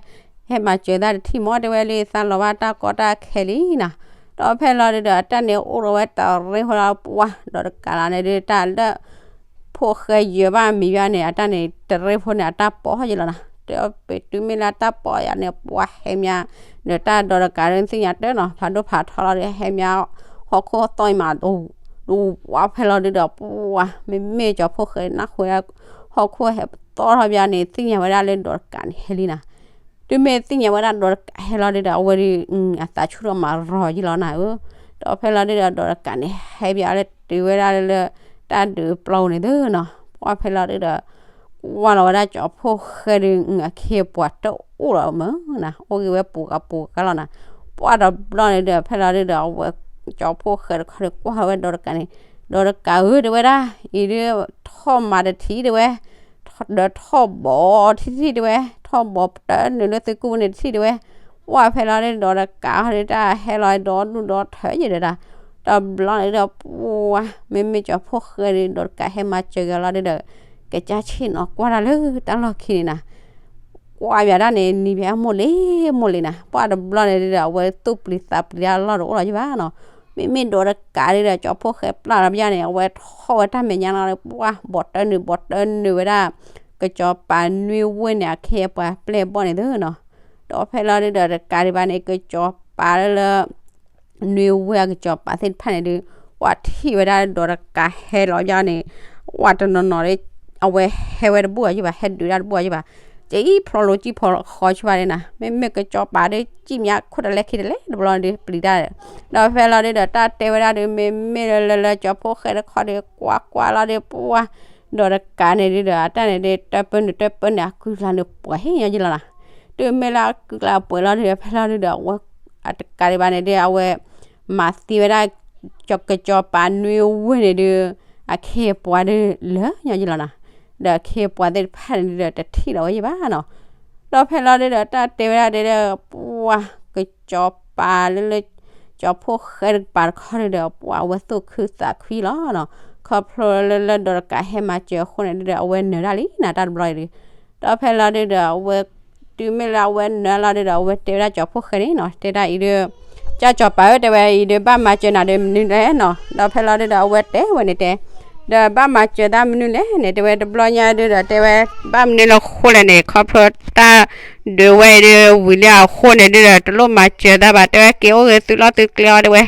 ဟဲ ဟဲမၤစၢၤသးတထံၣ်မၢ် တဲဝဲလၢသးလီၤဘၣ်တၢ်ကီတၢ်ခဲလံနီၤ. ဒီးဖဲလီၤဒုဒီး အတၢ်န့ၣ်အိၣ်ဒီးဝဲတရ့ဖိလီၤ ပှၢ်ဒီးတကးလီၤန့ၣ်ဒု တၢ်လၢ ဖိၣ်ဃဲယၢၤဘၣ်မံၤယါန့ၣ် အတၢ်န့ၣ်တရ့ဖိန့ၣ် အတၢ်ပိာ်ယလီၤနီၤ. တဲပတုၤမ့ၢ်လၢတၢ်ပိာ်ယါန့ၣ် ပှၢ်ဟဲမး ဒီးတၢ်ဒီးတကးဒုသ့ၣ်ညါတၢ်နီၤ ဖးဒိၣ်ဖးထီလီၤဒီး ဟဲမး ဟီၣ်ခိၣ်သီၣ်အံၤမး ဒိၣ်ဝါဖဲလီၤဒုဒီး ပှၢ်မ့မ့ၢ်ကၠီၤဖိၣ်ဃဲနၢ်ဟူဝဲဒၣ် ဟီၣ်ခိၣ်ဟဲပသီၣ်ထီၣ်ဘၣ်န့ၣ် သ့ၣ်ညါဝဲဒၣ်လၢဒီးတကးန့ၣ်ဟဲလံနီၤ. တုၤမ့ၢ်သ့ၣ်ညါဝဲဒၣ်ဒီးတကးဟဲလီၤဒုဒီး အဝဲဒု အသးဆူၣ်ထီၣ်မးရီၤယလီၤနီၤဧၢ. ဒီးဖဲလီၤဒုဒီး ဒီးတကးန့ၣ် ဟဲဘၣ်လၢတုၤဝဲဒၣ်လၢ တၢ်ဒုးပျီန့ၣ်သနီၤ ပှၢ်ဖဲလီၤဒုဒီး ကွၢ်လီၤဝဲဒၣ်ကၠီၤဖိၣ်ဃဲဒု အခ့အပှၤတအိၣ်လီၤမးနီၤ အိၣ်က့ၤဝဲပူၤဂၤပူၤဂၤလီၤနီၤ. ပှၢ်တဘျီန့ၣ်ဒုဒီး ဖဲလီၤဒုဒီး အဝဲ ကၠီၤဖိၣ်ဃဲတခီဒုကွၢ်လီၤဝဲဒီးတကးန့ၣ် ဒီးတကးဧၢ တဲဝဲဒၣ် အံၤဒု ထီၣ်မၤတထံၣ်တဲဝဲ ဒီးထီၣ်ဘီထံထံၣ်တဲဝဲ ထီၣ်ဘီတၢနုာ်လၢသုကူၣ်ပူၤန့ၣ်တထံၣ်တဲဝဲ ပှၢ်ဖဲလီၤဒုဒီးတကးဟီဒုတၢ်ဟဲလီၤဒီဒူၣ်ဒီထၢယဲၢ်ဒီးတၢ် တဘျီန့ၣ်ဒုဒီး ပှၢ်မ့မ့ၢ်ကၠီၤဖိၣ်ဃဲဒု ဒီးတကးဟဲမၤစၢၤက့ၤလီၤဒုဒီး ကစၢ်ဆ့ၣ်နီၤကွၢ်တၢ်လၢတၢ်လီၢ်ခံန့ၣ်နီၤ ကွၢ်ဘၣ်ဒၣ်န့ၣ် နံၤဖဲအမိၢ်လံၤမိၢ်လံၤနီၤ ပှၢ်တဘျီန့ၣ်ဒုဒီး အဝဲသူၣ်ပျံၤသးပျံၤတၢ်လီၢ်တအိၣ်လီၤယဘၣ်နီၤ. မ့မ့ၢ်ဒီးတကးဒုဒီး ကၠီၤဖိၣ်ဃဲပျၢ်လီၤဘၣ်န့ၣ် အဝဲထီၣ်ဝဲတၢ်မဲာ်ညါလီၤ ပှၢ်ဘီတၢနုာ်ဘီတၢနုာ်ဝဲဒၣ် ကစီၤပၤနွံဝ့ၢ်န့ၣ် အခ့အပှၤပျဲၢ်ဘီၣ်န့ၣ်သနီၤ. ဒီးဖဲလီၤဒုဒီးတကးဒံးဘၣ်န့ၣ် ကစီၤပၤလၢလၢ နွံဝ့ၢ်အကစီၤပၤသ့ၣ်တဖၣ်န့ၣ်ဒု ပှၢ်ထံၣ်ဝဲဒၣ်ဒီးတကးဟဲလီၤယါန့ၣ် ပှၢ်တနီၤနီၤ အဝဲဟဲဝဲတဘူၣ်အီၤယဘၣ် ဟဲဒုးတၢ်တဘူၣ်အီၤယဘၣ် ကဖျိလိၤကံၣ်ဖျိဃီဆူဘၣ်န့ၣ်နီၤ မ့မ့ၢ်ကစီၤပၤဒု ကံၣ်မးခိၣ်တလဲခံတလဲတဘျီဒု ပျံၤတၢ် ဒီးဖဲလီၤဒုဒီးတၢ်တဲဝဲဒၣ်ဒု မ့မ့ၢ်လၢလၢလၢကၠီၤဖိၣ်ဃဲတခီဒု ကွၢ်ကွၢ်လီၤဒု ပှၢ် ဒီးတကးန့ၣ်ဒုဒီး အတၢ်န့ၣ်ဒု တၢပၢနုာ်တၢပၢနုာ်အကုၢ်ကျါန့ၣ် ပှၤဟ့ၣ်ညီယလီၤနီၤ. တုၤမ့ၢ်လၢအကုၢ်ကျါပှဲၤလီၤဒုဒီး ဖဲလီၤဒုဒီး အဝဲ အတကးဒံးဘၣ်န့ၣ်ဒု အဝဲ မၤသံဝဲဒၣ် ကစီၤပၤနွံဝ့ၢ်န့ၣ်ဒု အခ့အပှၤဒုလၢညီယလီၤနီၤ. ဒီးအခ့အပှၤသ့ၣ်တဖၣ်န့ၣ်ဒုဒီး တထံၣ်လီၤဝဲယဘၣ်နီၤ. ဒီးဖဲလီၤဒုဒီး တၢ်တဲဝဲဒၣ်ဒုဒီး ပှၢ်ကစီၤပၤလၢလၢ ကၠီၤဖိၣ်ဃဲတကပၤတခီဒုဒီး ပှၢ်အဝဲသူၣ်ခုသးခုလီၤနီၤ.ခီဖျိလၢလၢဒီးတကးဟဲမၤစၢၤအဃိန့ၣ်ဒုဒီး အဝဲနၢၤတၢ်လံနီၤ တၢ်တဘျီအံၤဒု ဒီးဖဲလီၤဒုဒီး အဝဲ တုၤမ့ၢ်လၢအဝဲနၢၤလီၤဒုဒီး အဝဲတဲဝဲဒၣ်ကၠီၤဖိၣ်ဃဲန့ၣ်နီၤ တဲဒၣ်အံၤဒု ကၢ်ကၠီၤပၤဧၢ တဲဝဲအံၤဒု ဘၣ်မၤစၢၤနၤဒုမနုၤလဲၣ်နီၤ. ဒီးဖဲလီၤဒုဒီး အဝဲတဲဝဲန့ၣ်တဲ ဒီးဘၣ်မၤစၢၤသးမနုၤလဲၣ်န့ၣ် တဲဝဲတဘျီညါဒုဒီး တဲဝဲ ဘၣ်မနုၤလၢဃိလဲၣ်န့ၣ် ခီဖျိတၢ်ဒုးဝဲအံၤဒု ဝံၤလံအဃိန့ၣ်ဒုဒီး တလိၣ်မၤစၢၤသးဘၣ် တဲဝဲက့ၤအိၣ်ဂ့ၤသုလီၢ်သုကျဲအီၤတဲဝဲ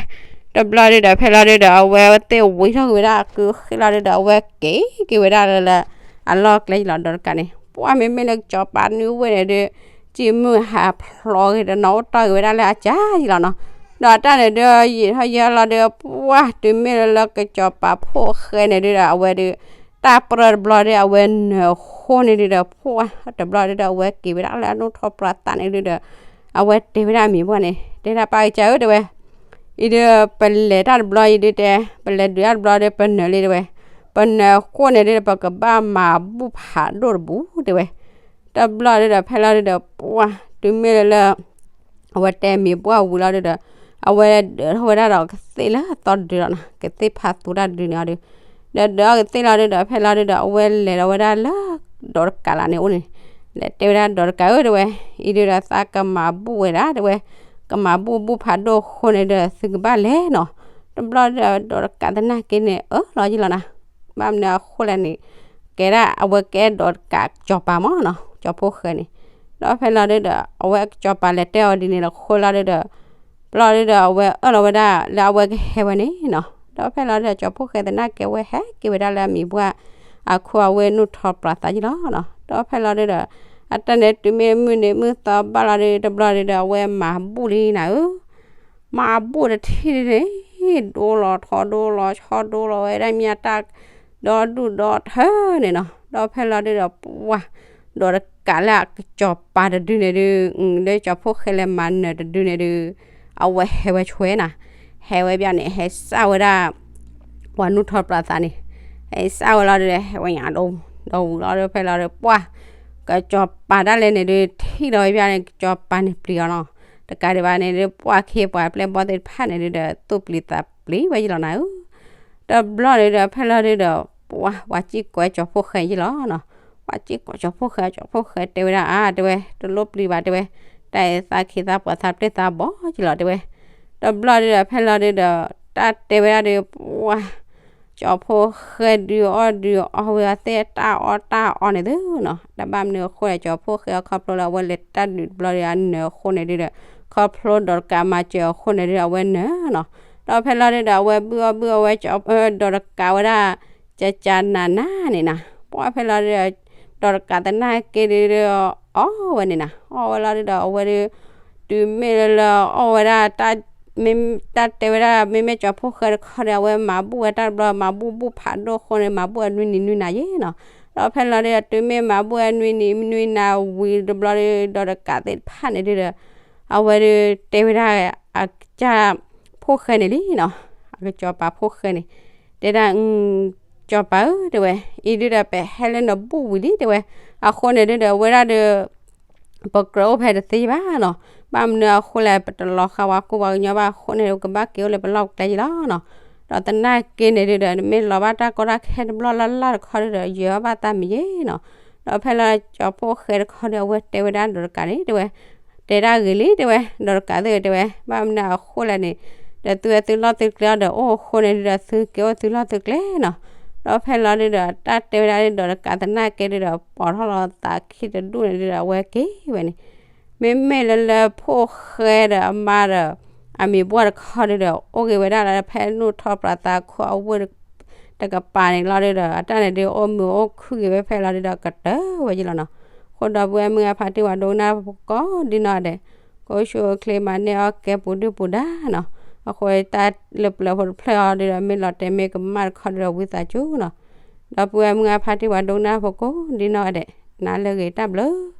တဘျီဒုဒီး ဖဲလီၤဒုဒီး အဝဲသ့ၣ်ဝံထီၣ်က့ၤဝဲဒၣ်အကုၢ်ဃ့လီၤဒုဒီး အဝဲက့ၤက့ၤဝဲဒၣ်လၢလၢ အလီၢ်ကျဲလီၤဒီးတကးန့ၣ် ပှၢ်မ့မ့ၢ်လၢကစီၤပၤနွံဝ့ၢ်န့ၣ်ဒု ကံၢ်မုၢ်ဟးဖျိးဂ့ၤတနီၤအိၣ်တီၢ်ဂ့ၤဝဲဒၣ်လၢအကၢ်ယလီၤနီၤ. ဒီးတၢ်န့ၣ်ဒု ယံာ်ထီၣ်ယဲလီၤဒု ပှၢ်တုၤမ့ၢ်လၢလၢကစီၤပၤဖိၣ်ဃဲန့ၣ်ဒုဒီး အဝဲဒု တၢ်ပြၢတဘျီဒု အဝဲနၢၤအဃိန့ၣ်ဒုဒီး ပှၢ်တဘျီဒုဒီး အဝဲက့ၤဝဲဒၣ်လၢအနူၢ်ထီၣ်ပြးသးန့ၣ်ဒုဒီး အဝဲတဲဝဲဒၣ်အမံၤပှၢ်န့ၣ် တဲဒၣ်ပၢ်ကစၢ်ဧၢ တဲဝဲ အံၤဒု ပလဲၤတၢ်တဘျီအံၤဒုတဲ ပလဲၤဒုးတၢ်တဘျီဒု ပနၢၤလံတဲဝဲ ပနၢၤအဃိန့ၣ်ဒု ပကဘၣ်မၤဘူၣ်ဖးဒိၣ်တဘူးတဲဝဲ တဘျီဒုဒီး ဖဲလီၤဒုဒီး ပှၢ်တုၤမ့ၢ်လၢလၢ အဝဲတဲမံၤပှၢ်ဝံၤလီၤဒုဒီး အဝဲဒၢးထီၣ်ဝဲဒၣ်ဒီးကသ့ၣ်လၢအသီတဒုလီၤနီၤ ကသ့ၣ်ဖးသူတၢ်တဒုန့ၣ်အီၤဒု ဒီးဒၢးအီၤကသ့ၣ်လီၤဒုဒီး ဖဲလီၤဒုဒီး အဝဲလဲၤလီၤဝဲဒၣ်လၢ ဒီးတကးလးန့ၣ်အိၣ်န့ၣ် လဲၤတဲဝဲဒၣ်ဒီးတကးဧၢတဲဝဲ အံၤဒုဒီးသးကမၤဘူၣ်ဝဲဒၣ်တဲဝဲ ကမၤဘူၣ်ဘူၣ်ဖးဒိၣ်အဃိန့ၣ်ဒီး သုကဘၣ်လဲၤနီၤ တဘျီဒီး ဒီးတကးသနာ်က့န့ၣ် အၢၣ်လီၤယံာ်လီၤနီၤ ဘၣ်မနုၤအဃိလဲၣ်န့ၣ် ကဲဒၣ်အဝဲကဲဒီးတကးကစီၤပၤမးနီၤ ကစီၤဖိၣ်ဃဲန့ၣ် ဒီးဖဲလီၤဒုဒီး အဝဲကစီၤပၤလဲၤတဲအီၤဒ်န့ၣ်လီၤ ဃိလီၤဒုဒီး ဘျီဒုဒီး အဝဲအၢၣ်လီၤဝဲဒၣ်လၢအဝဲကဟဲဝဲန့ၣ်နီၤ ဒီးဖဲလီၤဒုဒီး ကစီၤဖိၣ်ဃဲသနာ်က့ဝဲဟဲက့ၤဝဲဒၣ်လၢအမံၤပှၢ် အခိၣ်အဝ့ၢ်နူၢ်ထီၣ်ပြးသးယံာ်လီၤနီၤ ဒီးဖဲလီၤဒုဒီး အတၢ်န့ၣ်တုၤမ့ၢ်မုၢ်နံၤမုၢ်သီဘၣ်လီၤဒု တဘျီဒုဒီး အဝဲမၤဘူၣ်လံနၤဧၢ မၤဘူၣ်တထံၣ်ဒုန့ၣ် ဒိလီၤထီဒိလီၤဆီဒိလီၤဝဲဒၣ်မ့ၢ်တၢ် ဒီဒူၣ်ဒီထၢန့ၣ်နီၤ ဒီးဖဲလီၤဒုဒီး ပှၢ် ဒီးတကးလၢအကစီၤပၤတဒုန့ၣ်ဒု လၢကစီၤဖိၣ်ဃဲလဲၤမၤနၢၤတဒုန့ၣ်ဒု အဝဲဟဲဝဲဆွဲနၤ ဟဲဝဲဘၣ်န့ၣ် ဟဲစၢ်ဝဲဒၣ် ပှၤနူၢ်ထီၣ်ပြးသးန့ၣ် ဟဲစၢ်ဝဲလီၤဒုဒီး ဟဲဝဲညါဒီး ဒီးဝံၤလီၤဒု ဖဲလီၤဒု ပှၢ် ကစီၤပၤဒၣ်လဲာ်န့ၣ်ဒု ထံၣ်ဒီးဝဲဘၣ်န့ၣ် ကစီၤပၤန့ၣ်ပျံၤအီၤနီၤ တကးဒံးဘၣ်န့ၣ်ဒု ပှၢ်ခ့ပှၤပျဲၢ်ဘီၣ်သ့ၣ်တဖၣ်န့ၣ်ဒုဒီး သူၣ်ပျံၤသးပျံၤဝဲယံာ်လီၤနၤဧၢ တဘျီဒုဒီး ဖဲလီၤဒုဒီး ပှၢ် ပှၤစံၣ်ကွဲးကၠီၤဖိၣ်ဃဲယံာ်လီၤနီၤ ပှၤစံၣ်ကွဲးကၠီၤဖိၣ်ဃဲ ကၠီၤဖိၣ်ဃဲတဲဝဲဒၣ် အါ တဲဝဲ တလိၣ်ပျံၤဘၣ်တဲဝဲ တၢ်အဲၣ်သးခံသးပှၢ်သးပျဲၢ်သးဘီၣ်ကလီၤတဲဝဲ, တဘျီဒုဒီး ဖဲလီၤဒုဒီး တၢ်တဲဝဲဒၣ်ဒီး ပှၤ ကၠီဖီၣ်ဃဲဒုးအီၣ်ဒုးအီဝဲအသ့ၣ်တၢ်အီၣ်တၢ်အီန့ၣ်သုနီၤ, တဘၣ်မနုၤအဃိလဲၣ် ကၠီဖီၣ်ဃဲအီၤခီဖျိလၢအဝဲလဲၤတၢ်ဒုးတဘျီဒီးအနၢၤအဃိန့ၣ်ဒုဒီး ခီဖျိဒီးတကးမၤစၢၤအဃိန့ၣ်ဒုဒီးအဝဲနၢၤနီၤ, ဒီးဖဲလီၤဒုဒီး အဝဲဘုၣ်အီၣ်ဘုၣ်အီဝဲ ဒီးတကးဝဲဒၣ် ကကနးနးန့ၣ်နီၤ, ပှၤဖဲလီၤဒုဒီး ဒီးတကးသနာ်က့ဒုဒီး အီၣ်ဝဲန့ၣ်နီၤ, အီၣ်ဝဲလီၤဒုဒီး အဝဲဒု တုၤမ့ၢ်လၢလၢအီၣ်ဝဲဒၣ် တၢ်တဲဝဲဒၣ် မ့မ့ၢ်ကၠီဖီၣ်ဃဲတခီဒီး အဝဲမၤဘူၣ်ဝဲတၢ်တဘျီ မၤဘူၣ်ဘူၣ်ဖးဒိၣ်အဃိန့ၣ် မၤဘူၣ်အနွံနံၤနွံနၤယဲနီၤ, ဒီးဖဲလီၤဒုဒီး တုၤမ့ၢ်မၤဘူၣ်အနွံနံၤနွံနၤဝံၤတဘျီဒုဒီး ဒီးတကးသ့ၣ်တဖၣ်န့ၣ်ဒုဒီး အဝဲဒု တဲဝဲဒၣ် အကၠီ ဖီၣ်ဃဲန့ၣ်လံနီၤ, အကၠီပၤဖီၣ်ဃဲန့ၣ် တဲဒၣ် ကၠီပၤဧၢ တဲဝဲ, အံၤဒုဒီး ပဟဲလၢနဘူၣ်ဝံၤလံ တဲဝဲ, အဃိန့ၣ်ဒုဒီး အဝဲဒၣ်ဒီး ပကြၢးအိၣ်ဖဲတသ့ဘၣ်နီၤ, ဘၣ်မနုၤအဃိလဲၣ် ပတလီၤဃာ်ဝဲကိးပှၤကညီဘၣ်အဃိန့ၣ် ကဘၣ်က့ၤအိၣ်လၢပလီၢ်ပကျဲယံၤလီၤနီၤ, ဒီးသနာ်က့န့ၣ်ဒုဒီး နမ့ၢ်လီၤဘၣ်တၢ်ကီတၢ်ခဲတဘျီလၢ်လၢ်တခီဒုဒီး ယၢၤဘၣ်သးမ့ၢ်ယဲနီၤ, ဒီးဖဲလီၤကၠီဖီၣ်ဃဲတခီဒီး အဝဲတဲဝဲဒၣ်ဒီးတကးန့ၣ် တဲဝဲ တဲဒၣ်ဂ့ၤလံ တဲဝဲ, ဒီးတကးသ့ၣ်တဲဝဲ ဘၣ်မနုၤအဃိလဲၣ်န့ၣ် ဒီးသုဝဲသုလီၢ်သုကျဲအီၤဒီးအိၣ်အဃိန့ၣ်ဒုဒီး သုက့ၤအိၣ်သုလီၢ်သုကျဲနီၤ, ဒီးဖဲလီၤဒုဒီး တၢ်တဲဝဲဒၣ်ဒီးတကးသနာ်က့ဒုဒီး ပိာ်ထီၣ်လီၤသးခံတဒူၣ်န့ၣ်ဒုဒီး အဝဲက့ၤဝဲန့ၣ် မ့မ့ၢ်လၢလၢဖီၣ်ဃဲဒီးအမါဒီး အမံၤပှၢ်တခီဒုဒီး အိၣ်က့ၤဝဲဒၣ်လၢဖဲနူၢ်ထီၣ်ပြးသးခိၣ်အဝ့ၢ်တကပၤန့ၣ်လီၤဒုဒီး အတၢ်န့ၣ်ဒုးအိၣ်မုာ်အိၣ်ခုၣ်က့ၤဝဲဖဲလီၤဒုဒီး ကတၢၢ်ဝဲယံၤလီၤနီၤ, အဃိဒီပုၢ်ဝဲၢ်မုၢ်အဖါတံၢ်ဝဲဒိကနၣ်ဖိကိးဒ်နီၢ်ဒဲး ကိးဆူၣ်အိၣ်ချ့မၤန့ၢ်အီၣ်ကဲပူၤဒုၣ်ပူၤဒါနီၤ, အဃိတၢ်လၢပျၢၤဖိတဖျၢၣ်အီၤဒုဒီး မ့ၢ်လီၤတဲာ်မ့ၢ်ကမၣ်တခီဒုဒီး ဝံသးစူၤနီၤ, ဒီပုၢ်ဝဲၢ်မုၢ်အဖါတံၢ်ဝဲဒိကနၣ်ဖိကိးဒ်နီၢ်ဒဲး နၤလၢအဂ့ၤတၢ်ဘျုး